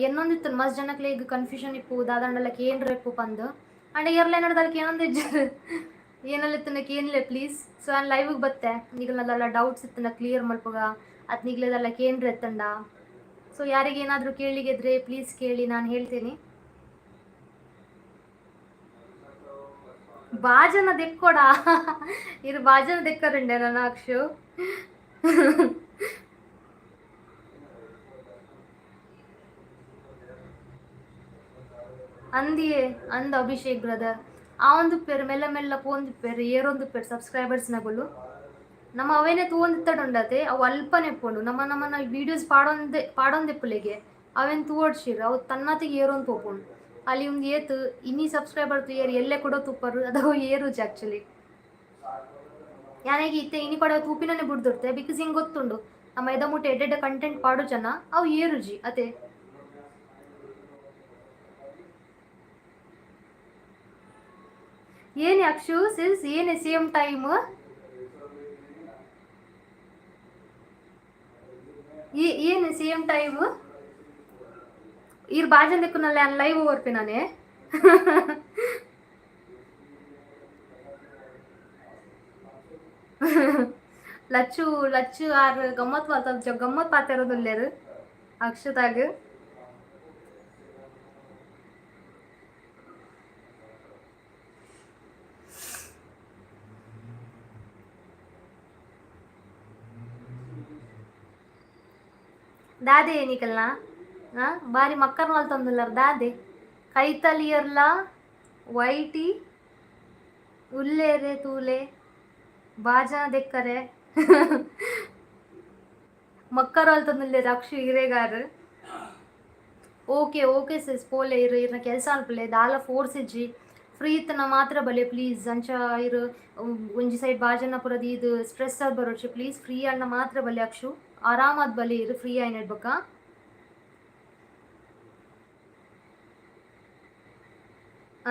ಎನ್ನೊಂದಿತ್ತು ಮಸ್ತ್ ಜನಕ್ಲೆ ಈಗ ಕನ್ಫ್ಯೂಷನ್ ಇಪ್ಪು ದಾದಂಡಲಕ್ಕೆ ಏನ್ರ ಇಪ್ಪು ಪಂದು. ಅಂಡ್ ಇಯರ್ಲೆ ನಡ್ದಲ್ಕ ಏನೊಂದು ಇಜ್ಜ ಏನಲ್ಲಿತ್ತನಕ್ಕೆ ಏನಿಲ್ಲ ಪ್ಲೀಸ್. ಸೊ ನಾನು ಲೈವ್ಗೆ ಬತ್ತೆ ನಿಗಲ್ನದೆಲ್ಲ ಡೌಟ್ಸ್ ಇತ್ತನ ಕ್ಲಿಯರ್ ಮಲ್ಪಗ ಅತ್ ನಿಗ್ಲೆದಲ್ಲ ಏನ್ರ ಎತ್ತಂಡ. ಸೊ ಯಾರಿಗೇನಾದರೂ ಕೇಳಿಗೆದ್ರೆ ಪ್ಲೀಸ್ ಕೇಳಿ, ನಾನು ಹೇಳ್ತೀನಿ. ಬಾಜನ ದೆಕ್ಕೊಡ ಇರು, ಬಾಜನ ದೆಕ್ಕರುಂಡೆ ನನ್ನ ಅಕ್ಷು. ಅಂದಿಯೇ ಅಂದ ಅಭಿಷೇಕ್ ಬ್ರದರ್. ಆ ಒಂದು ಪೇರು ಮೆಲ್ಲ ಮೆಲ್ಲ ಪೋಂದು ಪೇರು ಏರೊಂದು ಪೇರು ಸಬ್ಸ್ಕ್ರೈಬರ್ಸ್ ನಗುಲು. ನಮ್ಮ ಅವೇನೆ ತೂವೊಂದಿತ್ತಡುಂಡತೆ ಅವು ಅಲ್ಪನೆ ಪೋಂಡು. ನಮ್ಮ ನಮ್ಮನ ವೀಡಿಯೋಸ್ ಪಾಡೊಂದೆ ಪಾಡೊಂದೆಪ್ಪುಲೆಗೆ ಅವೇನು ತೂವಡ್ಸಿರು ಅವು ತನ್ನತಿಗೆ ಏರೊಂದು ಪೋಪುಂಡು. ಅಲ್ಲಿ ಒಂದು ಏತ್ ಇನ್ನಿ ಸಬ್ಸ್ಕ್ರೈಬರ್ ಏರ್ ಎಲ್ಲೆ ಕೊಡೋ ತುಪ್ಪರು ಅದು ಏರುಜ್ ಆ್ಯಕ್ಚುಲಿ. ಯಾನಾಗಿ ಇತ್ತೆ ಇನಿ ಪಡ ತೂಪಿನನೆ ಬಿಡ್ದಿರ್ತೆ, because ಹಿಂಗೆ ಗೊತ್ತುಂಡು ನಮ್ಮ ಎದ ಮುಟ್ಟೆ ಎಡ್ಡೆಡ್ಡೆ ಕಂಟೆಂಟ್ ಪಾಡು ಜನ ಅವು ಏರುಜಿ ಅದೇ. ಏನೇ ಅಕ್ಷು ಸಿಸ್, ಏನೇ ಸೇಮ್ ಟೈಮ್ ಏನು ಸೇಮ್ ಟೈಮ್ ಇರ್ ಬಾಜನ್ ದಿಕ್ಕುನಲ್ಲ ಲೈವ್ ಓರ್ಪಿ ನಾನೇ. ಲಚ್ಚು ಲಚ್ಚು ಆರ್ ಗಮ್ಮತ್ ಮಾತ ಗಮ್ಮತ್ ಪಾತಿರೋದುಲ್ಲೇರು ಅಕ್ಷತಾಗ. ದಾದೆ ನಿಕಲ್ನ ಬಾರಿ ಮಕ್ಕರ್ ಮಲ್ತೊಂದುಲ್ಲರ್ ದಾದೆ ಕೈತಲಿಯರ್ಲ ವೈಟಿ ಉಲ್ಲೇರೆ ತೂಲೆ ಬಾಜನ ದೆಕ್ಕರೆ ಮಕ್ಕರ್ ಮಲ್ತೊಂದುಲ್ಲೇರ್ ಅಕ್ಷು ಇರೆಗಾರ್. ಓಕೆ ಓಕೆ ಸಿಸ್, ಪೋಲೆ ಇರು, ಇರ್ನ ಕೆಲಸ ಅನ್ಪುಲೆ ದಾಲ ಫೋರ್ಸ್ ಇಜ್ಜಿ. ಫ್ರೀ ಇತ್ತನ ಮಾತ್ರ ಬಲೆ ಪ್ಲೀಸ್. ಅಂಚ ಇರು ಒಂಜಿ ಸೈಡ್ ಬಾಜನ ಪುರ ಇದು ಸ್ಟ್ರೆಸ್ ಆದ್ ಬರೋಚಿ. ಪ್ಲೀಸ್ ಫ್ರೀ ಅಣ್ಣ ಮಾತ್ರ ಬಲೆ ಅಕ್ಷು, ಆರಾಮಾದ್ ಬಲೆ ಇರು ಫ್ರೀ ಆಯ್ನೆಡ್ಬಕ.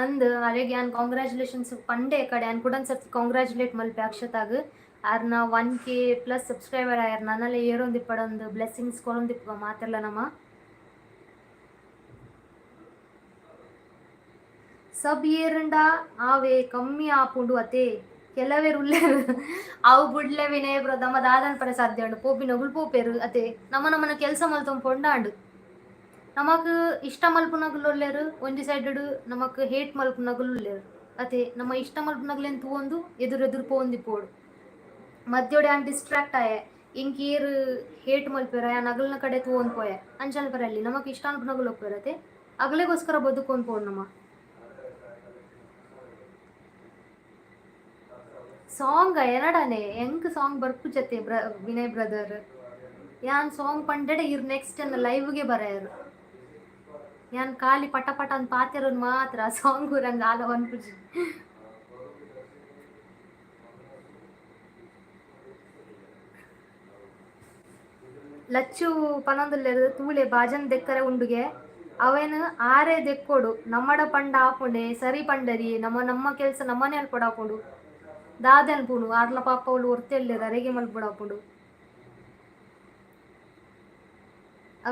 ಅಂದ್ ಅರೆಗ್ ಯಾನ್ ಕಾಂಗ್ರ್ಯಾಚುಲೇಷನ್ಸ್ ಪಂಡೆ ಕಡೆ ಯಾನ್ ಕುಡೊಂದು ಸರ್ತಿ ಕಾಂಗ್ರ್ಯಾಚುಲೇಟ್ ಮಲ್ಪೆ ಅಕ್ಷತಾಗ್. ಆರ್ನ 1K plus subscriber ಆಯರ್. ನನಲೆ ಏರೊಂದಿಪ್ಪಡೊಂದು ಬ್ಲೆಸ್ಸಿಂಗ್ಸ್ ಕೊರೊಂದಿಪ್ಪುಗ ಮಾತೆರ್ಲ ನಮ. ಸಬ್ ಏರುಂಡ ಆವೆ ಕಮ್ಮಿ ಆಪುಂಡು ಅತೆ ಕೆಲವೇರು ಉಲ್ಲೇರು ಅವು ಬುಡ್ಲೆ ವಿನಯ ಬ್ರೋ. ದಮ ದಾದನ್ ಪಡೆ ಸಾಧ್ಯ ಉಂಡು ಪೋಪಿನಗುಲು ಪೋಪೇರು ಅತೆ. ನಮ್ಮ ನಮ್ಮನ ಕೆಲಸ ಮಲ್ತೊಂದು ಪೊಂಡಾಂಡು. ನಮಕ್ ಇಷ್ಟ ಮಲ್ಪುನಗುಲು ಉಲ್ಲೇರು ಒಂಜಿ ಸೈಡ್, ನಮಕ್ ಹೇಟ್ ಮಲ್ಪುನಗುಲು ಉಲ್ಲೇರು ಅತೆ. ನಮ್ಮ ಇಷ್ಟ ಮಲ್ಪುನಗುಲೆನ್ ತೂವೊಂದು ಎದುರು ಎದುರು ಪೋವೊಂದಿಪ್ಪೊಡು. ಮಧ್ಯೋಡೆ ಯಾನ್ ಡಿಸ್ಟ್ರಾಕ್ಟ್ ಆಯೆ, ಇಂಕ್ ಏರ್ ಹೇಟ್ ಮಲ್ಪೆರ ಯಾನ್ ಅಗಲ್ನ ಕಡೆ ತೂವೊಂದು ಪೋಯೆ. ಅಂಚ ಅನ್ಪರೆ ಅಲ್ಲಿ ನಮಕ್ ಇಷ್ಟ ಅನ್ಪುನಗುಲು ಉಪ್ಪೆರ್ ಅತೆ, ಅಗಲೆಗೋಸ್ಕರ ಬದುಕೊಂದು ಪೋಡು ನಮ. ಸಾಂಗ್ ಎನಡನೆ ಎಂಕ್ ಸಾಂಗ್ ಬರ್ಪುಜತೆ ವಿನಯ್ ಬ್ರದರ್. ಯಾನ್ ಸಾಂಗ್ ಪಂಡೆಡ ಇರ್ ನೆಕ್ಸ್ಟ್ ಎನ್ನ ಲೈವ್ಗೆ ಬರೆಯರು. ಯಾನ್ ಖಾಲಿ ಪಟ ಪಟ ಅಂದ್ ಪಾತೆರೋನ್ ಮಾತ್ರ, ಸಾಂಗ್ ರಂಗ್ ಆಲ ಪನ್ಪುಜಿ. ಲಚ್ಚು ಪನೊಂದುಲ್ಲೆರ್ ತೂಲೆ ಬಾಜನ್ ದೆಕ್ಕರೆ ಉಂಡುಗೆ ಅವೇನು ಆರೆ ದೆಕ್ಕೊಡು ನಮ್ಮಡ ಪಂಡ ಆಪುಂಡೆ ಸರಿ ಪಂಡರಿ. ನಮ್ಮ ನಮ್ಮ ಕೆಲಸ ನಮ್ಮನೆ ಅಲ್ಪೊಡು ಆಪುಂಡು. ದಾದೆ ಅನ್ಪುಂಡು ಆರ್ಲ ಪಾಪ ಅವ್ಲು ಒರ್ತೆಲ್ಲೆರ್ ಅರೆಗೆ ಮಲ್ಪೊಡು.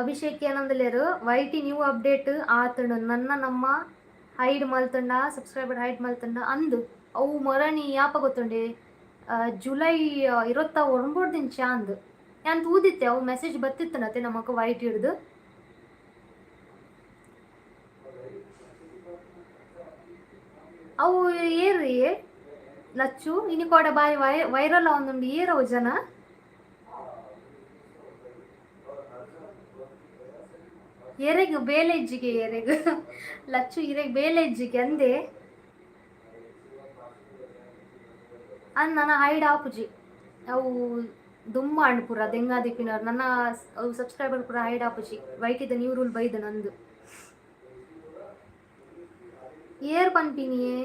ಅಭಿಷೇಕ್ ಏನಂದಲೇರು ವೈಟಿ ನ್ಯೂ ಅಪ್ಡೇಟ್ ಆತುಂಡು ನನ್ನ ನಮ್ಮ ಹೈಡ್ ಮಲ್ತುಂಡ ಸಬ್ಸ್ಕ್ರೈಬರ್ ಹೈಡ್ ಮಲ್ತುಂಡ ಅಂದು. ಅವು ಮೊರಣಿ ಯಾಪ ಗೊತ್ತುಂಡೆ ಜುಲೈ 29ದಿಂಚ ಅಂದು ಯಾನ್ ತೂದಿತ್ತೆ. ಅವು ಮೆಸೇಜ್ ಬತ್ತಿತ್ತನತೆ ನಮಕ್ ವೈಟ್ ಹಿಡ್ದು. ಅವು ಏರು ಏ ಲಚ್ಚು ಇನಿ ಕೋಡ ಬಾರಿ ವೈರಲ್ ಆವೊಂದುಂಡು ಏರವು ಜನ. ಎರೆಗ್ ಬೇಲೆ ಇಜ್ಜಿಗೆ ಎರೆಗ್ ಲಚ್ಚು ಇರೆಗ್ ಬೇಲೆ ಇಜ್ಜಿಗೆ ಅಂದೆ. ಅಂದ್ ನನ ಹೈಡ್ ಆಪುಜಿ. ಅವು ದುಮ್ಮ ಅಂಡ್ ಪೂರ ದೆಂಗಾದಿಪ್ಪಿನವ್ರು ನನ್ನ ಅವು ಸಬ್ಸ್ಕ್ರೈಬರ್ ಪೂರ ಹೈಡ್ ಆಪುಜಿ. ವೈಟಿದ ನ್ಯೂ ರೂಲ್ ಬೈದ ನಂದು. ಏರ್ ಪನ್ಪಿನಿಯೇ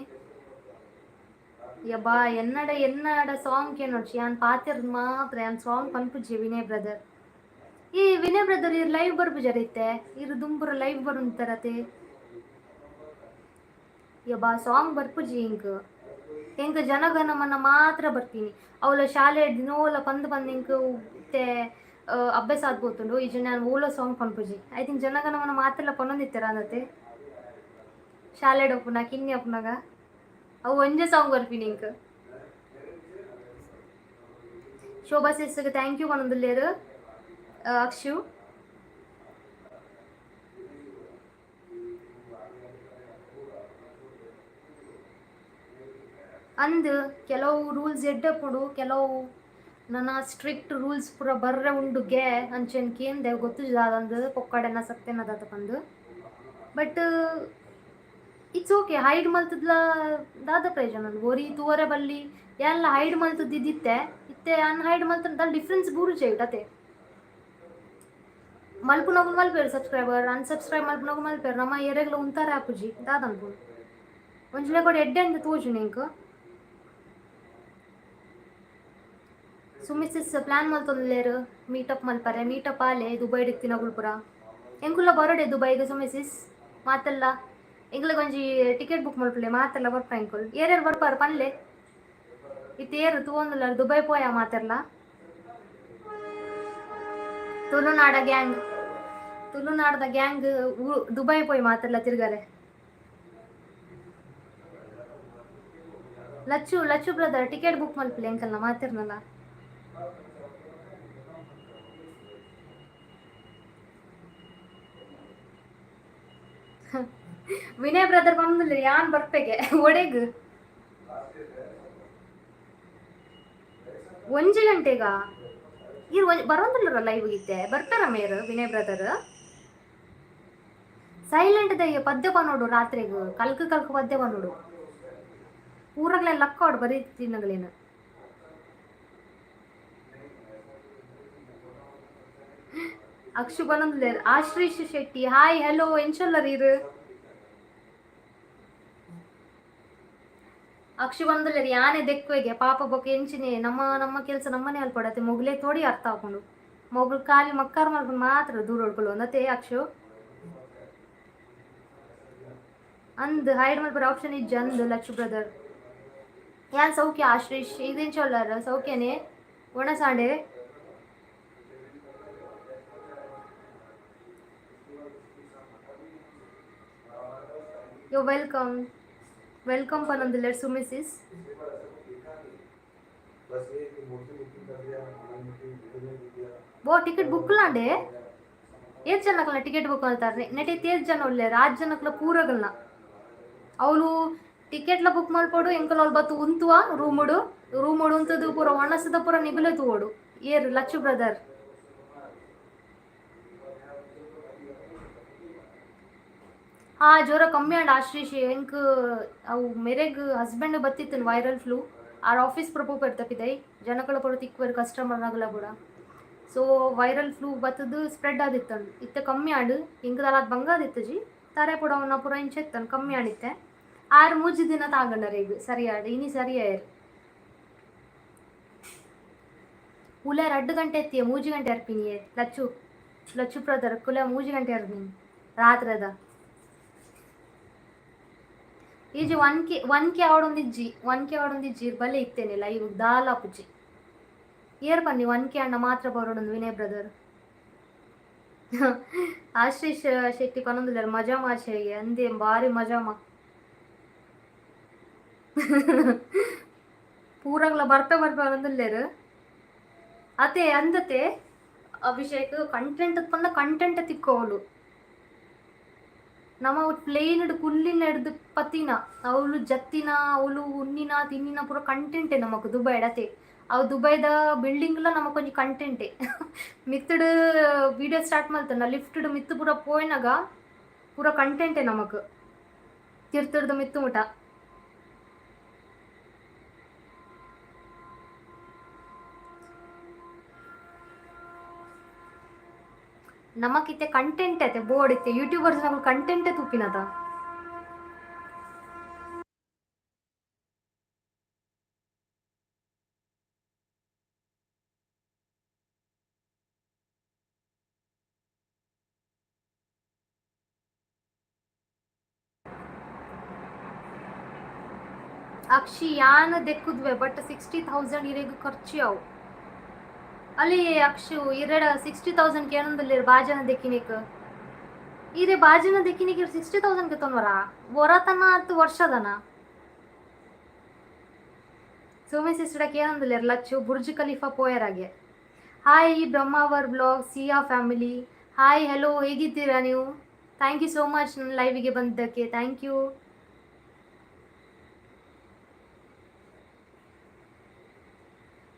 ಯಬ್ಬಾ ಎನ್ನಡ ಎನ್ನಡ ಸಾಂಗ್ ಕೇನೋಡ್ಚಿ ಯಾನ್ ಪಾತೆರ್ದ್ ಮಾತ್ರ ಯಾನ್ ಸಾಂಗ್ ಪನ್ಪುಜಿ. ವಿನಯ್ ಬ್ರದರ್, ಈ ವಿನಯ್ ಬ್ರದರ್ ಇರ್ ಲೈವ್ ಬರ್ಪುಜಾರ ಇತ್ತೆ? ಇರ್ ದುಂಬುರ ಲೈವ್ ಬರುಂತಾರತೆ. ಯಬ್ಬಾ, ಸಾಂಗ್ ಬರ್ಪುಜಿ ಇಂಕ್. ಎಂಕ್ ಜನಗಣಮನ ಮಾತ್ರ ಬರ್ಪಿನಿ. ಅವಲ ಶಾಲೆ ದಿನೋಲ ಪಂದ್ ಪಂದ್ ಎಂಕ್ ಇತ್ತೆ ಅಭ್ಯಾಸ ಆದ್ ಪೋತುಂಡು. ಈ ಜನ ಓಲ song ಪನ್ಪುಜಿ. I think Jana Gana Mana ಮಾತೆಲ್ಲ ಪನೊಂದಿತ್ತೆರ್ ಅಂದತೆ ಶಾಲೆಡ್ ಉಪ್ಪುನ ಕಿನ್ನಿ ಉಪ್ಪುನಗ. ಅವು ಒಂಜೆ ಸಾಂಗ್ ಬರ್ಪಿನಿ ಎಂಕ್. ಶೋಭಾ ಸಿಸ್ಗೆ thank you ಪನೊಂದುಲ್ಲೆರ್ ಅಕ್ಷು. ಅಂದ್ ಕೆಲವು ರೂಲ್ಸ್ ಎಡ್ಡಪ್ಪುಡು, ಕೆಲವು ನನ ಸ್ಟ್ರಿಕ್ಟ್ ರೂಲ್ಸ್ ಪೂರ ಬರ್ರೆ ಉಂಡುಗೆ ಅಂಚೆನ್ ಕೇಂದೆ. ಗೊತ್ತುಜಿ ದಾದಂದ್ ಪೊಕ್ಕಡೆನ ಸತ್ಯನ ದಾದ ಪಂದ್. But it's okay. Hide ಮಲ್ತದ್ಲ ದಾದ ಪ್ರಯೋಜನ? ಒರಿ ತೂವರೆ ಬಲ್ಲಿ. ಯಾನ್ಲ ಹೈಡ್ ಮಲ್ತದಿದ್ದಿತ್ತೆ. ಇತ್ತೆ ಅನ್ ಹೈಡ್ ಮಲ್ತಂಡ ದಾಲ ಡಿಫ್ರೆನ್ಸ್ ಬೂರುಜೆ ಅತೆ. ಮಲ್ಪುನಗು ಮಲ್ಪೆರ್ ಸಬ್ಸ್ಕ್ರೈಬರ್, ಅನ್ಸಬ್ಸ್ಕ್ರೈಬ್ ಮಲ್ಪುನಗು ಮಲ್ಪೆರ್. ನಮ್ಮ ಏರೆಗ್ಲ ಉಂತಾರೆ ಆಪುಜಿ ದಾದ ಅನ್ಪುನು. ಒಂಜಿ ಲೆಕ್ಕೊಡು ಎಡ್ಡೆ ಅಂದ್ ತೋಜುನಿ ಎಂಕ್. ಸುಮಿತ್ ಪ್ಲಾನ್ ಮಲ್ತೊಂದುಲ್ಲೆರ್ ಮೀಟಪ್ ಮಲ್ಪರೆ. ಮೀಟಪ್ ಆಲೆ ದುಬೈಡ್ ಇತ್ತಿನಗುಲ್ ಪೂರ. ಎಂಕುಲ್ಲ ಬರೋಡೆ ದುಬೈಗ್ ಸುಮಿತ್. ಮಾತೆಲ್ಲ ಎಂಕ್ಲೆಗ್ ಒಂಜಿ ಟಿಕೆಟ್ ಬುಕ್ ಮಲ್ಪುಲೆ. ಮಾತೆಲ್ಲ ಬರ್ಪ ಎಂಕುಲ್. ಏರೇರ್ ಬರ್ಪಾರ್ ಪನ್ಲೆ. ಇತ್ತೆ ಏರ್ ತೂವೊಂದುಲ್ಲೆರ್ ದುಬೈ ಪೋಯ ಮಾತೆರ್ಲ. ತುಳುನಾಡ ಗ್ಯಾಂಗ್, ತುಳುನಾಡದ ಗ್ಯಾಂಗ್ ದುಬೈ ಪೋಯಿ ಮಾತೆರ್ಲ ತಿರ್ಗರೆ. Lachu, Lachu brother, ticket book ಮಲ್ಪುಲೆ ಎಂಕಲ್ನ ಮಾತೆರ್ನಲ. ವಿನಯ್ ಬ್ರದರ್ ಪನೊಂದುಲ್ಲೆರ್ ಯಾನ್ ಬರ್ಪೆಗೆ. ಒಡೆಗ್? 1 ಗಂಟೆಗ? ಇರ್ ಬರೋಂದುಲ್ಲರ ಲೈವ್ ಇತ್ತೆ? ಬರ್ತಾರ ಮೇರ್ ವಿನಯ್ ಬ್ರದರ್? ಸೈಲೆಂಟ್ ದಯ್ಯ ಪದ್ಯ ಪನೋಡು. ರಾತ್ರಿಗ್ ಕಲ್ಕ್ ಕಲ್ಕ್ ಪದ್ಯ ಪನೋಡು. ಪೂರಗ್ಲೆ ಲಕ್ಕೋಡು ಬರೀ ತಿನ್ನಗಲೇನು. ಅಕ್ಷು ಪನೊಂದುಲ್ಲೆರ್. ಆಶ್ರೀಶ್ ಶೆಟ್ಟಿ, ಹಾಯ್, ಹಲೋ, ಎಂಚೊಲ್ಲರ್ ಇರ್? ಅಕ್ಷು ಪನೊಂದುಲ್ಲೆರ್ ಯಾನೆ ದೆಕ್ವೆಗೆ ಪಾಪ. ಬೊಕ ಎಂಚಿನೆ ನಮ್ಮ ನಮ್ಮ ಕೆಲಸ ನಮ್ಮನೆ ಅಲ್ಪಡತೆ. ಮೊಗಲೇ ತೋಡಿ ಅರ್ಥ ಆಪುಂಡು. ಮೊಗುಲು ಖಾಲಿ ಮಕ್ಕಾರ ಮಲ್ಪುನ ಮಾತ್ರ ದೂರ ಉಡ್ಕೊಲು ಒಂದತೆ ಅಕ್ಷು. ಅಂದ್ ಹೈಡ್ ಮಲ್ಪರ ಆಪ್ಷನ್ ಇಜ್ಜಿ ಅಂದ್ ಲಚ್ಚು ಬ್ರದರ್. ಯಾನ್ ಸೌಖ್ಯ ಆಶ್ರೀಶ್, ಇದೆಂಚ ಉಲ್ಲರ್? ಸೌಖ್ಯನೇ? ಒಣಸಾಂಡೆ. You welcome, welcome ಪನೊಂದುಲ್ಲೆರ್ ಸುಮಿಸಿಸ್. ಬೋ ಟಿಕೆಟ್ ಬುಕ್ ಲಾಂಡೆ. ಏತ್ ಜನಕ್ಲ ಟಿಕೆಟ್ ಬುಕ್ ಮಲ್ತಾರೆ? ನೆಟ್ ಏತ್ ಜನ ಉಲ್ಲೆರ್? ಆಜ್ ಜನಕ್ಲ ಪೂರಗಲ್ನ ಅವ್ಲು ಟಿಕೆಟ್ಲ ಬುಕ್ ಮಲ್ಪೊಡು. ಎಂಕಲ್ ಅವ್ಲು ಬತ್ತು ಉಂತುವ ರೂಮುಡು. ರೂಮುಡು ಉಂತುದು ಪೂರ ಒಣಸದ ಪೂರ ನಿಗುಲೆ ತೂವೊಡು. ಏರ್ ಲಚ್ಚು ಬ್ರದರ್? ಹಾ, ಜ್ವರ ಕಮ್ಮಿ ಆಂಡ್ ಆಶ್ರೀಶ್. ಎಂಕ್ ಅವು ಮೆರೆಗ್ ಹಸ್ಬೆಂಡ್ ಬತ್ತಿತ್ತು ವೈರಲ್ ಫ್ಲೂ. ಆರ್ ಆಫೀಸ್ ಪೂರ ಪೋಪೆರ್ ತಪ್ಪಿದೈ ಜನಕುಲ ಪೂರ ತಿಕ್ಕುವೆರ್, ಕಸ್ಟಮರ್ ನಗುಲ ಪೂರ. ಸೊ ವೈರಲ್ ಫ್ಲೂ ಬತ್ತದು ಸ್ಪ್ರೆಡ್ ಆದಿತ್ತಂದು. ಇತ್ತೆ ಕಮ್ಮಿ ಆಂಡ್. ಎಂಕ್ ದಾಲ ಬಂಗ ಆದಿತ್ತಜಿ. ತರೆ ಪೂರ ಅವನ ಪೂರ ಇಂಚ ಇತ್ತಂದು. ಕಮ್ಮಿ ಆಂಡಿತ್ತೆ. ಆರ್ 3 ದಿನ ತಾಗಂಡರ್ ಈಗ ಸರಿ ಆಡ್. ಇನಿ ಸರಿ ಆಯೆರ್. ಉಲೆ 2 ಗಂಟೆ ಎತ್ತಿಯ 3 ಗಂಟೆ ಅರ್ಪಿನಿಯೇ ಲಚ್ಚು. ಲಚ್ಚು ಬ್ರದರ್, ಕುಲೆ 3 ಗಂಟೆ ಅರ್ಪಿನಿ ರಾತ್ರೆದ. Easy 1K, 1K ಆವಡೊಂದಿಜ್ಜಿ, 1K ಆವಡೊಂದಿಜ್ಜಿ. ಬಲೆ ಇತ್ತೇನೆ ಲೈವ್ ದಾಲ ಆಪುಜಿ. ಏರ್ ಬನ್ನಿ 1K ಅಣ್ಣ ಮಾತ್ರ ಬರೋಡೊಂದು. ವಿನಯ್ ಬ್ರದರ್, ಆಶೀಶ್ ಶೆಟ್ಟಿ ಪನೊಂದುಲ್ಲೆರ್ ಮಜಾ ಮಾಚೆಗೆ ಅಂದೆ. ಬಾರಿ ಮಜಾಮ. ಪೂರಗ್ಲ ಬರ್ಪೆ ಬರ್ಪೆ ಪನೊಂದುಲ್ಲೆರ್ ಅತೆ. ಅಂದತೆ ಅಭಿಷೇಕ್, ಕಂಟೆಂಟ್ ಪಂಡ ಕಂಟೆಂಟ್ ತಿಕ್ಕೋಲು. ನಮ್ಮ ಪ್ಲೇನ್ ಕುಲ್ಲಿನ ಹಿಡ್ದು ಪತ್ತಿನ ಅವಳು ಜತ್ತಿನ, ಅವಳು ಉಣ್ಣಿನ ತಿನ್ನಿನ ಪೂರ ಕಂಟೆಂಟೆ ನಮಕ್ ದುಬೈ ಅಡತೆ. ಅವು ದುಬೈದ ಬಿಲ್ಡಿಂಗ್ಲ ನಮಕ್ ಒಂಜಿ ಕಂಟೆಂಟೆ. ಮಿತ್ತುಡು ವಿಡಿಯೋ ಸ್ಟಾರ್ಟ್ ಮಲ್ತನ ಲಿಫ್ಟ್ ಮಿತ್ತು ಪೂರ ಪೋಯಿನಾಗ ಪೂರ ಕಂಟೆಂಟೆ ನಮಕ್ ತಿರ್ತುಡ್ದು ಮಿತ್ತು ಮುಟ. ನಮಕಿತ್ತೆ ಕಂಟೆಂಟ್ ಐತೆ ಬೋರ್ಡ್ ಇತ್ತೆ ಯೂಟ್ಯೂಬರ್ಸ್ ನಮಗೆ ಕಂಟೆಂಟೇ ತುಪ್ಪಿನದ. ಅಕ್ಷಿ ಯಾನ್ ದೆಕ್ಕುದ್ವೆ, ಬಟ್ 60,000 ಇರೆಗ್ ಖರ್ಚು ಅವು. ಅಲ್ಲಿ ಅಕ್ಷು ಇರೆಡ 60,000 ಕೇನೊಂದುಲ್ಲೆರ್ ಬಾಜನ ದೆಕ್ಕಿನೆಕ್. ಇರೆ ಬಾಜನ ದೆಕ್ಕಿನೆಕ್ 60,000 ಗೆತೊನ್ವರ ಒರತನ ಅತ್ತು ವರ್ಷದನ? ಸೋಮಿ ಸಿಸ್ಟರ್ ಕೇನೊಂದುಲ್ಲೆರ್. ಲಚ್ಚು ಬುರ್ಜ್ ಖಲೀಫಾ ಪೋಯರಾಗೆ. ಹಾಯ್ ಬ್ರಹ್ಮಾವರ್ ಬ್ಲಾಗ್ ಸಿಯಾ ಫ್ಯಾಮಿಲಿ, ಹಾಯ್, ಹೆಲೋ. ಹೇಗಿದ್ದೀರಾ ನೀವು? Thank you so much ನನ್ನ ಲೈವಿಗೆ ಬಂದಿದ್ದಕ್ಕೆ. Thank you.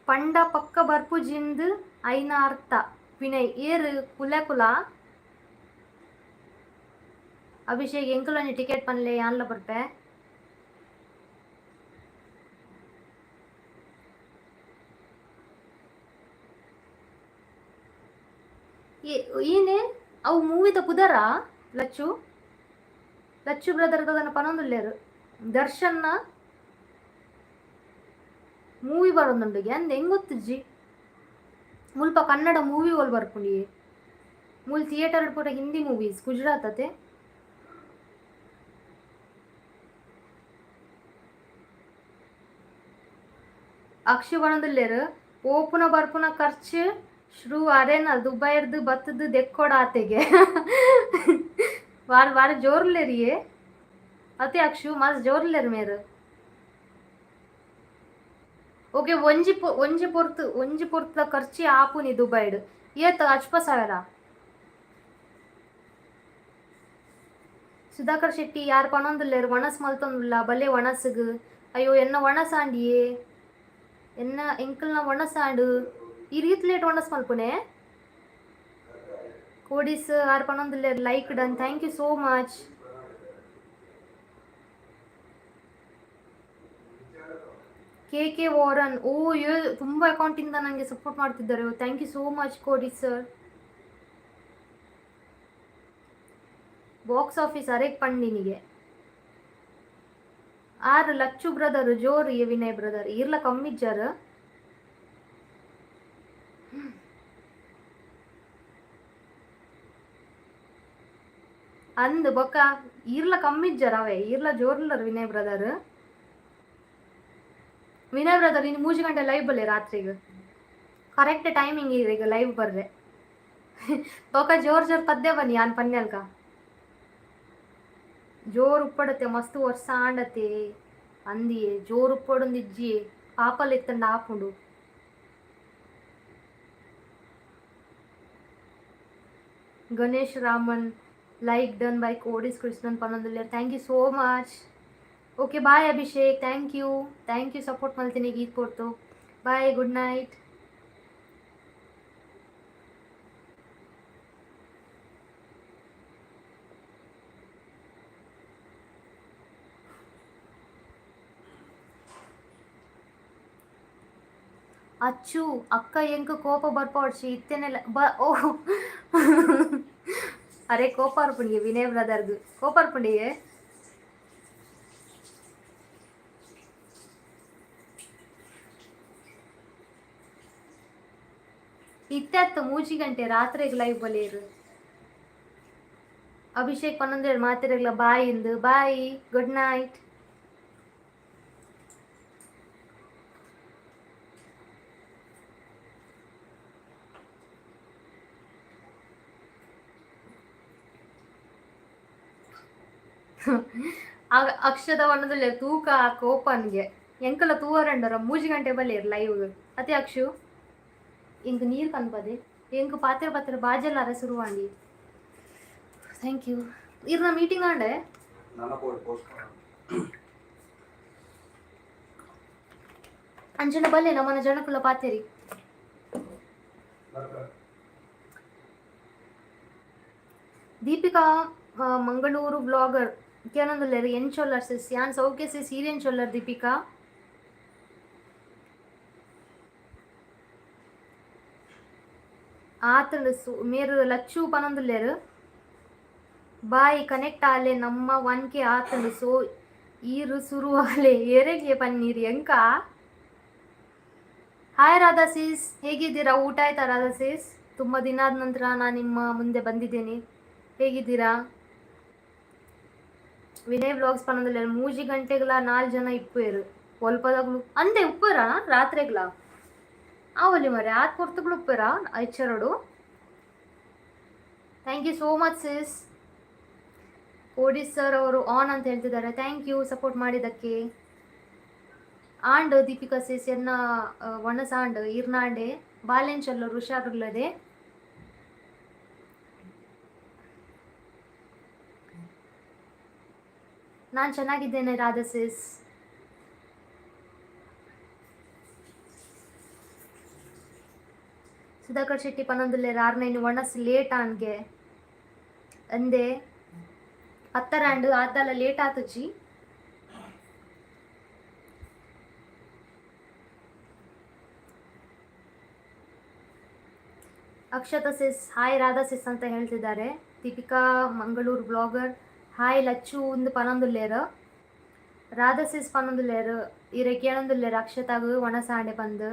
ಪಂಡ ಪಕ್ಕ ಬರ್ಪುಜಿಂದ್ ಐನ ಅರ್ಥ ವಿನಯ್ ಏರ್ ಕುಲೆ ಕುಲ. ಅಭಿಷೇಕ್, ಎಂಕುಲೊಂಜಿ ಟಿಕೆಟ್ ಪನ್ಲೆ, ಯಾನ್ಲ ಬರ್ಪೆ. ಏನೇ ಅವು ಮೂವಿದ ಪುದರ? ಲಚ್ಚು, ಲಚ್ಚು ಬ್ರದರ್ ಅದನ್ನ ಪನೊಂದುಲ್ಲೇರು. ದರ್ಶನ್ನ ಮೂವಿ ಬರೋದುಂಡುಗೆ ಅಂದ್ ಹೆಂಗ್ ಗೊತ್ತುಜ್ಜಿ. ಮುಲ್ಪ ಕನ್ನಡ ಮೂವಿ ಓಲ್ ಬರ್ಪುಂಡಿ? ಮೂಲು ಥಿಯೇಟರ್ ಪೂರ ಹಿಂದಿ ಮೂವೀಸ್, ಗುಜರಾತ್ ಅತೆ. ಅಕ್ಷು ಪನೊಂದುಲ್ಲೆರ್, ಪೋಪುನ ಬರ್ಪುನ ಖರ್ಚು ಶ್ರೂ ಅರೇನ ದುಬೈರ್ದು ಬತ್ತದು ದೆಕ್ಕೊಡ ಆತೆಗೆ. ವಾರ ವಾರ ಜೋರ್ಲೆರಿಯೇ ಅತೆ. ಅಕ್ಷು, ಮಸ್ತ್ ಜೋರ್ಲೆರ್ ಮೇರು. ಓಕೆ, ಒಂಜಿ ಪೊರ್ತು, ಒಂಜಿ ಪೊರ್ತುದ ಖರ್ಚಿ ಆಪುನಿ ದುಬೈಡ್ ಏತ್? 50,000. ಸುಧಾಕರ್ ಶೆಟ್ಟಿ ಯಾರು ಪನೊಂದುಲ್ಲೆರ್, ವಣಸ್ ಮಲ್ತೊಂದುಲ್ಲ ಬಲೆ ವಣಸ್ಗ್. ಅಯ್ಯೋ, ಎನ್ನ ವಣಸ್ ಆಂಡಿಯೇ, ಎನ್ನ ಎಂಕಲ್ನ ವಣಸ್ ಆಂಡ್. ಈ ರೀತಿ ಲೇಟ್ ವಣಸ್ ಮಲ್ಪುನೆ. ಕೋಡಿಸ್ ಆರ್ ಪನೊಂದುಲ್ಲೆರ್, like done, thank you so much. K K Warren, ಓ ತುಂಬ ಅಕೌಂಟಿಂದ ನನಗೆ ಸಪೋರ್ಟ್ ಮಾಡ್ತಿದ್ದಾರೆ. Thank you so much ಕೋಡಿ ಸರ್. ಬಾಕ್ಸ್ ಆಫೀಸ್ ಅರೆಗ್ ಪಂಡಿನಿಗೆ ಆರು. ಲಚ್ಚು ಬ್ರದರ್ ಜೋರು. ಎ ವಿನಯ್ ಬ್ರದರ್ ಇರ್ಲ ಕಮ್ಮಿಜ್ಜಾರ. ಅಂದ್ ಬೊಕ್ಕ ಈರ್ಲ ಕಮ್ಮಿಜ್ಜಾರ ಅವೇ, ಈರ್ಲ ಜೋರ್ಲರ್ ವಿನಯ್ ಬ್ರದರ್. ವಿನಯ್ ಬ್ರದರ್, ಇನ್ನು 3 ಗಂಟೆ ಲೈವ್ ಬಲ್ಲೆ ರಾತ್ರಿಗೆ. ಕರೆಕ್ಟ್ ಟೈಮಿಂಗ್ ಈಗ ಲೈವ್ ಬರ್ರೆ. ಬೊಕ ಜೋರ್ ಜೋರ್ ಪದ್ಯ ಬನ್ನಿ ಯಾನ್ ಪನ್ಯಲ್ಕ. ಜೋರು ಉಪ್ಪಡತೆ, ಮಸ್ತ್ ವರ್ಷ ಆಂಡತೆ ಅಂದಿಯೇ. ಜೋರು ಉಪ್ಪಡೊಂದಿಜ್ಜಿ, ಪಾಪಲ್ ಎತ್ತಂಡ ಆಪುಂಡು. ಗಣೇಶ್ ರಾಮನ್, ಲೈಕ್ ಡನ್ ಬೈ ಕೋಡಿಸ್ ಕೃಷ್ಣನ್ ಪನ್ನೊಂದುಲ್ಲೆರ್. Thank you so much. Okay, bye Abhishek. Thank you, thank you. Support ಮಲ್ತೀನಿ ಗೀತ್ ಪೊರ್ತು. Bye, good night. ಅಚ್ಚು ಅಕ್ಕ, ಎಂಕ್ ಕೋಪ ಬರ್ಪೋಡ್ಚಿ ಇತ್ತೆನೆಲ್ಲ ಬ. ಓ ಅರೆ, ಕೋಪ ಬರ್ಪುಂಡಿಗೆ. ವಿನಯ್ ಬ್ರದರ್ಗ್ ಕೋಪ ಬರ್ಪುಂಡಿಗೆ. ಇತ್ತೆ 3 ಗಂಟೆ ರಾತ್ರಿಗೆ ಲೈವ್ ಬಲೇರು. ಅಭಿಷೇಕ್ ಪನ್ನೊಂದೇಳು, ಮಾತಿರಗ್ಲ ಬಾಯ್ ಇಂದು. Bye, good night. ಅಕ್ಷದ ಒಣ್ಣದಲ್ಲಿ ತೂಕ ಕೋಪನ್ಗೆ ಎಂಕಲ ತೂವರಂಡರ 3 ಗಂಟೆ ಬಲ್ಲೇರು ಲೈವ್ ಅತಿ. ಅಕ್ಷು, ಇಂಕ್ ನೀರು ಕನ್ಪದೆ. ಎಂಕ್ ಪಾತ್ರ ಪಾತ್ರ ಬಾಜಲಾರ ಶುರುವಾಂಡಿ. Thank you. ಇರ್ನ ಮೀಟಿಂಗ್ ಆಂಡೆ. ನನ್ನ ಪೋಸ್ಟ್. ಅಂಚನ ಬಲ್ಲೆ ನಮ್ಮನ ಜನಕುಲ ಪಾತೆರಿ. ದೀಪಿಕಾ ಮಂಗಳೂರು ಬ್ಲಾಗರ್ ಕೇನೊಂದುಲ್ಲೆರ್ ಎಂಚೊಲ್ಲರ್ ಸಿಸ್? ಯಾನ್ ಸೌಖ್ಯ ಸಿಸ್, ಈರ್ ಎಂಚೊಲ್ಲರ್ ದೀಪಿಕಾ? ಆತಂಡ್ ಸು ಮೇರ್ ಲಚ್ಚು ಪನೊಂದುಲ್ಲೆರ್. ಬಾಯ್ ಕನೆಕ್ಟ್ ಆಲೆ, ನಮ್ಮ 1K ಆತಂಡ್, ಸೊ ಈರ್ ಸುರು ಆಲೆ. ಏರೆಗೆ ಪನ್ನೀರ್ ಎಂಕ? ಹಾಯ್ ರಾಧಾ ಸಿಸ್, ಹೇಗಿದ್ದೀರಾ? ಊಟ ಆಯ್ತಾ ರಾಧಾ ಸಿಸ್? ತುಂಬ ದಿನ ಆದ ನಂತರ ನಾನು ನಿಮ್ಮ ಮುಂದೆ ಬಂದಿದ್ದೇನೆ. ಹೇಗಿದ್ದೀರಾ? ವಿನಯ್ ವ್ಲಾಗ್ಸ್ ಪನೊಂದುಲ್ಲೆರ್ 3 ಗಂಟೆಗಳ ನಾಲ್ ಜನ ಇಪ್ಪುವೆರ್ ಒಲ್ಪದಗ್ಲು ಅಂದೆ ಉಪ್ಪುರ ರಾತ್ರೆಗ್ಲ ಆವೊಲಿ ಮರೆ ಆತ್ ಪೊರ್ತುಗ್ಲು ಉಪ್ಪುರ ಎಚ್ಚರಡು. Thank you so much sis. ಕೋಡಿ ಸರ್ ಅವರು ಆನ್ ಅಂತ ಹೇಳ್ತಿದ್ದಾರೆ. Thank you support ಮಾಡಿದ್ದಕ್ಕೆ. ಆಂಡ್ ದೀಪಿಕಾ ಸಿಸ್, ಎನ್ನ ಒಣಸ ಆಂಡ್ ಇರ್ನಾಂಡೆ ಬಾಲೆಂಚಲ್ಲರು ಹುಷಾರುಲ್ಲದೆ. ನಾನು ಚೆನ್ನಾಗಿದ್ದೇನೆ ರಾಧಾ ಸಿಸ್. ಸುಧಾಕರ್ ಶೆಟ್ಟಿ ಪನೊಂದುಲ್ಲೆರ್ ಆರ್ನೈನ್ ಒಣಸ್ ಲೇಟ್ ಆನ್ಗೆ ಅಂದೆ. 10ರ ಆಂಡ್ ಆತಲ ಲೇಟ್ ಆತುಜಿ. ಅಕ್ಷತಾ ಸಿಸ್ ಹಾಯ್ ರಾಧಾ ಸಿಸ್ ಅಂತ ಹೇಳ್ತಿದ್ದಾರೆ. ದೀಪಿಕಾ ಮಂಗಳೂರು ಬ್ಲಾಗರ್ ಹಾಯ್ ಲಚ್ಚು ಒಂದು ಪನೊಂದುಲ್ಲೆರ್. ರಾಧಾ ಸಿಸ್ ಪನೊಂದುಲ್ಲೆರ್ ಇರೆ ಕೇಳೊಂದುಲ್ಲೆರ್ ಅಕ್ಷತಾಗ್ ಒಣಸಾಂಡೆ ಪಂದ್.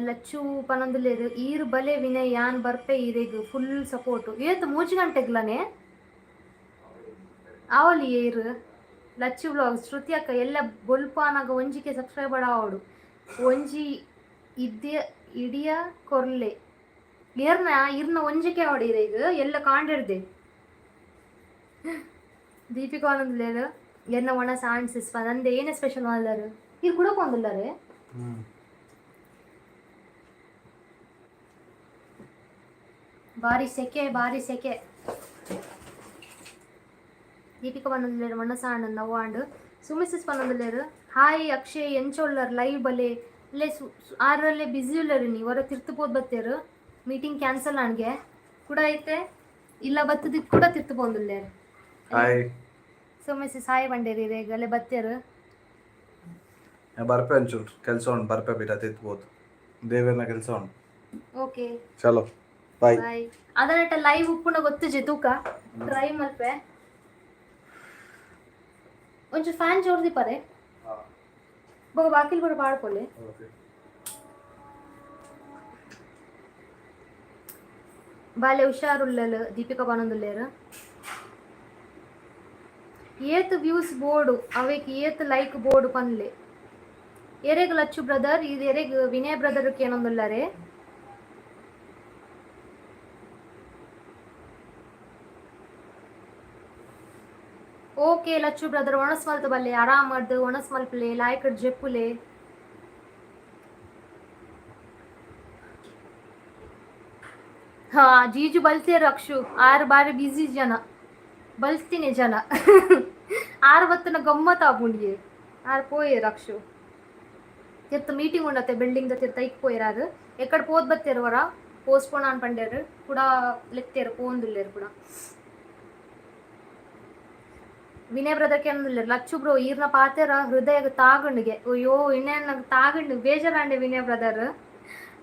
ಲಚ್ಚು ಪನೊಂದುಲ್ಲೆರ್ ಈರ್ ಬಲೆ ವಿನಯ್, ಯಾನ್ ಬರ್ಪೆ, ಈರೆಗ್ ಫುಲ್ ಸಪೋರ್ಟ್. ಏತ್ 3 ಗಂಟೆಗ್ಲನೆ ಆವಲಿ ಏರ್. ಲಚ್ಚು ವ್ಲಾಗ್ ಶ್ರುತಿ ಅಕ್ಕ ಎಲ್ಲ ಬೊಲ್ಪ ಆನಗ 1ಕೆ ಸಬ್ಸ್ಕ್ರೈಬರ್ ಆವಡು, ಒಂಜಿ ಇದ್ಯ ಇಡಿಯ ಕೊರ್ಲೆ ಏರ್ನ ಇರ್ನ. 1ಕೆ ಆವಡು ಇರೆಗ್ ಎಲ್ಲ ಕಾಂಡಿರ್ದೆ. ದೀಪಿಕಾ ಆನಂದ್ ಎನ್ನ ಒಣ ಸಾಂಡ್ ಸಿಸ್ ನಂದೆ ಏನೇ ಸ್ಪೆಷಲ್ ಮಲ್ದಾರು? ಇರ್ ಕೂಡ ಪೋಂದುಲ್ಲಾರೆ. ಬಾರಿ ಸೆಕೆ, ಬಾರಿ ಸೆಕೆ. ದೀಪಿಕಾ ಪನೊಂದುಲ್ಲೆರ್ ಒಣ ಸಾಂಡ್ ನವ್ವಾಂಡ್. ಸುಮಿಸಿಸ್ ಪನೊಂದುಲ್ಲೆರ್ ಹಾಯ್ ಅಕ್ಷಯ್ ಎಂಚೊಲ್ಲರ್? ಲೈವ್ ಬಲೆ ಲೇ ಸು ಆರಲ್ಲೇ ಬ್ಯುಸಿ ಉಲ್ಲರ್ ನೀ ಹೊರ ತಿರ್ತು ಪೋದ್ ಬತ್ತೇರು. ಮೀಟಿಂಗ್ ಕ್ಯಾನ್ಸಲ್ ಆಣ್ಗೆ ಕೂಡ ಐತೆ ಇಲ್ಲ ಬತ್ತದಿ ಕೂಡ ತಿರ್ತು ಪೋಂದುಲ್ಲೆರ್. ಹಾಯ್. ಸೋಮೇಸಿ ಹಾಯ್ ಬಂಡೇರಿ ರೇಗಲೆ ಬತ್ತೇರು. ಬರ್ಪೆ, ಒಂಚೂರು ಕೆಲಸ ಉಂಟು, ಬರ್ಪೆ ಬಿಡ ತಿತ್ಬೋದು. ದೇವೇರ್ನ ಕೆಲಸ ಉಂಟು. ಓಕೆ. ಚಲೋ, ಬಾಯ್. ಬಾಯ್. ಅದನ್ನಟ ಲೈವ್ ಉಪ್ಪುನ ಗೊತ್ತುಜಿ, ತೂಕ ಟ್ರೈ ಮಲ್ಪೆ. ಒಂಚೂರು ಫ್ಯಾನ್ ಜೋರ್ದಿ ಪರೆ ಬೊಕ ಬಾಕಿಲ್ ಕೂಡ ಪಾಡ್ಪೊಲೆ. ಓಕೆ. ಬಾಲೆ ಹುಷಾರುಲ್ಲಲ್ ದೀಪಿಕಾ ಪನೊಂದುಲ್ಲೆರ್. ಏತ್ ವ್ಯೂಸ್ ಬೋಡು ಅವೇಕ್ ಏತ್ ಲೈಕ್ ಬೋಡು ಪನ್ಲೆ ಎರೆಗ್ ಲಚ್ಚು ಬ್ರದರ್? ಇದು ಎರೆಗ್? ವಿನಯ್ ಬ್ರದರ್ ಕೇನೊಂದುಲ್ಲಾರೆ. ಓಕೆ ಲಚ್ಚು ಬ್ರದರ್, ಒಣಸ್ ಮಲ್ತ ಬಲ್ಲೆ, ಆರಾಮ್ ಮಡ್ದು ಒಣಸ್ ಮಲ್ಪಲೆ, ಲಾಯ್ಕ್ ಜೆಪ್ಪುಲೆ. ಹಾ ಜೀಜು ಬಲ್ತೇರು ಅಕ್ಷು ಆರು ಬಾರಿ ಬ್ಯುಸಿ ಜನ ಬಲ್ತೀನಿ ಜನ ಆರು ಬತ್ತನ ಗಮ್ಮತ್ ಆಪುಂಡಿಯೆ. ಆರು ಪೋಯೆರ್ ಅಕ್ಷು ತಿರ್ತ ಮೀಟಿಂಗ್ ಉಂಡತೆ ಬಿಲ್ಡಿಂಗ್ ದ ತಿರ್ತ ಐಕ್ ಪೋಯೆರ್. ಎಕ್ಕಡ್ ಪೋದ್ ಬತ್ತೇರು ವರ ಪೋಸ್ಟ್ಪೋನ್ ಆನ್ ಪಂಡೇರು ಕೂಡ ಲೆತ್ತೇರು ಪೋಂದುಲ್ಲೇರು ಕೂಡ. ವಿನಯ್ ಬ್ರದರ್ ಕೇನೊಂದುಲ್ಲೆರ್ ಲಚ್ಚು ಬ್ರೋ ಈರ್ನ ಪಾತೆರ ಹೃದಯಗ್ ತಾಗುಂಡುಗೆ. ಅಯ್ಯೋ ಇನ್ನೇನ್ ತಾಗುಂಡು ಬೇಜಾರಾಂಡೆ. ವಿನಯ್ ಬ್ರದರ್,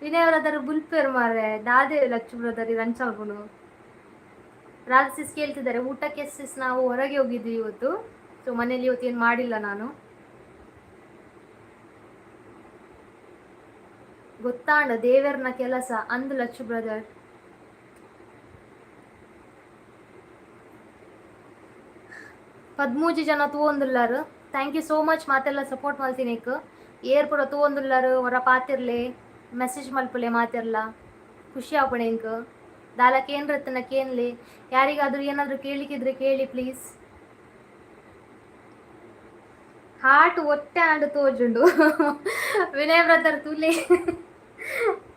ವಿನಯ್ ಬ್ರದರ್ ಬುಲ್ಪೇರು ಮಾರ್ರೆ. ದಾದೆ ಲಚ್ಚು ಬ್ರದರ್ ಇದು ಅಂಚಾಲ್ಪುನು? ರಾಧಾ ಸಿಸ್ ಕೇಳ್ತಿದ್ದಾರೆ ಊಟಕ್ಕೆ. ಸಿಸ್, ನಾವು ಹೊರಗೆ ಹೋಗಿದ್ವಿ ಇವತ್ತು. ಸೊ ಮನೇಲಿ ಇವತ್ತು ಏನು ಮಾಡಿಲ್ಲ ನಾನು. ಗೊತ್ತಾಂಡ ದೇವೆರ್ನ ಕೆಲಸ ಅಂದ್ ಲಚ್ಚು ಬ್ರದರ್. 13 ಜನ ತೂವೊಂದುಲ್ಲಾರು. Thank you so much ಮಾತೆಲ್ಲ ಸಪೋರ್ಟ್ ಮಲ್ತಿನೇಕ್. ಏರ್ ಪೂರ ತೂವೊಂದುಲ್ಲಾರು ಹೊರ ಪಾತಿರ್ಲೆ, ಮೆಸೇಜ್ ಮಲ್ಪುಲೆ ಮಾತೆರ್ಲ. ಖುಷಿ ಆಪುಂಡು ಎಂಕ್. ದಾಲ ಕೇನ್ರತ್ತನ ಕೇನ್ಲೆ. ಯಾರಿಗಾದ್ರೂ ಏನಾದರೂ ಕೇಳಿಕಿದ್ರೆ ಕೇಳಿ ಪ್ಲೀಸ್. ಹಾರ್ಟ್ ಒಟ್ಟೆ ಆಂಡ್ ತೋಜುಂಡು. ವಿನಯ್ ಬ್ರದರ್ ತೂಲೆ,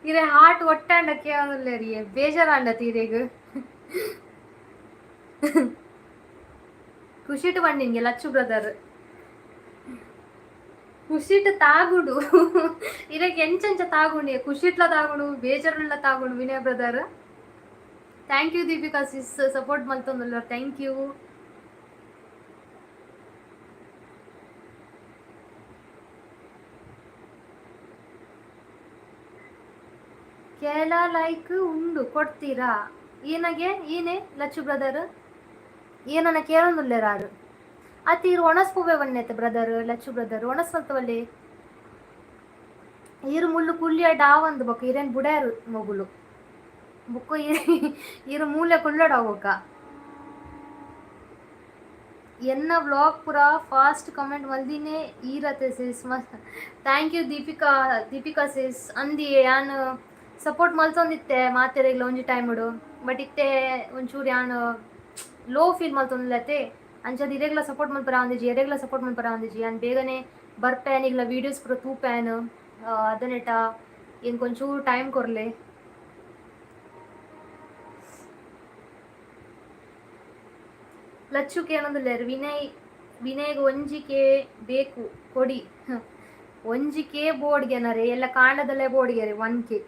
ಇರೆ ಹಾರ್ಟ್ ಒಟ್ಟೆ ಆಂಡ ಕೇಳೊಂದುಲ್ಲೆರ್. ಬೇಜಾರಾಂಡ ತೀರೆಗ್. ಖುಷಿಟ್ ನಿನ್ಗೆ ಲಚ್ಚು ಬ್ರದರ್. ಖುಷಿಟ್ ತಾಗುಡು ಇದಕ್ಕೆ ಎಂಚಂಚ ತಾಗುಂಡಿ, ಖುಷಿಟ್ಲ ತಾಗುಡು, ಬೇಜಾರುಳ್ಳ ತಾಗುಡು. Vinay brother, thank you. Deepika sis support ಮಲ್ತೊಂದುಲ್ಲ, thank you. ಕೆಲ ಲೈಕ್ ಉಂಡು ಕೊಡ್ತೀರಾ ಏನಾಗೆ? ಏನೇ ಲಚ್ಚು ಬ್ರದರ್, ಏನನ್ನ ಕೇಳೊಂದುಲ್ಲೆರಾರು ಅತ್ತ ಈರು ಒಣಸ್ಪೂವೆ ಬಣ್ಣೈತೆ ಬ್ರದರ್. ಲಚ್ಚು ಬ್ರದರ್, ಒಣಸ್ ಮಲ್ತವಲ್ಲಿ ಈರು ಮುಳ್ಳು ಕುಳ್ಳಿಯ ಡಾವಂದು ಬೊಕ್ಕ ಇರೇನ್ ಬುಡ್ಯಾರು ಮೊಗುಲು ಬೊಕ್ಕ ಈರು ಮೂಲೆ ಕುಳ್ಳಡ ಬೊಕ್ಕ. ಎನ್ನ ವ್ಲಾಗ್ ಪೂರ ಫಾಸ್ಟ್ ಕಮೆಂಟ್ ಮಲ್ದಿನೇ ಈರತೆ sis. Thank you Deepika, Deepika sis. ಅಂದಿ ಯಾನ್ ಸಪೋರ್ಟ್ ಮಲ್ತೊಂದಿತ್ತೆ ಮಾತೆರೆಗ್ಲ ಒಂಜಿ ಟೈಮುಡು, ಬಟ್ ಇತ್ತೆ ಒಂಚೂರು ಯಾನ್ ಲೋ ಫೀಲ್ ಮಲ್ತೊಂದುಲ್ಲತೆ. ಅಂಚಾದ್ ಇರೆಗ್ಲ ಸಪೋರ್ಟ್ ಮಲ್ಪರ ಒಂದಿಜಿ, ಎರೆಗ್ಲ ಸಪೋರ್ಟ್ ಮಲ್ಪರ ಒಂದಿಜಿ. ಯಾನ್ ಬೇಗನೆ ಬರ್ಪೇನ್, ಇಗ್ಲ ವೀಡಿಯೋಸ್ ಪೂರ ತೂಪೇನ್. ಅದನೆಟ ಎಂಕ್ ಒಂಚೂರು ಟೈಮ್ ಕೊರ್ಲೆ. ಲಚ್ಚು ಕೇಳೊಂದುಲ್ಲೆರ್ ವಿನಯ್, ವಿನಯ್ಗ್ ಒಂಜಿ ಕೆ ಬೇಕು ಕೊಡಿ. ಒಂಜಿ ಕೆ ಬೋರ್ಡ್ಗೆನರೆ ಎಲ್ಲ ಕಾಂಡದಲ್ಲೇ ಬೋರ್ಡ್ಗೆರೆ 1K.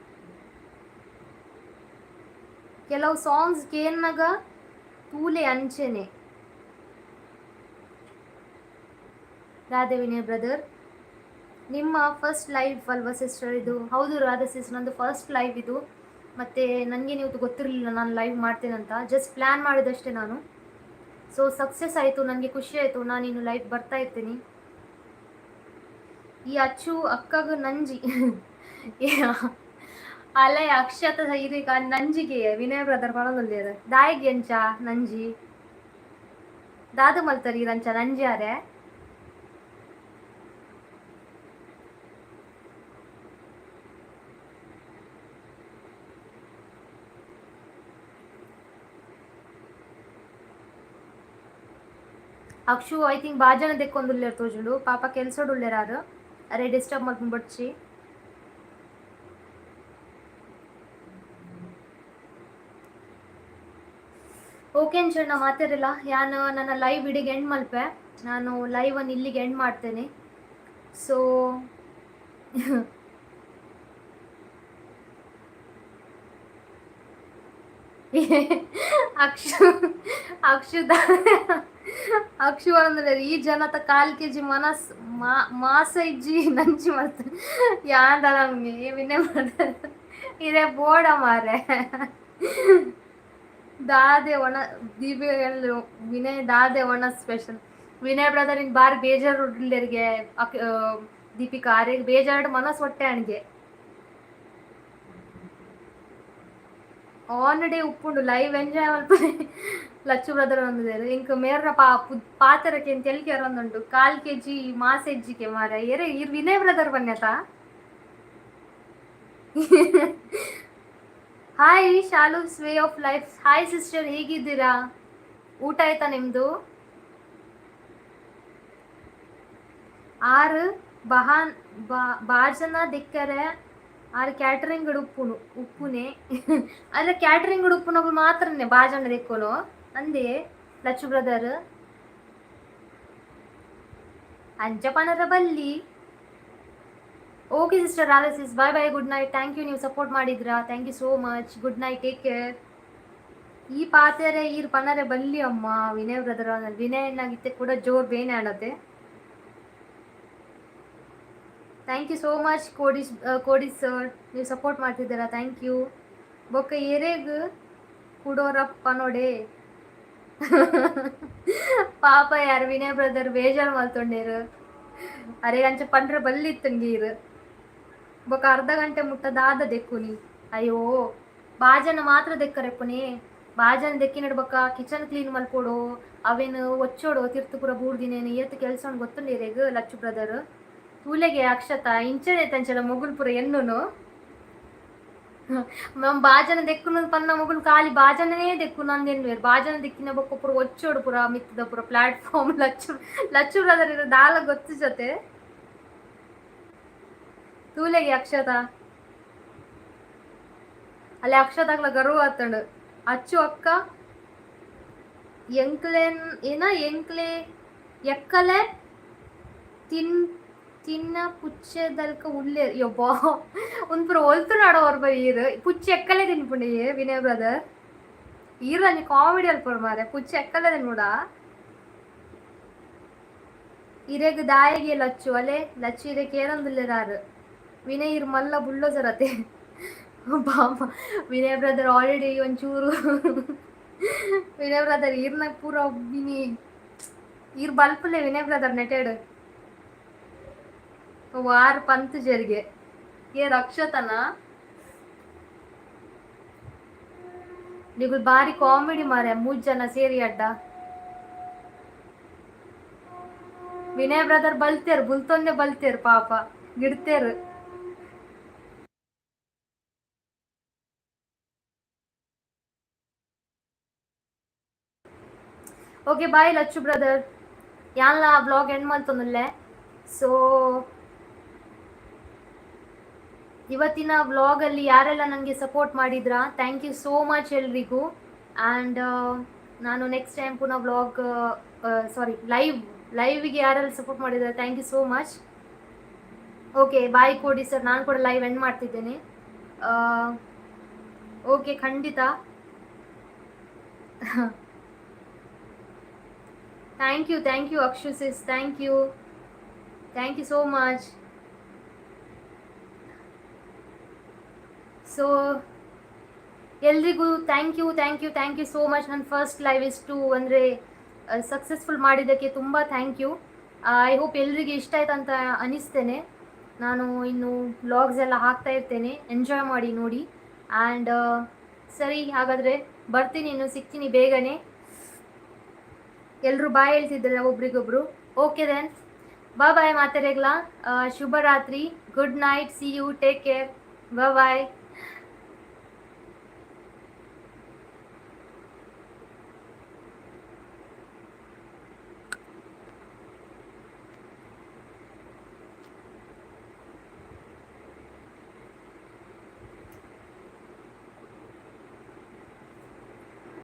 ಕೆಲವು ಸಾಂಗ್ಸ್ ಕೇನ್ನಗ ತೂಲೆ ಅಂಚೆನೆ. ರಾಧೆ ವಿನಯ್ ಬ್ರದರ್, ನಿಮ್ಮ ಫಸ್ಟ್ ಲೈವ್ ಅಲ್ವಾ ಸಿಸ್ಟರ್ ಇದು? ಹೌದು ರಾಧಾ ಸಿಸ್, ನಂದು ಫಸ್ಟ್ ಲೈವ್ ಇದು. ಮತ್ತು ನನಗೆ ನೀವು ಗೊತ್ತಿರಲಿಲ್ಲ ನಾನು ಲೈವ್ ಮಾಡ್ತೇನಂತ. ಜಸ್ಟ್ ಪ್ಲ್ಯಾನ್ ಮಾಡಿದಷ್ಟೇ ನಾನು. ಸೊ ಸಕ್ಸಸ್ ಆಯಿತು, ನನಗೆ ಖುಷಿ ಆಯಿತು. ನಾನು ಇನ್ನು ಲೈವ್ ಬರ್ತಾ ಇರ್ತೀನಿ. ಈ ಅಚ್ಚು ಅಕ್ಕಗ ನಂಜಿ ಅಲ್ಲ ಅಕ್ಷತ ಇದೀಗ ನಂಜಿಗೆ ವಿನಯ್ ಬ್ರದರ್ ಪಣೊಂದುಲ್ಲೆರ್. ದಾಯೆಗ್ ಎಂಚ ನಂಜಿ? ದಾದ ಮಲ್ತರ್ ಈರಂಚ ನಂಜಿ ಆರೆ? ಅಕ್ಷು I think ಬಾಜನ ದೆಕ್ಕೊಂದುಲ್ಲೆರ್ ತೋಜುಂಡು. ಪಾಪ ಕೆಲ್ಸಡ್ ಉಲ್ಲೆರ್ ಆರ್. ಅರೆ ಡಿಸ್ಟರ್ಬ್ ಮಲ್ಪುನ ಬೊಡ್ಚಿ. ಓಕೆ ಅಂಚಣ್ಣ, ಮಾತಾಡಿಲ್ಲ ಯಾನ್ ನನ್ನ ಲೈವ್ ಇಡಿಗೆ ಎಂಡ್ ಮಲ್ಪೆ. ನಾನು ಲೈವ್ ಅನ್ನು ಇಲ್ಲಿಗೆ ಎಂಡ್ ಮಾಡ್ತೇನೆ. ಸೊ ಅಕ್ಷು ಅಕ್ಷು ಅಕ್ಷು ಅಂದ್ರೆ ಈ ಜನತ ಕಾಲ್ ಕೆಜಿ ಮನಸ್ ಮಾಸ ಇಜ್ಜಿ ನಂಜಿ ಮಲ್ತ ಯಾಂದಲ ವಿನೆ ಇದೇ ಬೋಡ ಮಾರೆ. ದಾದೆ ಒಣ ದೀಪ ವಿನಯ್, ದಾದೆ ಒಣ ಸ್ಪೆಷಲ್. ವಿನಯ್ ಬ್ರದರ್ ಇನ್ ಬಾರಿ ಬೇಜಾರು ಉಡ್ಲಿರಿಗೆ. ದೀಪಿಕಾ ಆರೆಗ್ ಬೇಜಾರು ಮನಸ್ ಹೊಟ್ಟೆ ಅಣಿಗೆ. ಆನ್ ಡೇ ಉಪ್ಪುಂಡು ಲೈವ್ ಎಂಜಾಯ್ ಮಲ್ಪುನೆ. ಲಚ್ಚು ಬ್ರದರ್ ಒಂದಿದ್ದಾರೆ ಇಂಕ್ ಮೇರ್ನ ಪಾ ಪಾತೆರಕ್ಕೆ ತೆಲಿಕೆ ಒಂದುಂಡು. ಕಾಲ್ ಕೆಜಿ ಮಾಸ ಇಜ್ಜಿಕೆ ಮಾರ ಏರೆ ಇರ್ ವಿನಯ್ ಬ್ರದರ್ ಬನ್ಯತ. Hi Shalu's way of life, hi sister, ಹೇಗಿದ್ದೀರಾ? ಊಟ ಆಯ್ತಾ ನಿಮ್ದು? ಆರು ಬಹಾನ್ ಬಾಜನ ದಿಕ್ಕರೆ ಆರು ಕ್ಯಾಟ್ರಿಂಗ್ ಉಪ್ಪುನು ಉಪ್ಪುನೆ ಅಲ್ಲ, ಕ್ಯಾಟ್ರಿಂಗ್ ಉಪ್ಪುನಗಳು ಮಾತ್ರನೇ ಬಾಜನ ದಿಕ್ಕುನು ಅಂದೆ ಲಚ್ಚು ಬ್ರದರ್. ಅಂಚಪನರ ಬಲ್ಲಿ. Okay sister Radha sis, bye bye, good night. Thank you, ನೀವು ಸಪೋರ್ಟ್ ಮಾಡಿದ್ರಾ. Thank you so much. Good night, take care. ಈ ಪಾತೆರೆ ಈರ್ ಪನರೆ ಬಲ್ಲಿ ಅಮ್ಮ ವಿನಯ್ ಬ್ರದರ್. ವಿನಯ್ ಅಣ್ಣಗಿತ್ತೆ ಕೂಡ ಜೋರ್ ಬೇನೆ ಆಡತ್ತೆ. Thank you so much ಕೋಡಿ ಕೋಡಿ ಸರ್, ನೀವು ಸಪೋರ್ಟ್ ಮಾಡ್ತಿದ್ದೀರಾ, thank you. ಬೊಕ್ಕ ಏರೆಗ್ ಕುಡೋರಪ್ಪ ನೋಡೆ. ಪಾಪ ಯಾರು ವಿನಯ್ ಬ್ರದರ್ ಬೇಜಾರು ಮಲ್ತೊಂಡೇರು. ಅರೆ ಅಂಚ ಪಂಡ್ರೆ ಬಲ್ಲಿತ್ತಂಗೆ ಇರು. ಬೊಕ್ಕ ಅರ್ಧ ಗಂಟೆ ಮುಟ್ಟ ದಾದ ದೆಕ್ಕುನಿ? ಅಯ್ಯೋ, ಬಾಜನ ಮಾತ್ರ ದೆಕ್ಕರೆಪ್ಪುನಿ. ಬಾಜನ ದೆಕ್ಕಿ ಬೊಕ್ಕ ಕಿಚನ್ ಕ್ಲೀನ್ ಮಲ್ಪೊಡು, ಅವೇನು ಒಚ್ಚೋಡು, ತಿರ್ತು ಪೂರ ಬೂಡ್ದಿನೇನು ಏತ್ ಕೆಲಸ ಗೊತ್ತುಂಡು ಲಚ್ಚು ಬ್ರದರ್. ತೂಲೆಗೆ ಅಕ್ಷತ ಇಂಚನೆ ತಂಚಲ ಮೊಗುಲ್ ಪೂರ ಎನ್ನುನು. ನಮ್ಮ ಬಾಜನ ದೆಕ್ಕುನ ಪನ್ನ ಮೊಗುಲು ಖಾಲಿ ಬಾಜನೇ ದೆಕ್ಕುನ ಅಂದೆನ್ನುವೆರ್. ಬಾಜನ ದೆಕ್ಕಿನ ಬೊಕ್ಕ ಪೂರ ಒಚ್ಚೋಡು ಪೂರ ಮಿತ್ತದ ಪೂರ ಪ್ಲಾಟ್ಫಾರ್ಮ್. ಲಚ್ಚು ಲಚ್ಚು ಬ್ರದರ್ ಇದು ದಾಲ ಗೊತ್ತು ಜೊತೆ. ತೂಲೆಗೆ ಅಕ್ಷತ ಅಲ್ಲಿ ಅಕ್ಷತಾಗ್ಲ ಗರ್ವ ಆತಂಡು. ಅಚ್ಚು ಅಕ್ಕ ಎಂಕ್ಲೆನ್ ಏನ ಎಂಕ್ಲೆ ಎಕ್ಕಲೆ ತಿನ್ ತಿನ್ನ ಪುಚ್ಚೆದಲ್ಕ ಉಲ್ಲೆ. ಯಬ್ಬಾ, ಒಂದು ಪೂರ ಒಲ್ತು ನಾಡ ಹೊರ್ಬ ಈರು. ಪುಚ್ಚೆ ಎಕ್ಕಲೆ ತಿನ್ಪುಂಡು ವಿನಯ್ ಬ್ರದರ್. ಈರು ಅಂಜಿ ಕಾಮಿಡಿ ಅಲ್ಪುಂಡು ಮಾರೆ. ಪುಚ್ಚೆ ಎಕ್ಕಲೆ ತಿನ್ನುಡ ಇರೆಗ್ ದಾಯಿಗೆ ಲಚ್ಚು ಅಲೆ ಲಚ್ಚು ಇರೆ ಕೇರಂದುಲ್ಲೆರಾರು. ವಿನಯ್ ಇರ್ ಮಲ್ಲ ಬುಲ್ಡೋಸರ್ ಅತೆ ಬಾಮ. ವಿನಯ್ ಬ್ರದರ್ ಆಲ್ರೆಡಿ ಒಂಚೂರು. ವಿನಯ್ ಬ್ರದರ್ ಈರ್ನ ಪೂರ ವಿನಿ ಈರ್ ಬಲ್ಪುಲೆ. ವಿನಯ್ ಬ್ರದರ್ ನೆಟೆಡ್ ವಾರ್ ಪಂತ್ ಜರಿಗೆ ಏ ರಕ್ಷತನ. ನಿಗುಲ್ ಬಾರಿ ಕಾಮಿಡಿ ಮಾರೆ, ಮೂಜ್ ಜನ ಸೇರಿ ಅಡ್ಡ. ವಿನಯ್ ಬ್ರದರ್ ಬಲ್ತೇರ್, ಬುಲ್ತೊಂದೆ ಬಲ್ತೇರ್, ಪಾಪ ಗಿಡ್ತೇರ್. Okay, bye Lachchu brother. ಯಾನ್ಲ vlog end ಮಲ್ತೊಂದುಲ್ಲೆ. So ಇವತ್ತಿನ ವ್ಲಾಗಲ್ಲಿ ಯಾರೆಲ್ಲ ನನಗೆ ಸಪೋರ್ಟ್ ಮಾಡಿದ್ರಾ, thank you so much ಎಲ್ರಿಗೂ. ಆ್ಯಂಡ್ ನಾನು ನೆಕ್ಸ್ಟ್ ಟೈಮ್ ಪುನಃ ವ್ಲಾಗ್, ಸಾರಿ, ಲೈವ್, ಲೈವಿಗೆ ಯಾರೆಲ್ಲ ಸಪೋರ್ಟ್ ಮಾಡಿದ್ದಾರೆ, thank you so much. Okay, bye ಕೊಡಿ ಸರ್. ನಾನು ಕೂಡ ಲೈವ್ ಎಂಡ್ ಮಾಡ್ತಿದ್ದೇನೆ. ಓಕೆ, ಖಂಡಿತ. Thank you, thank you Akshu sis, thank you, thank you so much. So ಎಲ್ರಿಗೂ thank you, thank you, thank you so much. ನನ್ನ first live ಇಷ್ಟು ಅಂದರೆ successful ಮಾಡಿದ್ದಕ್ಕೆ ತುಂಬ thank you. I hope ಎಲ್ರಿಗೆ ಇಷ್ಟ ಆಯ್ತು ಅಂತ ಅನಿಸ್ತೇನೆ. ನಾನು ಇನ್ನು ವ್ಲಾಗ್ಸ್ ಎಲ್ಲ ಹಾಕ್ತಾ ಇರ್ತೇನೆ, ಎಂಜಾಯ್ ಮಾಡಿ ನೋಡಿ. ಆ್ಯಂಡ್ ಸರಿ, ಹಾಗಾದರೆ ಬರ್ತೀನಿ, ಇನ್ನು ಸಿಗ್ತೀನಿ ಬೇಗನೆ. ಎಲ್ಲರೂ ಬಾಯ್ ಹೇಳ್ತಿದ್ದಾರೆ ಒಬ್ರಿಗೊಬ್ರು. ಓಕೆ then, ಬಾ ಬಾಯ್ ಮಾತಾಡೇಗ್ಲಾ. ಶುಭರಾತ್ರಿ, good night, see you, take care, bye.